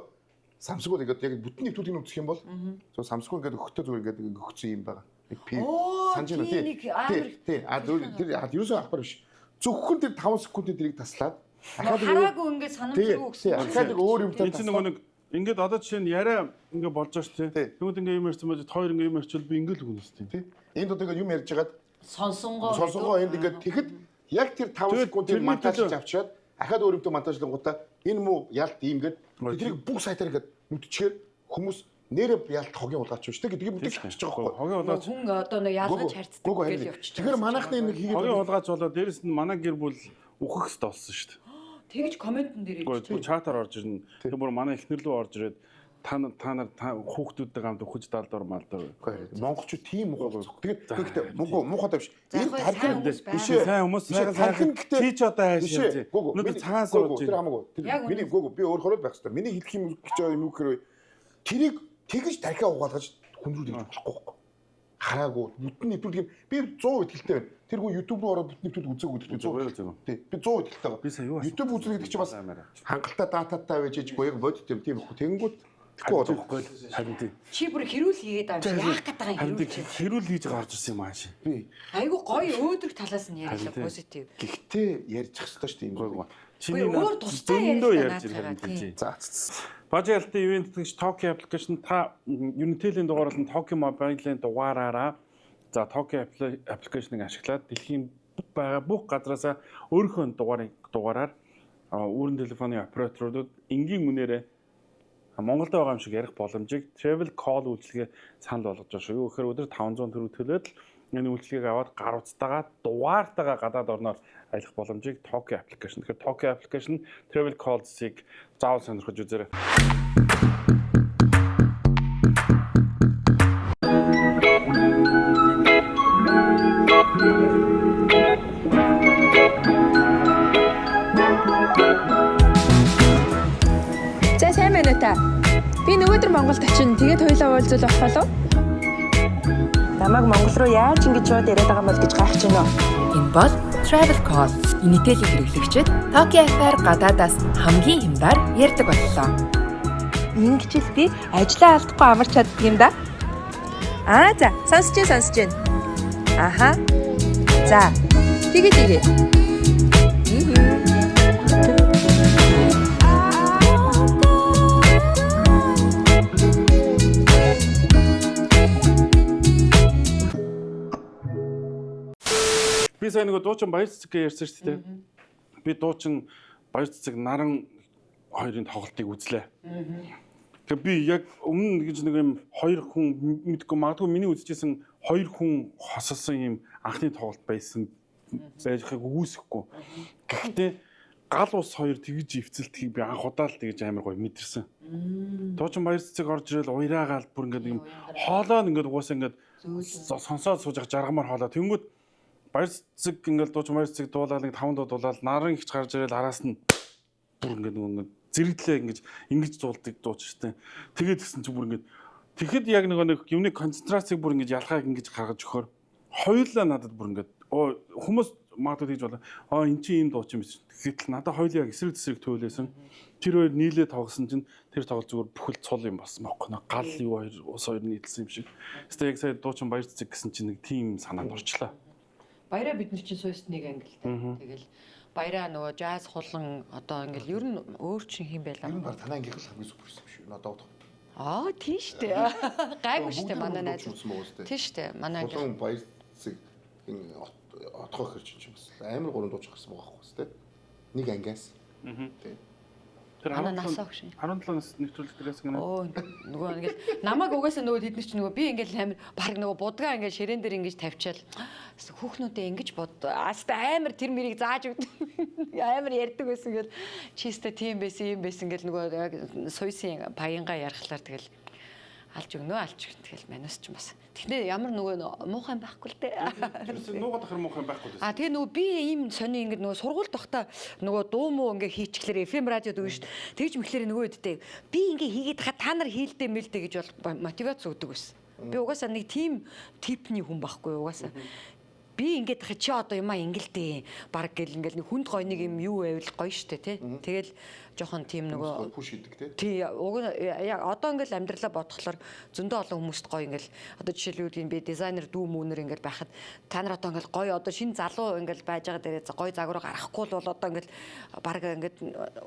самсгууд ингээд яг бүтэн нэвтрүүлгийг үзэх юм бол зөв самсгуу ингээд өгөхтэй зүгээр ингээд ингээд өгцөн юм байгаа. Нэг пи Оо, санаж байна тий, уу? нэг амар Тий. А зүгээр тэр ерөөсөө авахар биш. Зөвхөн тэр 5 секундын тэрийг таслаад ахаад Хараагүй ингээд санамсаргүй Тий. Ахаад нэг өөр юмтай Энэ чинь нөгөө нэг ингээд одоо жишээ нь яриа ингээд болж байгаа шүү Тий. дээ. Тэгмэд ингээд юм ярьсан байж хоёр ингээд юм ярьчвал би ингээд л өгнө шүү дээ. Тий. Энд одоо ингээд юм ярьж хагаад Сонсонгоо. сонсонгоо энд ингээд тэгэхэд яг тэр 5 Тэгээд секундыг тэрний монтажлж төлөө- авчиад ахаад өөр юмтай монтажлангуудаа энэ муу ялт ийм гээд тэрийг бүх сайтаар ингээд нүдчихээр хүмүүс нэрэ ялт хогийн улгаач шүү дээ гэдгийг мэдээж авчиж байгаа байхгүй. Хогийн улгаач Хүн одоо нэг ялгаж харьцдаг Гүг гэж явчих. Тэгэхээр манайхны нэг хийгээд хогийн улгаач болоод дээрэс нь манай гэр бүл үхэх хэрэгтэй болсон шүү дээ. Тэгж комментэн дээр Үгүй чатаар орж ирнэ. Тэр бүр манай эхнэр лүү орж ирээд Та нар та хүүхдүүдтэй гамд өхөж даалдвар малдвар. Үгүй монголчууд тийм муухай. Тэгээд гэхдээ муухай муухай биш. За, Энэ яг тархин сайн хүмүүс биш ээ. Сайн хүмүүс Биш ээ, тархин гэхдээ чи ч одоо хайш биш ээ. юм. Гүг гүг. Өнөөдөр цагаан Гүг, гүг, сууж Тэр хамаагүй. Тэр Яг миний гүг гүг, би өөрөөр байх хэрэгтэй. Миний хэлэх юм гэж байгаа юм юу гэхээр тэрийг тэгж тархиа угаалгаж хүн рүү тэгж болохгүй байхгүй. Хараагүй бүтэн нэвтрүүлэг юм. Би 100% итгэлтэй байна. Тэр хүн YouTube руу ороод бүтэн нэвтрүүлэг үзээгүй гэдэг Зүгээр 100%. зүгээр. Тий. Би 100% итгэлтэй байгаа. Би сая юу асуух YouTube үзнэ гэдэг чинь бас Амар. хангалттай дататай байж ижгүй яг бодит юм тийм ихгүй. Тэнгүүд тэгэхгүй болов. Байхгүй харин тий. Чи бүр хэрүүл хийгээд байгаа юм шиг яах гээд байгаа юм Харин хэрүүл тий чи. хэрүүл хийж гарч ирсэн юм ааш. Би Айгу гоё өөдрөг талаас нь Харин ярьлаа тий. позитив. гэхдээ ярьчих хэрэгтэй шүү дээ юм. Гүйг. Үгүй, өөр тусдаа зөндөө ярьлаа ярьж наадхаараа, ирэх харин тий. тий. За цэц. Бажи ялтын ивент тэтгэгч Tokyo application та Unitel-ийн дугаар болон Tokyo Mobile-ийн дугаараараа за Tokyo application-ыг ашиглаад дэлхийн байгаа бүх газраасаа өөрийнхөө дугаарын дугаараар үүрэн телефоны операторуудад энгийн үнээрээ Монголд байгаа юм шиг ярих боломжийг Travel Call үйлчилгээ санал болгож байгаа шүү. Юу гэхээр өдөр 500 төгрөг төлөөд л энэ үйлчилгээг аваад гар утастайгаа дугаартайгаа гадаад орноор аялах боломжийг Tokyo application. Тэгэхээр Tokyo application Travel Calls-ыг заавал сонирхож үзээрэй. За сайн байна уу та? Би нөгөөдөр Монголд очино. Тэгээд хоёлаа уулзвал болох болов? Намайг Монгол руу яаж ингэж шууд яриад байгаа юм бол гэж гайхаж байна уу? Энэ бол Travel Call. Unitel-ийн хэрэглэгчид Tokyo App-аар гадаадаас хамгийн хямдар ярьдаг боллоо. Ингэж л би ажлаа алдахгүй амарч чаддаг юм да. Аа за, сонсож чинь сонсож чинь. Аха. За. Тэгээ тэгээ. Би сая нөгөө дуучин Баяр цэцэг гэж ярьсан шүү дээ. Би дуучин Баяр цэцэг наран хоёрын тоглолтыг үзлээ. Тэгээ би яг өмнө гэж нэг юм хоёр хүн мэдгүй магадгүй миний үзчихсэн хоёр хүн хосолсон юм анхны тоглолт байсан байхыг үгүйсэхгүй. Гэхдээ гал ус хоёр тэгж эвцэлтгийг би анх удаа л тэгж амар гоё мэдэрсэн. Дуучин Баяр цэцэг орж ирэл уяраагаал бүр ингээд юм хоолой нь ингээд угаасаа ингээд сонсоод сууж байгаа жаргамаар хоолой. Тэнгүүд Баяр цэцэг ингээд дуучин Баяр цэцэг дуулаад нэг таван дуу дуулаад наран ихч гарч ирэл араас нь бүр ингээд нөгөө ингээд зэрэглээ ингэж ингэж зуулдаг дууч штэ. Тэгээд гисэн чи бүр ингээд тэгэхэд яг нөгөө нэг юмны концентрацийг бүр ингэж ялгааг ингэж гаргаж өгөхөр хоёулаа надад бүр ингээд оо хүмүүс магадгүй тэгж болоо. Аа эн чинь ийм дууч юм биш. Тэгэхэд л надад хоёулаа яг эсрэг тесрэг төөлөөсөн. Тэр хоёр нийлээ тоглосон чинь тэр тоглолт зүгээр бүхэл цул юм болсон байхгүй. Нэг гал юу хоёр ус хоёр нийлсэн юм шиг. Хэвээ яг сая дуучин Баяр цэцэг гэсэн чинь нэг тийм санаанд орчлоо. Баяраа бид нар чинь сууст нэг анги л та. Тэгэл баяраа нөгөө жаз хулан одоо ингээл ер нь өөр чинь хэм байлаа. Ер нь баг танай ангийнх л хамгийн супер юм шүү. Надад бодох. Аа тийм штэ. Гайгүй штэ манай найз. Тийм штэ манай анги. Хулан Баяр цэцэг энэ отгоо хэр чинь бас амар гурван дууч гарсан байгаа байхгүй тий. Нэг ангиас. Тий. Тэр Манай насаа өгш. 17 нас нэвтрүүлэг дээрээс гэнэ. Оо нөгөө ингээл намайг угаасаа нөгөө тэд нар чинь нөгөө би ингээл амар баг нөгөө будгаа ингээл ширээн дээр ингэж тавьчаал хүүхнүүдээ ингэж бод аста амар тэр мэрийг зааж өгдөг амар ярьдаг байсан гэл чистэ тийм байсан юм байсан гэл нөгөө яг суйсын паянга ярихлаар тэгэл алж өгнө алж өгнө тэгэл манус ч бас тэгнэ ямар нөгөө муухай юм байхгүй л дээ. Тэрс нуугаад ахэр муухай байхгүй л. А тэгээ нөгөө би ийм сони ингээд нөгөө сургуульд байхдаа нөгөө дуу муу ингээ хийчихлээр FM радиод өгнө шүү дээ. Тэгж мэхлээр нөгөө үедтэй би ингээ хийгээд хаа та нар хийлдэ мэлдэ гэж бол мотивац өгдөг байсан. Би угаасаа нэг тийм типний хүн байхгүй угаасаа. Би ингээд хаа чи одоо юмаа ингэлдэ баг гэл ингээл нэг хүнд гой нэг юм юу байвал гоё штэ тий. Тэгэл жоохон тийм нөгөө Пүш хийдэг тий. Тий, уг нь яг одоо ингээл амьдралаа бодохлоор зөндөө олон хүмүүст гоё ингээл одоо жишээлбэл би дизайнер дүү үүнэр ингээл байхад та нар одоо ингээл гоё одоо шинэ залуу ингээл байж байгаа дээрээ гоё загвар гаргахгүй л бол одоо ингээл баг ингээд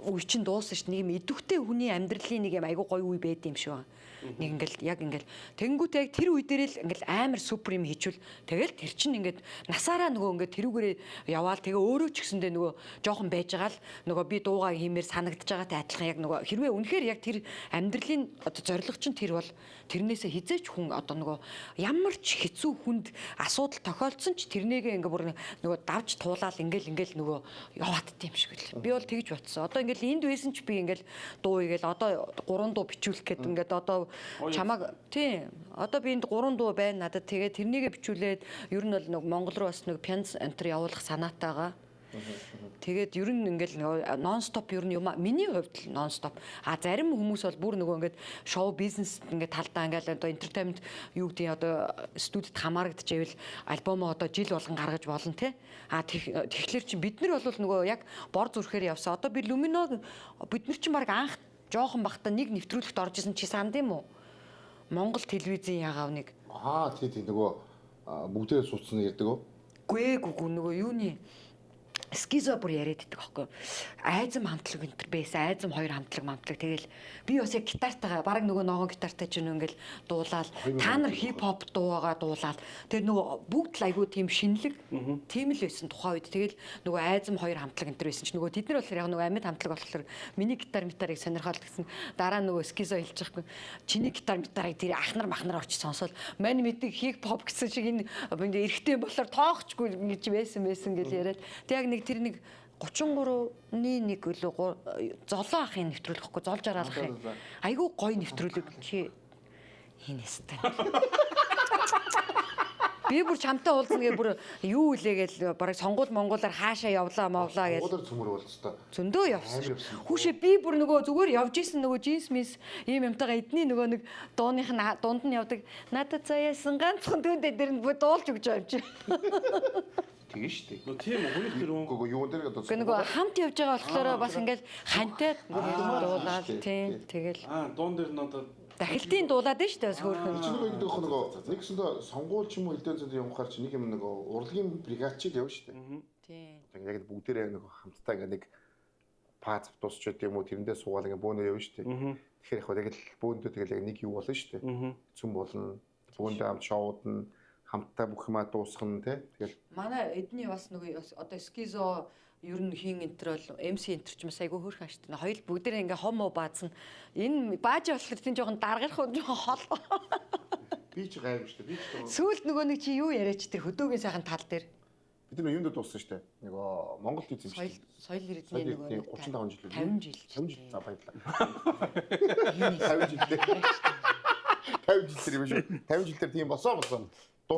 үе чинь дуусна ш. Нэг юм идэвхтэй хүний амьдралын нэг юм айгу гоё үе байд юм шиг байна. Нэг ингээл яг ингээл тэнгуүтээ яг тэр үе дээр л ингээл амар супер юм хийчвэл тэгэл тэр чинь ингээд насаараа нөгөө ингээд тэрүүгээрээ яваал тэгээ өөрөө ч гэсэндээ нөгөө жоохон байж байгаа л нөгөө би дуугаа хиймээр санагдал яригдж байгаатай адилхан яг нөгөө хэрвээ үнэхээр яг тэр амьдралын одоо зорилго чинь тэр бол тэрнээсээ хизээч хүн одоо нөгөө ямар ч хэцүү хүнд асуудал тохиолдсон ч тэрнийгээ ингээ бүр нөгөө давж туулаал ингээл ингээл нөгөө яваадд юм шиг л. Би бол тэгж бодсон. Одоо ингээл энд байсан ч би ингээл дуу игээл одоо гурван дуу бичүүлэх гээд ингээд одоо чамаг тийм одоо би энд гурван дуу байна надад тэгээ тэрнийгээ бичүүлээд ер нь бол нэг Монгол руу бас нэг пянз энтер явуулах санаатайгаа. Тэгээд ер нь ингээл нөгөө нон стоп ер нь юм миний хувьд л нон стоп. А зарим хүмүүс бол бүр нөгөө ингээд шоу бизнес ингээд талдаа ингээд одоо entertainment юу гэдэг одоо студид хамаарагдчихвэл альбомоо одоо жил болгон гаргаж болно те. А тэгэхээр чинь бид нар бол нөгөө яг бор зүрхээр явсан. Одоо би Люмино бид нар чинь баг анх жоохон бахта нэг нэвтрүүлэгт орж исэн чи санд юм уу? Монгол телевизийн ягаав нэг. Аа тий тий нөгөө бүгдээ суудсан ярьдаг уу? Гүй гү гү нөгөө юуны скизо бүр яриад иддэг аахгүй. Айзам хамтлаг энэ төр байсан. Айзам хоёр хамтлаг мамтлаг. Тэгэл би бас яг гитартайгаа бараг нөгөө ногоон гитартай ч юм ингээл дуулаад та нар хип хоп дуугаа дуулаад тэр нөгөө бүгд л айгүй тийм шинэлэг тийм л байсан тухайн үед. Тэгэл нөгөө айзам хоёр хамтлаг энэ төр байсан чи нөгөө тэд нар болохоор яг нөгөө амьд хамтлаг болохоор миний гитар митарыг сонирхол гэсэн дараа нөгөө скизо хэлж байхгүй. Чиний гитар митарыг тэр ахнар махнар очиж сонсоод мань мэддэг хип хоп гэсэн шиг энэ эрэгтэй болохоор тоохчгүй гэж байсан байсан гэж яриад. Тэг яг нэг тэр нэг 33-ны нэг үлээ золоо ахын нэвтрүүлэг гэхгүй зол жаргаалах юм. Айгүй гоё нэвтрүүлэг чи энэ өстэй. Би бүр чамтай уулзна гэ бүр юу үлээ гээл бараг сонгуул монголоор хаашаа явлаа мовлаа гээл. Сонгуулаар цөмөр уулзтаа. Зөндөө явсан. Хүүшээ би бүр нөгөө зүгээр явж исэн нөгөө джинс мис ийм юмтайгаа эдний нөгөө нэг дууных нь дунд нь явдаг. Надад заяасан ганцхан түүндээ дээр нь дуулж өгч байгаа юм чи. Тэгээ шүү дээ. Нөө тийм үү? Хүнийх тэр хүн. Үгүй юун дээр одоо нөгөө хамт явж байгаа болохоор бас ингээл хантай дуулаад тийм тэгэл. Аа дуун дээр нь одоо дахилтын дуулаад нь шүү дээ бас хөөрхөн. Чи нөгөө гэдэг нөгөө нэгсэндээ сонгуул ч юм уу элдэн зөнд явахаар чи нэг юм нөгөө урлагийн бригадчид явна шүү дээ. Тийм. Яг бүгдээрээ нөгөө хамтдаа ингээ нэг пац автобус ч гэдэг юм уу тэрэндээ суугаал ингээ бөөнөө явна шүү дээ. Тэгэхээр яг л бөөндөө тэгэл яг нэг юу болно шүү дээ. Цөм болно. Бөөндөө хамт шоудна хамтдаа бүх юмаа дуусгана тий. Тэгэл манай эдний бас нөгөө одоо скизо ер нь хин энтер бол MC энтер ч юм айгүй хөөрхөн ааштай. Хоёул бүгдээрээ ингээ хом уу баазна. Энэ бааж болохоор тийм жоохон даргарах жоохон хол. Би ч гайгүй шүү дээ. Би ч сүүлд нөгөө нэг чи юу яриач тэр хөдөөгийн сайхан тал дээр. Бид нар юунд дууссан шүү дээ. Нөгөө Монгол телевиз юм шүү дээ. Соёл эрдэнэ нөгөө 35 жил. 50 жил. 50 жил. За баярлалаа. 50 жил дээр. 50 жил дээр юм шүү. 50 жил дээр тийм болсон.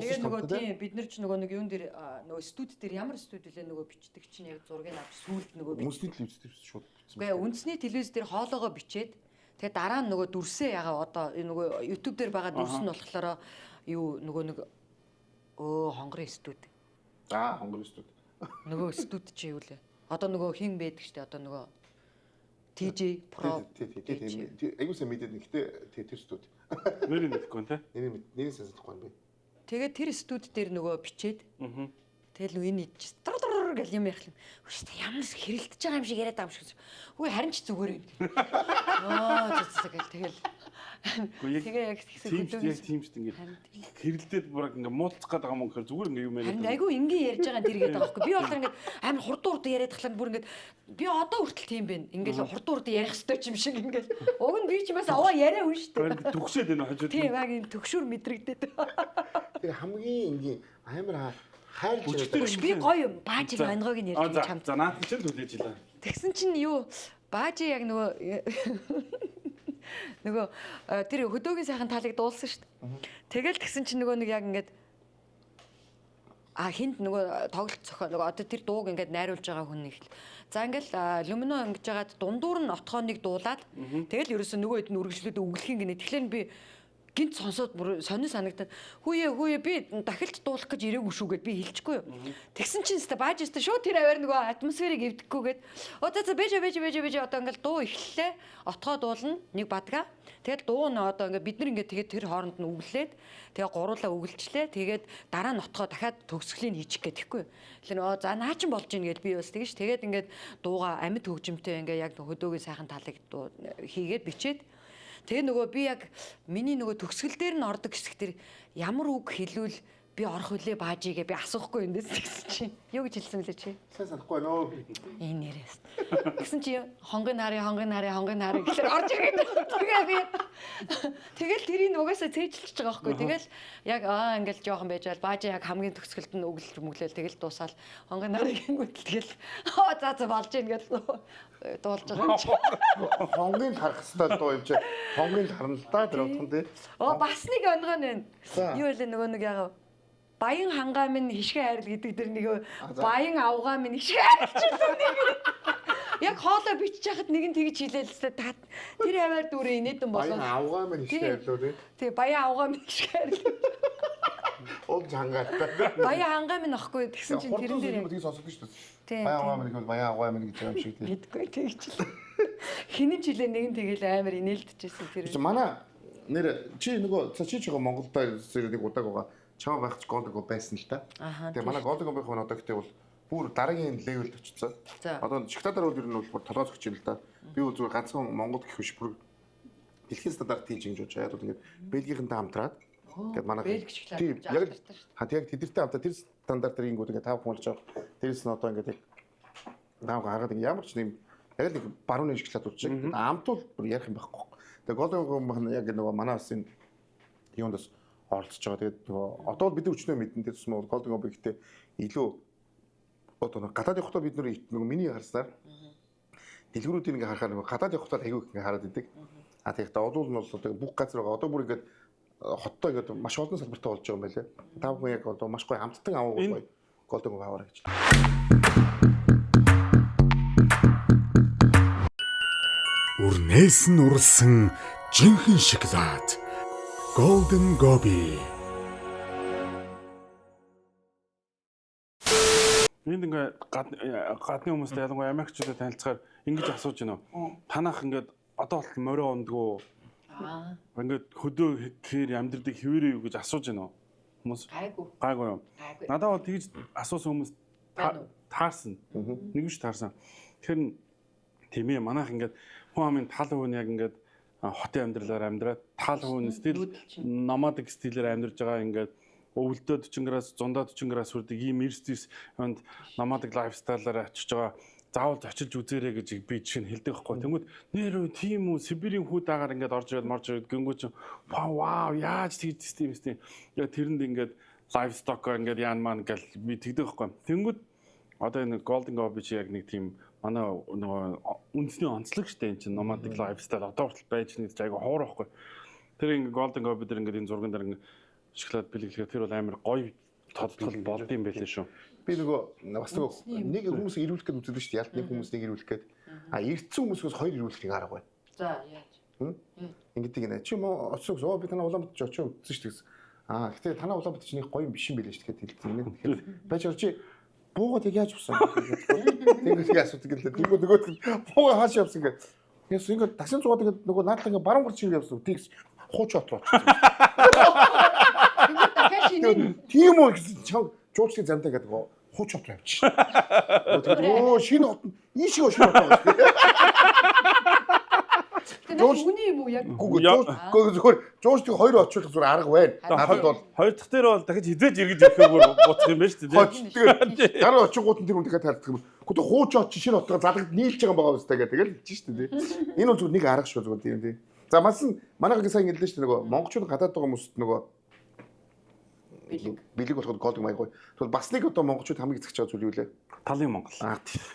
Тэгээ нөгөө тийм бид нар ч нөгөө нэг юун дээр нөгөө студ дээр ямар студ үлээ нөгөө бичдэг чинь яг зургийг авч сүүлд нөгөө үндэсний телевиз дээр шууд бичсэн. Үгүй үндэсний телевиз дээр хоолоогоо бичээд тэгээ дараа нь нөгөө дүрсээ ягаа одоо нөгөө YouTube дээр байгаа дүрс нь болохоор юу нөгөө нэг хонгорын студ. Аа хонгорын студ. Нөгөө студ чи юу лээ? Одоо нөгөө хин байдаг штэ одоо нөгөө TJ Pro тий айгуу сайн мэдээд нэгтээ тэр студ. Нэрийг мэдэхгүй нэ. Нэрийг сонсохгүй юм би. Тэгээд тэр студ дээр нөгөө бичээд тэгэл нөгөө энэ идчихсэн. Дор дор гэл юм ярих юм. Хөш та ямар хэрэлдэж байгаа юм шиг яриад байгаа юм шиг. Үгүй харин ч зүгээр юм. Аа зүг гэл тэгэл. Тэгээ яг тийм шүү тийм шүү ингээд хэрэлдээд бараг ингээд муулцах гээд байгаа юм гэхээр зүгээр ингээд юм яриад. Харин айгүй энгийн ярьж байгаа дэр гээд байгаа байхгүй. Би болохоор ингээд амар хурдан хурдан яриад тахлаа бүр ингээд би одоо хүртэл тийм байна. Ингээд хурдан хурдан ярих ёстой ч юм шиг ингээд уг нь би ч бас аваа яриа үн шүү дээ. Төгшөөд байна хажууд. Тийм яг юм төгшүр мэдрэгдээд. Тэр хамгийн энгийн амар хайрлж яриад. Би гоё юм. Баажиг онгойг нь ярьж чамд. За наад чинь түлээж илаа. Тэгсэн чинь юу Баажи яг нөгөө нөгөө тэр хөдөөгийн сайхан талыг дуулсан шүү дээ. Тэгэл тэгсэн чинь нөгөө нэг яг ингээд хинт нөгөө тоглолт зохио нөгөө одоо тэр дууг ингээд найруулж байгаа хүн нэг л. За ингээл Люмино ингэж жагаад дундуур нь отхооныг дуулаад тэгэл ерөөсөө нөгөө хэд нь үргэлжлээд өглөхийн гинэ. Тэгэхээр би гинт сонсоод бүр сонин санагдаад хүүе би дахилт дуулах гэж ирээгүй шүү гэд би хэлчихгүй юу. Тэгсэн чинь өстө бааж өстө шууд тэр аваар нөгөө атмосферыг эвдэхгүй гэд. Одоо за бэж одоо ингээл дуу эхэллээ. Отгоо дуулна нэг бадгаа. Тэгээд дуу нь одоо ингээд бид нар ингээд тэгээд тэр хооронд нь өглээд тэгээ гуруулаа өглөжлээ. Тэгээд дараа нь отгоо дахиад төгсгөлийн хийчих гэдэхгүй юу. Тэгэхээр оо за наа чин болж ийн гэд би бас тэгэж тэгээд ингээд дууга амьд хөгжимтэй ингээд яг хөдөөгийн сайхан талыг дуу хийгээд бичээд тэгээ нөгөө би яг миний нөгөө төгсгөл дээр нь ордог хэсэг дээр ямар үг хэлвэл Би орох үлээ баажигээ би асуухгүй юм дэс гэсэн чи. Юу гэж хэлсэн мөлий чи? Сайн санахгүй байна өө. Энэ нэрээс. Тэгсэн чи хонгийн нарын хонгийн нарын хонгийн нарын гэхлээр орж ирээд тэгээ би тэгэл тэрийг угаасаа цээжилж байгаа байхгүй. Тэгэл яг аа ингээл жоохон байж бол баажи яг хамгийн төгсгөлд нь өглөж мөглөөл тэгэл дуусаал хонгийн нарын гингүүтэл тэгэл аа за за болж ийн гэл дуулж байгаа юм чи. Хонгийн харах хэвээр дуу юм чи. Хонгийн харна л да тэр утхан тий. Оо бас нэг онгон байна. Юу вэ нөгөө нэг яг Баян хангаа минь хишгэ хайрл гэдэг дэр нэг баян авгаа минь хишгэ хайрлч үлээ нэг. Яг хоолой бичиж хахад нэг нь тэгж хэлээлсээ та тэр аваар дүүрээ инээдэн болоо. Баян авгаа минь хишгэ хайрлуу тий. Тий баян авгаа минь хишгэ хайрл. Уул хангаатай. Баян хангаа минь ахгүй тэгсэн чинь тэрэн дээр тийг сонсогдсон шүү дээ. Баян авгаа минь гэвэл баян авгаа минь гэж байгаа юм шиг тий. Мэдгүй тэгж л. Хинэн ч хэлээ нэг нь тэгэл амар инээлдэжсэн тэр. Манай нэр чи нөгөө чи чигээ Монголд зэрэг нэг удааг байгаа. Чамаа байх ч Golden Gobi байсан л та. Тэгээ манай Golden Gobi-ийн хүн одоо гэхдээ бол бүр дараагийн левелд очсон. Одоо шоколадаар бол ер нь бол толгой зөгч юм л да. Би бол зүгээр ганцхан Монгол гэх биш бүр дэлхийн стандарт хийж ингэж бодож. Яг бол ингээд Бельгийнхэнтэй хамтраад ингээд манай Бельги шоколад яг ха яг тэдэртэй хамтраад тэр стандарт дээр ингэнгүүт ингээд 5 хүн болж байгаа. Тэрээс нь одоо ингээд яг наав гаргаад ингээд ямар ч юм яг л нэг барууны шоколад шиг амтул бүр ярих юм байхгүй. Тэгээ Golden Gobi яг нөгөө манай бас энэ юунд бас оролцож байгаа. Тэгээд нөгөө одоо бол бид нар өчнөө мэднэ. Тэр тусмаа Golden Gobi гэхдээ илүү одоо нөгөө гадаад явахдаа бид нар нөгөө миний харснаар дэлгүүрүүдийг ингээ харахаар нөгөө гадаад явахдаа айгүй их ингээ хараад идэг. А тэгэхдээ одуул нь бол одоо бүх газар байгаа. Одоо бүр ингээд хоттой ингээд маш олон салбартай болж байгаа юм байлээ. Та бүхэн яг одоо маш гоё амттан авах гоё Golden Gobi аваарай гэж. Үрнээс нь уралсан жинхэнэ шоколад. Golden Gobi. Энд ингээ гадны хүмүүстэй ялангуяа Америкчуудад танилцахаар ингэж асууж байна. Танах ингээд одоо болтол морио ундгүү. Аа. Ингээд хөдөө хэр амьдрдаг хэвээрээ юу гэж асууж байна. Хүмүүс гайгүй. Гайгүй юм. Надад бол тэгж асуусан хүмүүс таарсан. Нэг биш таарсан. Тэгэхээр тийм ээ манайх ингээд хүн амын тал хувь нь яг ингээд хотын амьдралаар амьдраад тал хувь нь стил номадик стилээр амьдарч байгаа ингээд өвөлдөө 40 градус, зундаа 40 градус хүрдэг ийм эрс зүйс юунд номадик лайфстайлаар очиж байгаа заавал очиж үзээрэй гэж би жишээ нь хэлдэг байхгүй. Тэнгүүд нэр тийм үү Сибирийн хүүд агаар ингээд орж ирээд морж ирээд гингүү чинь вау яаж тэгж систем систем яг тэрэнд ингээд лайфсток ингээд яан маань гэл би тэгдэг байхгүй. Тэнгүүд одоо энэ Golden Gobi чи яг нэг тийм манай нөгөө үндэсний онцлог штэ энэ чинь nomadic lifestyle одоо хүртэл байж нэг айгу хоор байхгүй. Тэр ингээ Golden Gobi дээр ингээ энэ зурган дээр ингээ шоколад бэлгэлэхээр тэр бол амар гоё тодтол болд юм байлээ шүү. Би нөгөө бас нөгөө нэг хүмүүс ирүүлэх гээд үздэг шүү дээ. Ялт нэг хүмүүс нэг ирүүлэх гээд. А ирсэн хүмүүсээс хоёр ирүүлэх нэг арга байна. За яаж? Ингэдэг гинэ. Чи мó очсон гэсэн. Оо би танаа Улаанбаатар ч очиж үзсэн шүү дээ гэсэн. Аа гэтээ танаа Улаанбаатар чи нэг гоё юм биш юм байлээ шүү дээ гэхэд хэлсэн гинэ. Тэгэхээр байж чи буугаад яг яаж явсан? Тэнгээс яг асуудаг гэлээ. Тэнгүү нөгөөт нь буугаа хааш явсан гэх. Яс ингээд таксин цугаад ингээд нөгөө наадлаа ингээд баруун гар чигээр явсан. Тэгс хууч хот руу очсон. Тэнгүү дахиад шинэ. Тийм үү гэсэн чам жуулчдын замдаа гэдэг хууч хот руу явчих. Өө шинэ хот нь ийшээ шинэ хот байгаа шүү. Тэр үний юм уу яг? Үгүй зүгээр жуучдын хоёр очиулах зүгээр арга байна. Надад бол хоёр дахь дээр бол дахиж хизээж эргэж ирэхээ бүр буцах юм байна шүү дээ. Дараа очингууд нь тэр хүн дахиад таардаг юм. Гэхдээ хууч очи шинэ хотгоо залагд нийлж байгаа юм байгаа үстэй гэдэг тэгэл хэлж шүү дээ. Энэ бол зүгээр нэг арга шүү зүгээр тийм тийм. За бас нь манайх сайн хэллээ шүү дээ нөгөө монголчууд гадаад байгаа хүмүүст нөгөө бэлэг болоход голдог маяг гоё. Тэгвэл бас нэг одоо монголчууд хамгийн эцэгч байгаа зүйл юу лээ? Талын Монгол.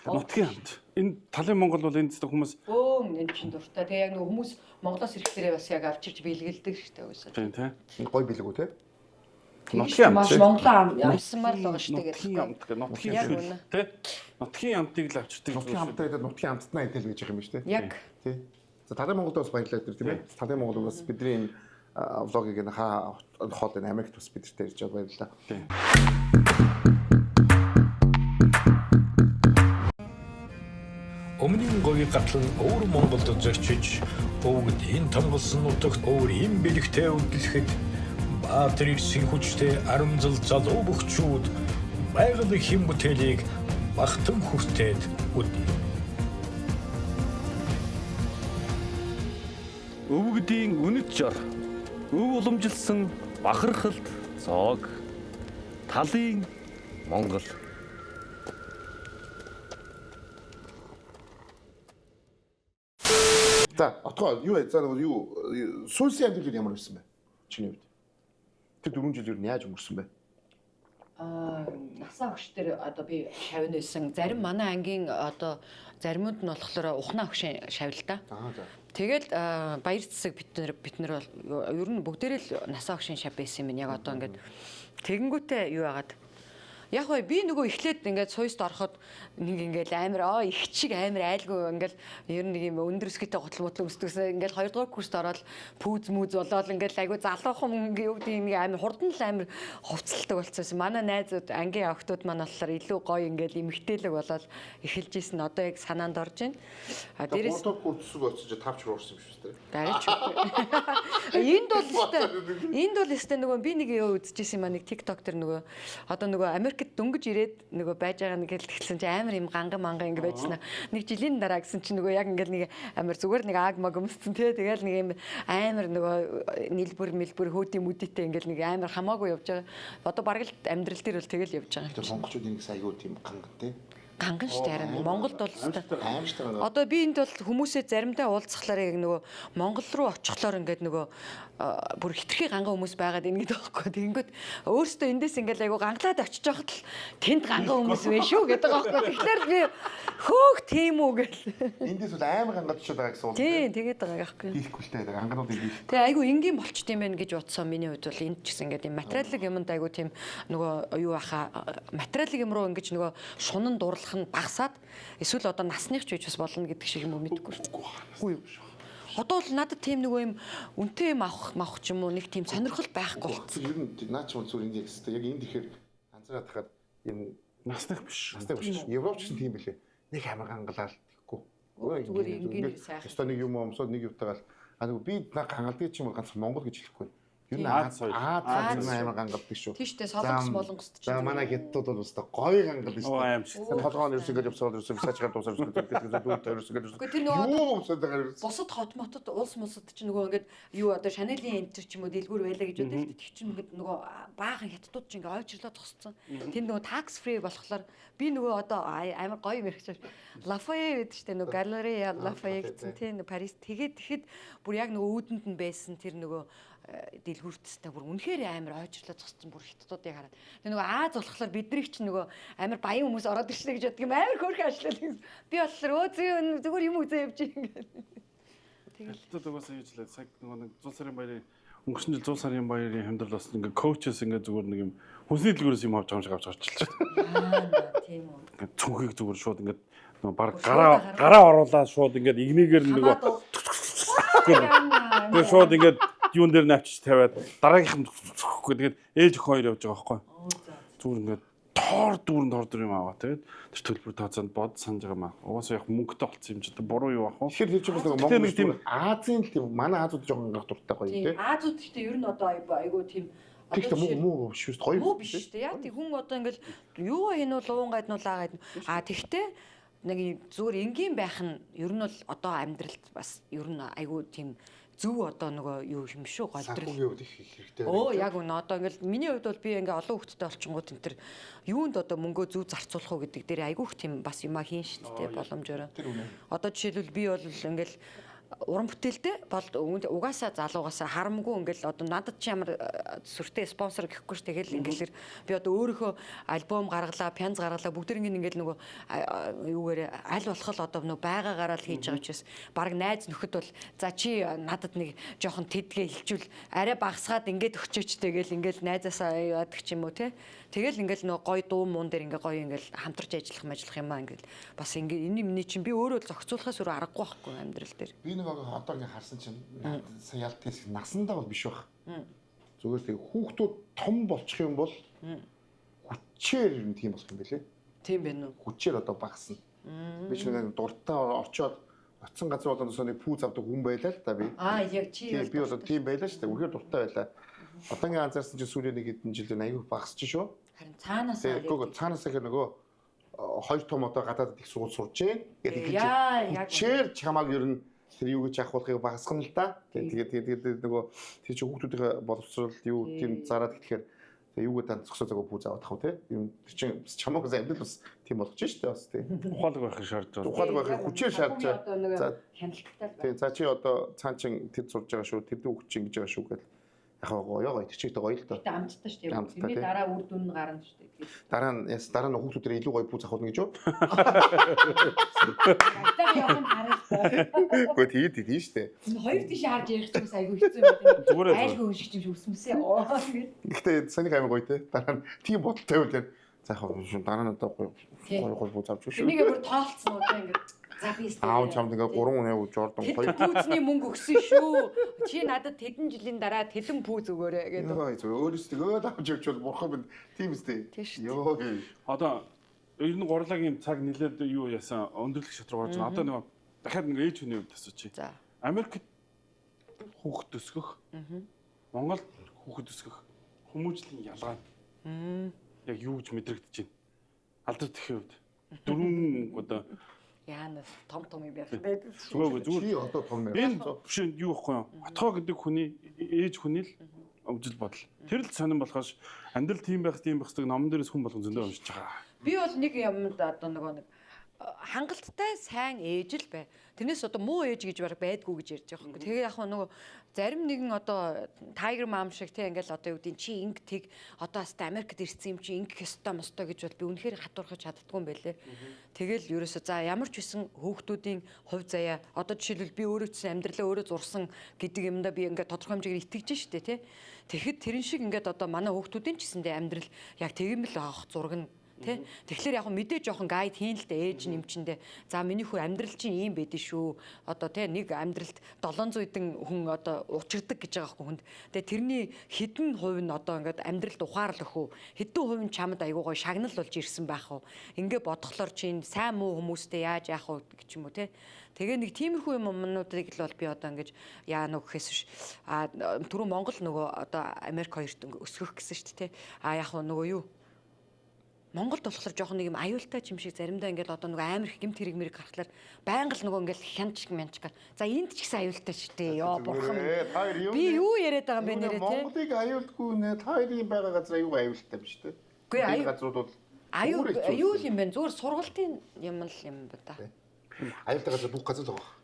Нутгийн хамт. Энэ талын Монгол бол энэ зүг хүмүүс бөөн энэ чинь дуртай. Тэгээ яг нөгөө хүмүүс Монголоос ирэхлээрээ бас яг авчирч бэлгэлдэг шүү дээ уусаа. Тийм тийм. Гоё бэлэг үү те? Нутгийн хамт. Монголоо амсмаар л байгаа шүү дээ. Нутгийн хамт гэх нутгийн шүл те? Нутгийн хамтыг л авчирдаг. Нутгийн хамтаа идэл нутгийн хамтнаа идэл гэж юм шүү дээ. Яг. Тий. За талын Монголд бас баярлалаа тэр тийм ээ. Талын Монгол бас бидний энэ влогийг энэ хаа хоол энэ Америкт бас бидэртэй ирж байгаа баярлалаа. Тийм. Өмнөний говийн гатал нь өвөр Монголд зорчиж, өвгөд энэ томголсон нутагт өвөр им бэлэгтэй үдлэхэд Баатар ирсэн хүчтэй арамзал залуу бөхчүүд байгалийн хэм бүтээлийг багтан хүртээд үднэ. Өвгдийн үнэт жор, өв уламжилсан бахархалт зоог. Талын Монгол. За, отгоо юу за нөгөө юу сүүлсийн амьдрал ямар байсан бэ? Чиний хувьд. Тэр 4 жил юу яаж өнгөрсөн бэ? Насаа өгш дээр одоо би шавна байсан. Зарим манай ангийн одоо заримуд нь болохоор ухнаа өгшин шавил та. Аа за. Тэгэл баяр цэцэг бид нар бол ер нь бүгдээрээ л насаа өгшин шав байсан юм яг одоо ингээд тэгэнгүүтээ юу яагаад Яг бай би нөгөө эхлээд ингээд суйст ороход нэг ингээд амар их чиг амар айлгүй ингээд ер нь нэг юм өндөр өсгөтэй гутал мутлан өсдөгсөн ингээд 2 дугаар курст ороод пүүз мүз болоод ингээд айгүй залуухан юу гэдэг нэг амар хурдан л амар хувцалдаг болцсон. Манай найзууд ангийн охтууд маань болохоор илүү гоё ингээд эмгтээлэг болоод эхэлж исэн. Одоо яг санаанд орж байна. А дээрээс 3 дугаар курс төсөв очиж тавч руурсан юм шүү дээ. Гарч. Энд бол өстэй энд бол өстэй нөгөө би нэг юу үзчихсэн юм а нэг TikTok дээр нөгөө одоо нөгөө Америкт дөнгөж ирээд нөгөө байж байгаа нэг хэлсэн чи амар юм ганган манган ингэ байжснаа. Нэг жилийн дараа гэсэн чи нөгөө яг ингээл нэг амар зүгээр нэг аг маг өмссөн тий. Тэгэл нэг юм амар нөгөө нийлбэр мэлбэр хөөдийн мүдитэй ингээл нэг амар хамаагүй явж байгаа. Одоо бараг л амьдрал дээр бол тэгэл явж байгаа. Тэр монголчууд нэг айгүй тийм ганган тий. Ганган шүү дээ харин Монголд бол аимшигтай. Одоо би энд бол хүмүүсээ заримдаа уулзхалаар яг нөгөө Монгол руу очихлоор ингээд нөгөө бүр хитрхи ганган хүмүүс байгаад ин гэдэг байхгүй. Тэгэнгүүт өөрөөсөө эндээс ингээд айгу гангалаад очиж байхад л тэнд ганган хүмүүс вэ шүү гэдэг байхгүй. Тэгэхээр би хөөх тийм үү гэл. Эндээс бол амар гангалж очиод байгаа гэсэн үг. Тийм тэгээд байгаа байхгүй. Дийлэхгүй л дээ гангануудыг дийлэх. Тэгээ айгу энгийн болчт юм байна гэж бодсон миний хувьд бол энд ч гэсэн ингээд юм материалын юмд айгу тийм нөгөө юу байхаа материалын юм руу ингэж нөгөө шунан дурлах нь багасаад эсвэл одоо насных ч үеч бас болно гэдэг шиг юм уу мэдэхгүй шүү. Үгүй юу. Одоо бол надад тийм нөгөө юм үнэтэй юм авах мавах ч юм уу нэг тийм сонирхол байхгүй болсон. Ер нь наа ч юм зүгээр энд яг хэвээр яг энд ихээр анзаараад тахад юм насных биш. Насных биш. Европч ч тийм билээ. Нэг амар гангалаал тэгэхгүй. Зүгээр энгийн сайхан. Өстой нэг юм өмсөд нэг юмтайгаал. А нөгөө би наа гангалдаг ч юм уу ганц Монгол гэж хэлэхгүй. Ер нь Аз соёл. Аз амар гангалдаг шүү. Тийм шүү дээ. Солонгос молонгост ч. За манай хятадууд бол өстой гоё гангалдаг шүү. Оо аимшиг. Толгойн ерөөс ингэж явсаад ерөөс сачгаар дуусаад ерөөс ингэж дүүрт ерөөс ингэж. Үгүй тэр нөгөө юу өмсөд байгаа ерөөс. Бусад хот мотод улс мусад ч нөгөө ингээд юу одоо Шанелийн энтер ч юм уу дэлгүүр байлаа гэж бодсон л дээ. Тэр чинь ингээд нөгөө баахан хятадууд ч ингээд ойчрлоо зогсцсон. Тэнд нөгөө tax free болохоор би нөгөө одоо амар гоё юм ярих. Лафайе гэдэг чинь нөгөө галерея Лафайе гэсэн тийм Парис тэгээд тэгэхэд бүр яг нөгөө үүдэнд нь байсан тэр нөгөө дэлгүүртстэй бүр үнэхээр амар ойчрлоо зогссон бүр хятадуудыг хараад. Тэгээ нөгөө Аз болохоор биднийг ч нөгөө амар баян хүмүүс ороод ирсэн гэж боддог юм амар хөөрхөн ажиллаа. Би болохоор өө зүгээр юм үзээ явж ингээд. Тэгэл хятад угаасаа юу ч лээ цаг нөгөө нэг 100 сарын баярын өнгөрсөн жил 100 сарын баярын амьдрал бас ингээд коучес ингээд зүгээр нэг юм хүнсний дэлгүүрээс юм авч байгаа юм шиг авч гарчлаа. Аа тийм үү. Ингээд цүнхийг зүгээр шууд ингээд нөгөө баг гараа оруулаад шууд ингээд игнэгээр нөгөө тэгээ шууд ингээд юун дээр навчиж тавиад дараагийнх нь цөхгүй тэгээд ээж охин хоёр явж байгаа байхгүй. Зүгээр ингээд тоор дүүрэн тоор дүүр юм аваа тэгээд тэр төлбөр тооцоонд бод санаж байгаа маа. Угаасаа яг мөнгөтэй болцсон юм чи одоо буруу юу ах вэ? Тэгэхээр тэр чинь бас нэг Монгол тийм Азийн л тийм манай Азууд жоохон гах дуртай гоё тий. Азууд гэхдээ ер нь одоо айгүй тийм Тэгэхдээ муу биш шүү дээ. Гоё муу биш шүү дээ. Яг тийм хүн одоо ингээд юу хин уу луун гайд нуулаа гайд. А тэгтээ нэг зүгээр энгийн байх нь ер нь бол одоо амьдралд бас ер нь айгүй тийм зөв одоо нөгөө юу юм шүү голдрол. Санхүүгийн хувьд их хэрэгтэй. Өө яг үнэ одоо ингээл миний хувьд бол би ингээ олон хүүхэдтэй олчингууд энэ төр юунд одоо мөнгөө зөв зарцуулах уу гэдэг дээр айгүйх тийм бас юма хийн шүү дээ боломжоор. Одоо жишээлбэл би бол ингээл уран бүтээлтэй бол угаасаа залуугаасаа харамгүй ингээл одоо надад чи ямар сүртэй спонсор гэхгүй ш тэгэл ингэлэр би одоо өөрийнхөө альбом гаргалаа, пянз гаргалаа бүгд ингээд нөгөө юугаар аль болох л одоо нөгөө байгаагаараа л хийж байгаа учраас баг найз нөхөд бол за чи надад нэг жоохон тэдгээ хилчүүл арай багасгаад ингээд өчөөч тэгэл ингээл найзаасаа яадаг ч юм уу те. Тэгэл ингээл нөгөө гой дуу муун дээр ингээ гоё ингээл хамтарч ажиллах юм аа ингээл бас ингээ энэ миний чинь би өөрөө зохицуулахаас өөр аргагүй байхгүй амьдрал дээр. Би нэг одоо ингээ харсан чинь сая ялт тест насандаа бол биш байх. Зүгээр тэг хүүхдүүд том болчих юм бол хүчээр юм тийм болох юм бэлээ. Тийм байна уу? Хүчээр одоо багасна. Би ч нэг дуртай очоод очсон газар болгоноос нэг пүүз авдаг хүн байлаа л да би. Аа яг чи би бол тийм байлаа шүү дээ. Үнэхээр дуртай байлаа. Одоо ингээ анзаарсан чинь сүүлийн нэг хэдэн жилээр аягүй багасч шүү. Харин цаанаасаа үгүй цаанаасаа гэх нөгөө хоёр том одоо гадаадд их сургууль сурж гин гэдэг хэлж хүчээр чамааг ер нь тэр юу гэж авах болохыг багасгана л да. Тэгээд тэгээд нөгөө тэр чинь хүүхдүүдийн боловсрол юу тийм зараад гэхээр Тэгээ юугаа дан зөксөө загуу пүүз авах уу те. Юм тэр чинь чамаг амьдрал бас тийм болгож штэ бас тий. Ухаалаг байхыг шаардж байна. Ухаалаг байхыг хүчээр шаардж байгаа. За хяналттай л тий. За чи одоо цаан чин тэр зурж байгаа шүү. Тэр дүү чинь ингэж байгаа шүү гэл. Яг гоё гоё тэр чигт гоё л доо. Гэтэ амттай шүү дээ. Тэрний дараа үр дүн нь гарна шүү дээ. Дараа нь яс дараа нь хүүхдүүдээр илүү гоё пүүз авах гэж юу? Гайтаа явах нь хараад. Үгүй тий тий шүү дээ. Хоёр тийш харж ярих чинь бас айгүй хэцүү юм байна. Зүгээр ээ. Айлгүй хүн шиг юм шиг өсмөсөө. Оо гэж. Гэхдээ санийх амар гоё те. Дараа нь тийм бодолтой байвал тэр за яг хөө дараа нь одоо гоё гоё гоё пүүз авч шүү. Энийг бүр тоолцсон уу те ингээд. За би Аав чамд ингээ 3 хүн явж Жордан хоёр пүүзний мөнгө өгсөн шүү. Чи надад тэдэн жилийн дараа тэдэн пүүз өгөөрэй гэдэг. Йоо зөв өөрөөс тэгэл авч явж бол бурхан минь тийм үстэй. Йоо. Одоо ер нь гурлагийн цаг нэлээд юу яасан өндөрлөх шат руу орж байгаа. Одоо нөгөө дахиад нэг ээж хүний хувьд асуучих. За. Америкт хүүхэд өсгөх. Монголд хүүхэд өсгөх хүмүүжлийн ялгаа нь яг юу гэж мэдрэгдэж байна? Алдар тэхийн хувьд дөрвөн одоо Яанаас том том юм ярих байдаг. Зүгээр зүгээр. Чи одоо том юм. Энэ биш юу байхгүй юу? Отгоо гэдэг хүний ээж хүний л өвжил бодол. Тэр л сонирн болохоос амьдрал тийм байх тийм байх гэдэг номон дээрээс хүн болгон зөндөө уншиж байгаа. Би бол нэг юмд одоо нөгөө нэг хангалттай сайн ээж л бай. Тэрнээс одоо муу ээж гэж баг байдгүй гэж ярьж байгаа байхгүй. Тэгээ яг нөгөө зарим нэгэн одоо Tiger Mom шиг те ингээл одоо юу гэдэг чи инг тэг одоо хаста Америкт ирсэн юм чи ингэх ёстой мостой гэж бол би үнэхээр хатуурхаж чаддгүй юм байлээ. Тэгэл ерөөсөө за ямар ч үсэн хүүхдүүдийн хувь заяа одоо жишээлбэл би өөрөө ч амьдралаа өөрөө зурсан гэдэг юмдаа би ингээд тодорхой хэмжээгээр итгэж штэ те. Тэгэхэд тэрэн шиг ингээд одоо манай хүүхдүүдийн ч гэсэндээ амьдрал яг тэгэн л авах зураг нь Тэ? Тэгэхээр яг мэдээ жоохон гайд хийн л дээ ээж нэмчэндээ. За миний хүү амьдрал чинь ийм байдэн шүү. Одоо тэ нэг амьдралд 700 хэдэн хүн одоо учирдаг гэж байгаа хөх хүнд. Тэгээ тэрний хэдэн хувь нь одоо ингээд амьдралд ухаарлах үү? Хэдэн хувь нь чамд айгуу гоё шагнал болж ирсэн байх уу? Ингээ бодглохлоор чинь сайн муу хүмүүстэй яаж яах вэ гэж юм уу тэ? Тэгээ нэг тиймэрхүү юмнуудыг л бол би одоо ингэж яа нүг гэхээс биш. А түрүү Монгол нөгөө одоо Америк хоёрт өсгөх гэсэн шүү дээ тэ. А яг нөгөө юу Монголд болохоор жоохон нэг юм аюултай юм шиг заримдаа ингээл одоо нөгөө амар их гэмт хэрэг мэрэг гарахлаар байнга л нөгөө ингээл хянч мянч гал. За энд ч гэсэн аюултай шүү дээ. Йоо бурхан минь. Би юу яриад байгаа юм бэ нэрээ те? Монголыг аюулгүй нэ та хоёрын байгаа газар аюу аюултай юм шүү дээ. Үгүй аюу газрууд бол аюул юм байна. Зүгээр сургалтын юм л юм ба та. Аюултай газар бүх газар л байгаа.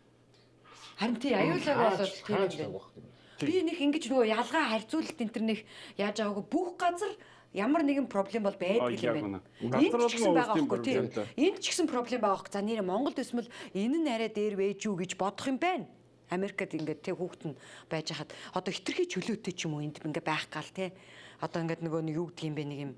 Харин тий аюулаг бол тийм юм байна. Би нэг ингэж нөгөө ялгаа харьцуулалт энэ төр нэг яаж байгаагүй бүх газар ямар нэгэн проблем бол байдаг юм байна. Энд ч гэсэн байгаа байхгүй тийм. Энд ч гэсэн проблем байгаа байхгүй. За нэр Монголд өсмөл энэ нь арай дээр вэж үү гэж бодох юм байна. Америкт ингээд тэг хүүхэд нь байж хахад одоо хитрхи чөлөөтэй ч юм уу энд ингээд байх гал те. Одоо ингээд нөгөө нэг юу гэдэг юм бэ нэг юм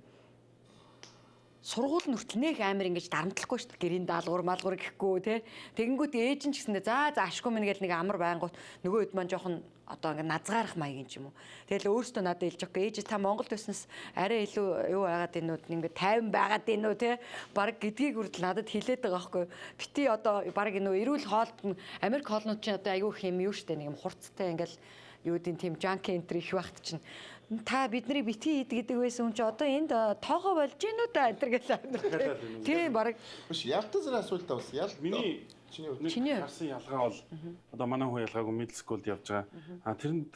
сургууль нүртэл нэх амар ингэж дарамтлахгүй шүү дээ. Гэрийн даалгавар малгавар гэхгүй те. Тэгэнгүүт ээж нь ч гэсэндээ за за ашгүй минь гэл нэг амар байнгут нөгөө хэд маань жоохон одоо ингээ назгаарах маягийн ч юм уу. Тэгэл өөртөө надад хэлж байгаа. Ээж та Монголд байснаас арай илүү юу байгаад ийн үү ингээ 50 байгаад ийн үү те. Бараг гэдгийг хүртэл надад хэлээд байгаа байхгүй. Бити одоо бараг нөө эрүүл хоол Америк хоолнууд чинь одоо айгүй их юм юу шүү дээ. Нэг юм хурцтай ингээл юу гэдэг тийм junk entry их байхт чинь та бидний битгий ид гэдэг байсан юм чи одоо энд тоогоо болж гин үү да энэ гэл амар. Тийм бараг биш ялтаа зэрэг асуултаа бас ял миний чиний нэг харсан ялгаа бол одоо манай хүн ялгаагүй middle school-д явж байгаа. А тэрэнд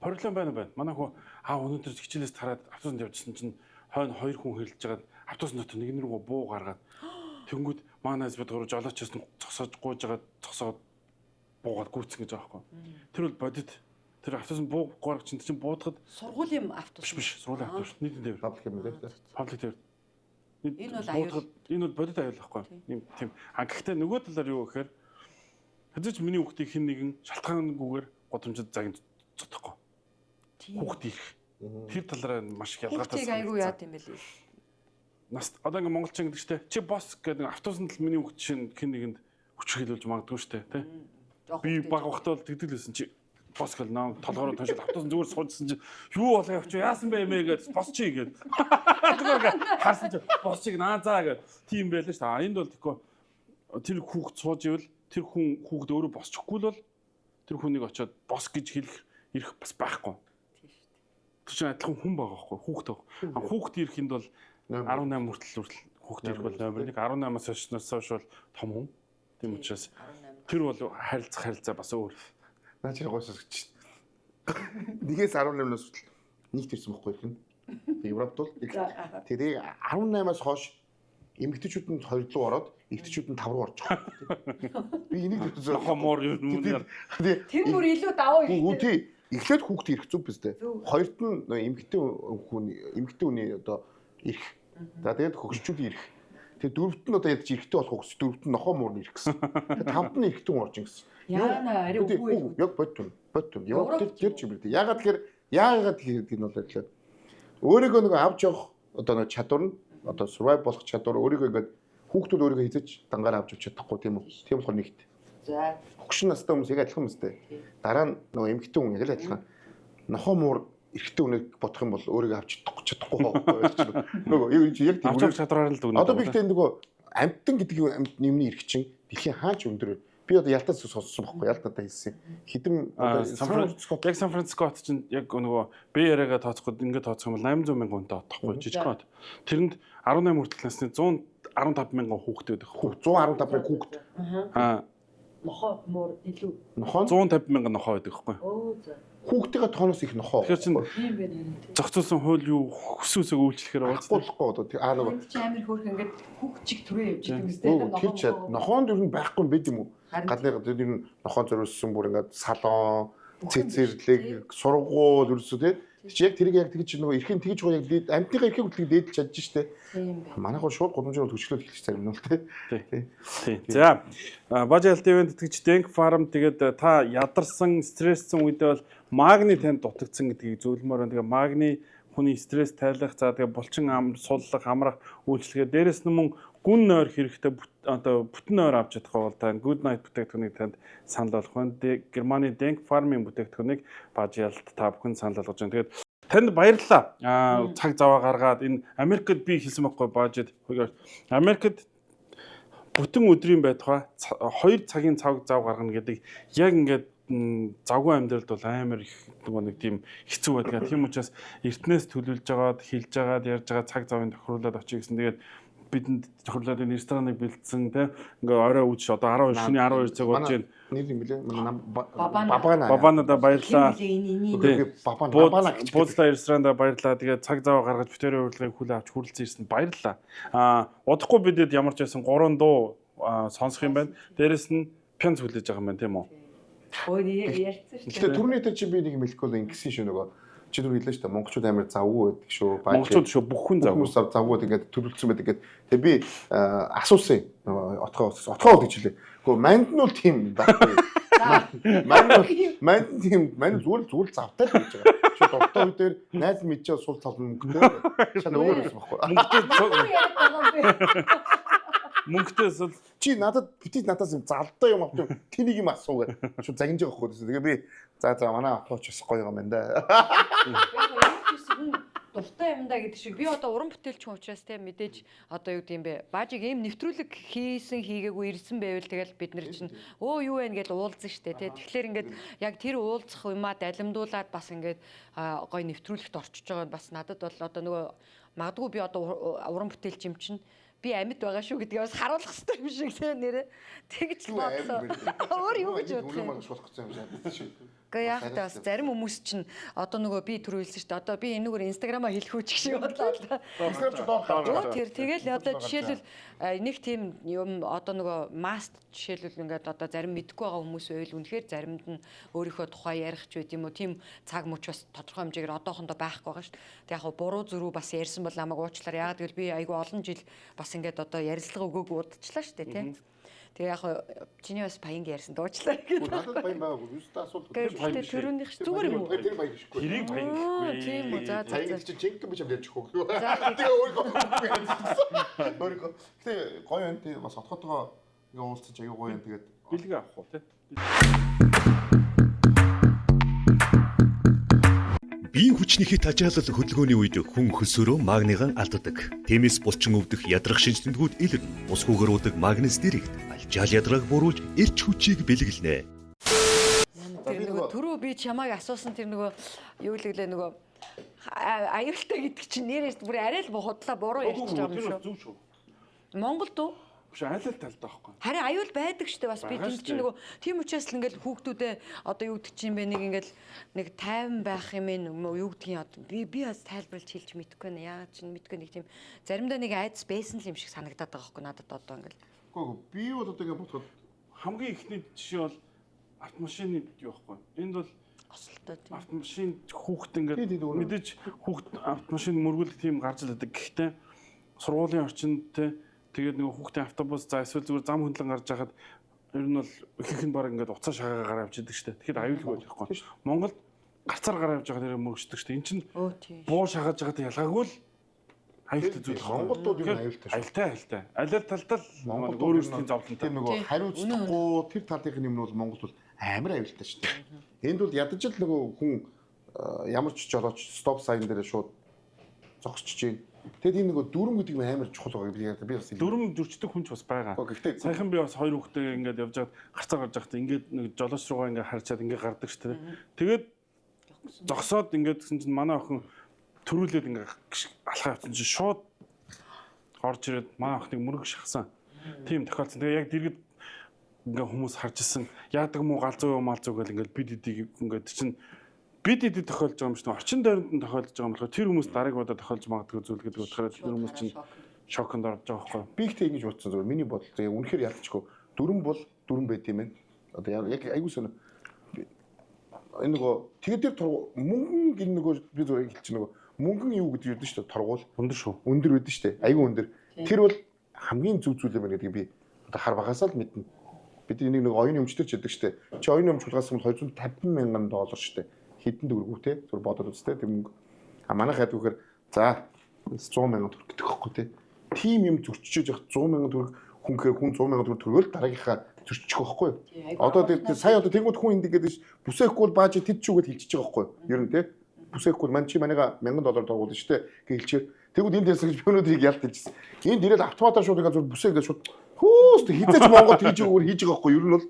проблем байна байна. Манай хүн өнөөдөр хичээлээс тараад автобусанд явжсэн чинь хойно хоёр хүн хэрэлж байгаад автобус дотор нэг нэргөө буу гаргаад тэнгүүд манай бид гурав жолоочоос нь зогсоож гууж байгаа зогсоод буугаад гүйцэн гэж байгаа байхгүй. Тэр бол бодит. Тэр автобус буу гарах чинь чинь буудахад сургуулийн автобус биш сургуулийн автобус нийтэн дээр паблик юм лээ. Паблик дээр. Энэ бол аюул. Энэ бол бодит аюул байхгүй. Ийм тийм. А гэхдээ нөгөө талаар юу гэхээр хэзээ ч миний хүүхдийг хэн нэгэн шалтгаангүйгээр гудамжид загин цотохгүй. Хүүхд ирэх. Тэр талаараа маш их ялгаатай. Хүүхдийг аягүй яад юм бэ лээ. Нас одоо ингээ монголчин гэдэг чтэй чи босс гэдэг автобусанд л миний хүүхд чинь хэн нэгэнд хүч хэлүүлж магадгүй штэ тий. Би баг багтаа бол тэгдэг л байсан чи босс гэл наа толгоороо тоншоод автобус зүгээр суужсэн чи юу болоо явчих яасан бэ мэ гэд босс чи гэд. Тэгэхээр харсан чи босс чиг наа заа гэд тийм байлаа шүү. А энд бол тэгэхгүй тэр хүүхд сууж ивэл тэр хүн хүүхд өөрөө босчихгүй л бол тэр хүнийг очиод босс гэж хэлэх эрх бас байхгүй. Тийм шүү дээ. Тэр чинь адилхан хүн байгаа байхгүй хүүхд байгаа. А хүүхд ирэхэд бол 18 хүртэл хүүхд ирэх бол номер 1 18-аас хойш бол том хүн. Тийм учраас тэр бол харилцах харилцаа бас өөр. Наа чи гойсос гэж. Нэгээс 18-наас хүртэл Нийт ирсэн байхгүй хэрэг нь. Европт бол тэгээ 18-аас хойш эмэгтэйчүүд нь 2 руу ороод эрэгтэйчүүд нь 5 руу орж байгаа. Би энийг нохоо муур юм яа. Тэр бүр илүү давуу их. Тий. Эхлээд хүүхд ирэх зүг биз дээ. Хоёрт нь эмэгтэй хүн эмэгтэй хүний одоо ирэх. За тэгээд хөгшчүүдийн ирэх. Тэгээд дөрөвт нь одоо ядч эрэгтэй болох уу гэсэн. Дөрөвт нь нохоо муур нь ирэх гэсэн. Тэгээд тавд нь эрэгтэй хүн орж ин гэсэн. Яана ари үгүй. Яг бодтун. Бодтун. Европ тэр чиглэл. Яагаад тэгэхээр яагаад гэдэг нь бол байлаа. Өөрийгөө нэг авч явах одоо нэг чадвар нь одоо survive болох чадвар өөрийгөө ингээд хүүхдүүд өөрийгөө хизэж дангаар авч явж чадахгүй тийм үү? Тийм болохоор нэгт. За. Хөгшин настай хүмүүс яг адилхан мэт. Дараа нь нөгөө эмэгтэй хүн яг л адилхан. Нохоо муур эрэгтэй хүнийг бодох юм бол өөрийгөө авч чадахгүй байхгүй. Нөгөө яг тийм авч чадвараар л дүгнэ. Одоо би ихтэй нөгөө амьтан гэдэг юмны эрх чинь дэлхийн хаач өндөр. Би одоо Ялтаас сонссон байхгүй Ялт надад хэлсэн. Хэдэн одоо яг Сан Франциско хот чинь яг нөгөө Бэй яриагаа тооцохгүй ингээд тооцох юм бол 800 мянган хүнтэй хот байхгүй жижиг хот. Тэрэнд 18 хүртэл насны 115 мянган хүүхдээ байдаг. 115 мянган хүүхэд. Аа нохоо муур илүү. Нохоо 150 мянган нохоо байдаг байхгүй. Өө за. Хүүхдтэйгээ тооноос их нохоо. Тэгэхээр чинь тийм байх юм. Зохицуулсан хууль юу хүссэн үсэг үйлчлэхээр уулзахгүй одоо аа нөгөө чи амар хөөрх ингээд хүүхд чиг түрээ явж идэг юм сте. Тэр ч нохоонд ер нь байхгүй юм байд юм уу? Гадны ер нь нохоон зориулсан бүр ингээд салон, цэцэрлэг, сургууль ерөөсөө тий. Чи яг тэрийг яг тэгж нөгөө эрхийн тэгж гоо яг амьтныхаа эрхийг хөтлөг дээдэлж чадж штэ. Тийм байна. Манайх бол шууд гудамжаар төвчлөөд эхэлчих зарим нь л тий. Тий. За Бажи ТV-н тэтгэгч Дэнк Фарм тэгээд та ядарсан, стресссэн үедээ бол магний танд дутагдсан гэдгийг зөвлөмөр байна. Тэгээд магний хүний стресс тайлах, за тэгээд булчин ам суллах, амрах үйлчилгээ дээрэс нь мөн гүн нойр хэрэгтэй одоо бүтэн нойр авч чадах бол та Good Night бүтээгдэхүүнийг танд санал болгох байна. Германы Denk Farm-ын бүтээгдэхүүнийг Бажиалд та бүхэн санал болгож байна. Тэгээд танд баярлалаа. Цаг заваа гаргаад энэ Америкт би хэлсэн байхгүй Бажид. Америкт бүтэн өдрийн байтугай 2 цагийн цаг зав гаргана гэдэг яг ингээд завгүй амьдралд бол амар их нэг тийм хэцүү байдаг. Тийм учраас эртнээс төлөвлөж жагаад, хэлж жагаад, ярьж байгаа цаг завын тохируулаад очие гэсэн. Тэгээд бидэнд тохируулаад энэ рестораныг бэлдсэн тийм ингээ орой үуч одоо 12 шөнийн 12 цаг болж байна. Нэр юм бэлээ. Бабана. Бабанада баярлалаа. Бабана. Буудлаа ресторанда баярлалаа. Тэгээд цаг зав гаргаж битэрийн урилгыг хүлээн авч хүрэлцэн ирсэнд баярлалаа. Удахгүй бидэд ямар ч байсан 3 дуу сонсох юм байна. Дээрэс нь пянз хүлээж байгаа юм байна тийм үү? Өө ярьсан шүү дээ. Гэтэ түрүүний дээр чи би нэг юм хэлэхгүй л ингэсэн шүү нөгөө. Чи түр хэллээ шүү дээ. Монголчууд амар завгүй байдаг шүү. Монголчууд шүү бүх хүн завгүй. Хүмүүс завгүй ингээд төлөвлөсөн байдаг гэдэг. Тэгээ би асуусан. Нөгөө отгоо отгоо гэж хэлээ. Гэхдээ манд нь бол тийм байхгүй. Манд нь тийм манд зүгээр зүгээр завтай л гэж байгаа. Чи дуртай үе дээр найз мэдчихээ сул тал мөнгөтэй. Шал өөр байсан байхгүй. Мөнгөтэй сул чи надад битгий надаас юм залтай юм авч тэнийг юм асуу гэж шууд загинж байгаа байхгүй. Тэгээ би за манай аппроч бас гоё юм байна да. Дуртай юм да гэдэг шиг би одоо уран бүтээлч хүн учраас те мэдээж одоо юу гэдэм бэ Бажиг ийм нэвтрүүлэг хийсэн хийгээгүй ирсэн байвал тэгэл бид нар чинь өө юу вэ гэж уулзсан штэ те. Тэгэхээр ингээд яг тэр уулзах юмаа далимдуулаад бас ингээд гоё нэвтрүүлэгт орчиж байгаа нь бас надад бол одоо нөгөө магадгүй би одоо уран бүтээлч юм чинь би амьд байгаа шүү гэдгийг бас харуулах хэрэгтэй юм шиг те нэрэ тэгж бодлоо. Өөр юу гэж бодох юм? Гэхдээ яг та бас зарим хүмүүс чинь одоо нөгөө би түрүү хэлсэн шүү дээ. Одоо би энэгээр Инстаграмаа хэлэх үү ч гэх шиг бодлоо л да. Инстаграм ч доор гарч. Тэр тэгэл одоо жишээлбэл нэг тийм юм одоо нөгөө маст жишээлбэл ингээд одоо зарим мэдгүй байгаа хүмүүс байвал үнэхээр заримд нь өөрийнхөө тухай ярих ч байд юм уу тийм цаг мөч бас тодорхой хэмжээгээр одоохондоо байхгүй байгаа шүү дээ. Тэг яг буруу зүрүү бас ярьсан бол намайг уучлаарай. Яг гэвэл би айгүй олон жил бас ингээд одоо ярилцлага өгөөгүй удажлаа шүү дээ тий. Тэгээ яг чиний бас баянг ярьсан дуучлаа гэдэг. Надад баян байгаагүй. Юустаа асуулт. Гэхдээ төрөөнийх зүгээр юм уу? Тэр баян гэшгүй. Тэрийг баян гэхгүй. Тийм үү. За за. Баян чи жинхэнэ биш юм ярьж өгөх. Тэгээ өөрийгөө өөрийгөө. Гэтэ гоё юм тий бас отгоотойгоо ингээ уулзаж аягүй гоё юм тэгээд бэлэг авах уу тий. Биеийн хүчний хит ачаалал хөдөлгөөний үед хүн хөлсөөрөө магнийгаа алддаг. Тиймээс булчин өвдөх ядрах шинж тэмдгүүд илэрнэ. Усгүйгээр уудаг магнез дэрэгт алжаал ядрааг бууруулж эрч хүчийг бэлгэлнэ. Тэр нөгөө түрүү би чамайг асуусан тэр нөгөө юу лэглээ нөгөө аюултай гэдэг чинь нэрээс бүр арай л худлаа буруу ярьчих байгаа юм шүү. Зөв шүү. Монголд уу? Биш айл ал талд байхгүй. Харин аюул байдаг штэ бас би Байгаа тэнд чинь штэ. нөгөө тийм учраас л ингээл хүүхдүүдээ одоо юу гэдэг чинь бэ нэг ингээл нэг тайван байх юм ээ юу гэдгийг одоо би бас тайлбарлаж хэлж мэдэхгүй байна. Яагаад чинь мэдэхгүй нэг тийм заримдаа нэг айдас байсан л юм шиг санагдаад байгаа байхгүй надад одоо ингээл. Үгүй би бол одоо ингэ бодоход хамгийн ихний жишээ бол автомашины юу байхгүй. Энд бол осолтой тийм. Автомашин хүүхд ингээд мэдээж хүүхд автомашин мөргүүлэх тийм гарч л байдаг. Гэхдээ сургуулийн орчинд те тэгээд нөгөө хүүхдийн автобус за эсвэл зүгээр зам хөндлөн гарч байхад ер нь бол ихэнх нь баг ингээд уцаа шагаа гараа явж идэг штэ. Тэгэхэд аюулгүй байх байхгүй. Монголд гарцаар гараа явж байгаа тэрийг мөргөждөг штэ. Эн чинь буу шагааж байгаад ялгаагүй л аюултай зүйл. Монголд бол ер нь аюултай шүү. Аюултай аюултай. Аль аль талдаа л Монголд өөр өөрсдийн зовлонтой. Тийм нөгөө хариуцдаггүй тэр талынх нь юм нь бол Монголд бол амар аюултай шүү дээ. Энд бол ядаж л нөгөө хүн ямар ч жолооч стоп сайн дээр шууд зогсож чинь. Тэгэд энэ нөгөө дүрм гэдэг юм амар чухал байгаа би бас дүрм зөрчдөг хүн ч бас байгаа. Гэхдээ саяхан би бас хоёр хүүхдээ ингээд явж байгаад гарцаа гарч байхдаа ингээд нэг жолооч руугаа ингээд харчаад ингээд гардаг шүү дээ. Тэгээд зогсоод ингээд гэсэн чинь манай охин төрүүлээд ингээд алхаа явсан чинь шууд орж ирээд манай охиныг мөрөг шахсан. Тийм тохиолдсон. Тэгээ яг дэргэд ингээ хүмүүс харж исэн. Яадаг муу галзуу юм малзуу гэл ингээд бид эдийг ингээд чинь бид эдэд тохиолж байгаа юм шиг орчин дайранд нь тохиолдож байгаа юм болохоор тэр хүмүүс дарааг удаа тохиолж магадгүй зүйл гэдэг утгаараа тэр хүмүүс чинь шоконд орж байгаа байхгүй. Би ихтэй ингэж бодсон зүгээр миний бодол заяа үнэхээр ялцчихгүй. Дүрм бол дүрм байт юм байна. Одоо яг айгуу сонио. Энэ нөгөө тэгээд тэр мөнгөн гин нөгөө би зүгээр хэлчих нөгөө мөнгөн юу гэдэг юм шүү дээ торгуул. Өндөр шүү. Өндөр байдаг шүү дээ. Айгуу өндөр. Тэр бол хамгийн зөв зүйл юм байна гэдгийг би одоо хар багасаа л мэднэ. Бид энийг нэг оюуны өмчтөр ч гэдэг шүү дээ. Чи оюуны өмч хулгайлсан бол 250 мянган доллар шүү дээ. Хэдэн төгрөг үү те? Зүгээр бодоод үзтээ тэр мөнгө. А манайх яадаг вэхээр за 100 мянган төгрөг гэдэг байхгүй те. Тим юм зөрчиж явах 100 мянган төгрөг хүн гэхээр хүн 100 мянган төгрөг төргөөл дараагийнхаа зөрчих байхгүй юу? Одоо тэр сая одоо тэнгууд хүн энд ингээд бүсээхгүй бол бааж тэд ч үгээд хэлчихэж байгаа байхгүй юу? Ер нь те. Бүсээхгүй мань чи манайга 1000 доллар доргуулна шүү дээ гэж хэлчихээр. Тэгвэл энд ярьсан гэж би өнөөдөр ялт хэлчихсэн. Энд ирээд автоматар шууд ингээд зүгээр бүсээ ингээд шууд хөөс хизээч Монгол хийж байгаагаар хийж байгаа байхгүй юу? Ер нь бол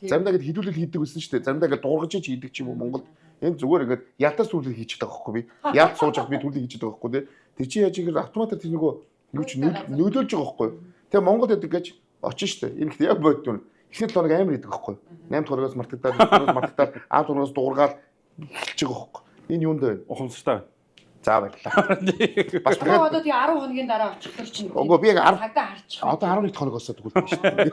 заримдаа ингээд хідүүлэл хийдэг байсан шүү дээ. Заримдаа ингээд дургаж ч хийдэг ч юм уу Монголд. Энд зүгээр ингээд ялтаас түрлэл хийчихдэг байгаа байхгүй би. Ялт сууж авах би түрлэл хийчихдэг байгаа байхгүй тий. Тэр чи яаж ихээр автоматар тэр нөгөө юу чи нөлөөлж байгаа байхгүй юу? Тэгээ Монгол гэдэг гэж очин шүү дээ. Энэ ихтэй яг бодд юм. Эхний 7 хоног амар идэг байхгүй юу? 8 хоногоос мартагдаад, 9 хоногоос мартагдаад, 10 хоногоос дуургаал эхэлж байгаа байхгүй юу? Энэ юунд вэ? Ухамсартай. За баярлалаа. Бас тэгээд одоо тий 10 хоногийн дараа очихлоор чинь Үгүй би яг 10 цагдаа харчих. Одоо 11 хоног осоод тэгвэл шүү дээ.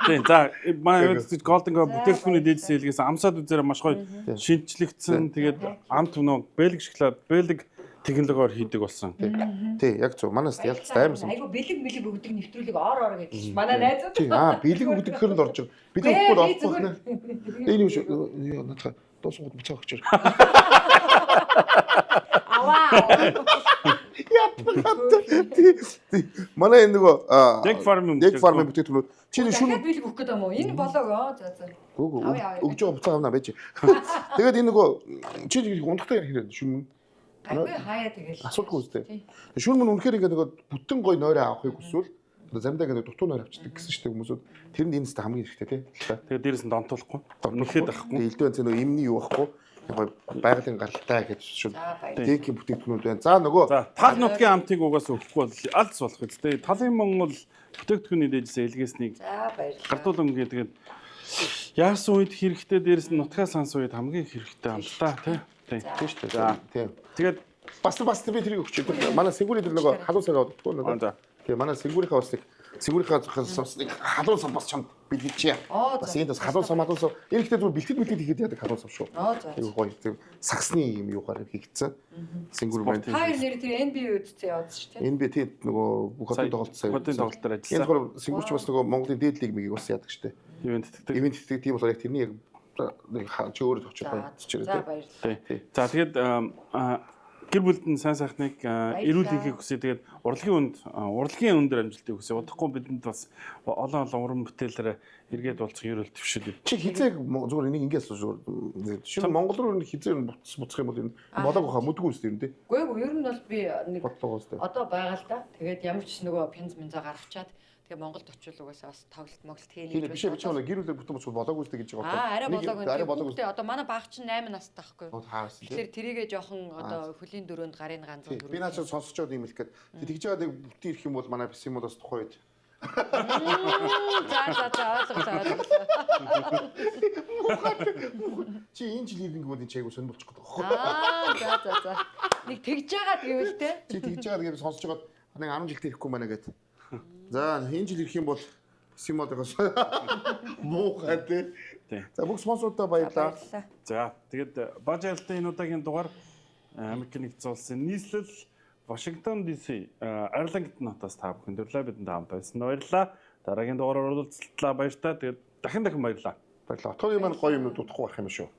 Тийм за манай Golden Go бүтээгдэхүүний дээдс хэлгээс амсаад үзээрэй маш гоё шинжлэгдсэн. Тэгээд амт нөө бэлэг шоколад, бэлэг технологиор хийдэг болсон. Тий, яг зөв. Манаас ялцтай амар сан. Айгу бэлэг мэлэг өгдөг нэвтрүүлэг ор ор гэдэг чинь манай найзууд. Тий, бэлэг өгдөг гэхээр л орж байгаа. Бэлэг өгөхгүй бол орохгүй байна. Энэ юм шүү. Наадах дуусгууд буцаа өгчээр. Аваа. Тий. Манай энэ нөгөө Deck Farm-ын Deck Farm-ын бүтээгдэхүүнүүд чи нэг шүн Дахиад бэлэг өгөх гэдэг юм уу? Энэ болоог. За за. Үгүй өгж байгаа буцаа авна байж. Тэгээд энэ нөгөө чи ундахтай хэрэг шүн. Айгүй хаяа тэгэл. Асуудалгүй үстэй. Шүн мөн үнэхээр ингээд нөгөө бүтэн гой нойроо авахыг хүсвэл одоо заримдаа ингээд дутуу нойр авчдаг гэсэн шүү дээ хүмүүсүүд. Тэрэнд энэ зү хамгийн хэрэгтэй тий. Тэгээд дээрээс нь донтуулахгүй. Нэхэд авахгүй. Тэгээд элдв энэ нөгөө эмний юу авахгүй. Гой байгалийн гаралтай гэж шүн. Декийн бүтээгдэхүүнүүд байна. За нөгөө тал нутгийн амтыг угаас өгөхгүй бол алц болох үстэй. Талын Монгол бүтээгдэхүүний дээжсээ элгээснийг За баярлалаа. Гардуулан гэдэг яасан үед хэрэгтэй дээрээс нь нутгаа сансан үед хамгийн хэрэгтэй амттай тий. Тийм шүү дээ. Тийм. Тэгээд бас би тэрийг өгч. Манай сэнгүүрийн дээр нөгөө халуун цаг аваад өгдөг надад. Тийм манай сэнгүүрийнхээ бас нэг сэнгүүрийнхээ бас нэг халуун сам бас чамд бэлгэлчээ. Бас энд бас халуун сам. Энэ ихтэй зүгээр бэлтгэл хийгээд яадаг халуун сам шүү. Тийм гоё. Тийм сагсны юм юугаар хийгдсэн. Сэнгүүр маань. Та хоёр нэр тэр NBA үдцээ явуулсан шүү дээ. NBA тийм нөгөө бүх хотын тоглолт сая. Хотын тоглолт дээр ажилласан. Энэ болохоор сэнгүүрч бас нөгөө Монголын дээд лиг мгийг бас яадаг шүү дээ. Ивент тэгдэг. Ивент тэгдэг. Тийм болохоор яг тэрний яг чи өөрөө товчод байна. За баярлалаа. За тэгээд гэр бүлд нь сайн сайхныг эрүүл хийхийг хүсье. Тэгээд урлагийн өндөр амжилтыг хүсье. Удахгүй бидэнд бас олон олон уран бүтээлээр эргээд уулзах ерөөл төвшөл. Чи хизээг зүгээр энийг ингэж асууж зүгээр. Шинэ Монгол руу хизээ буцах юм бол энэ болоог хаа мүдгүй үстэй юм тий. Үгүй ээ ер нь бол би нэг одоо байгаа л да. Тэгээд ямар ч нөгөө пянз мэнза гаргачаад тэгээ Монголд очивол угаасаа бас тоглолт моглолт хийнэ гэж. Биш биш гэр бүлээр бүтэн буцвал болоогүй үстэй гэж байгаа. Аа арай болоогүй. Арай болоогүй. Одоо манай баг чинь 8 настай байхгүй юу? Тэгэхээр тэрийгээ жоохон одоо хөлийн дөрөөнд гарын ганцхан дөрөв. Би наачаа сонсож байгаа юм хэлэх гээд тэгж байгаа нэг бүтэн ирэх юм бол манай бис юм бол бас тухайн үед За за за, ойлголоо, ойлголоо. Чи энэ жил ирнэ гэвэл энэ чайг сонь болчих гээд байгаа. Аа, за за за. Нэг тэгж яагаад гэвэл те. Чи тэгж байгаа гэж сонсож байгаад нэг 10 жилдээ ирэхгүй байна гэд. За, энэ жил ирэх юм бол Симодогоос муухай тий. Тий. За, бүх спонсорудаа баярлалаа. Баярлалаа. За, тэгээд баж айлтын энэ удаагийн дугаар Америк нэгдсэн улсын нийслэл Вашингтон DC, Арлингтон хотоос та бүхэнд өрлөө, бидэнд хамт байсан баярлалаа. Дараагийн дугаараар уулзтлаа, баяртай. Тэгээд дахин дахин баярлалаа. Баярлалаа. Отооны маань гоё юмнууд удахгүй байх юм шүү.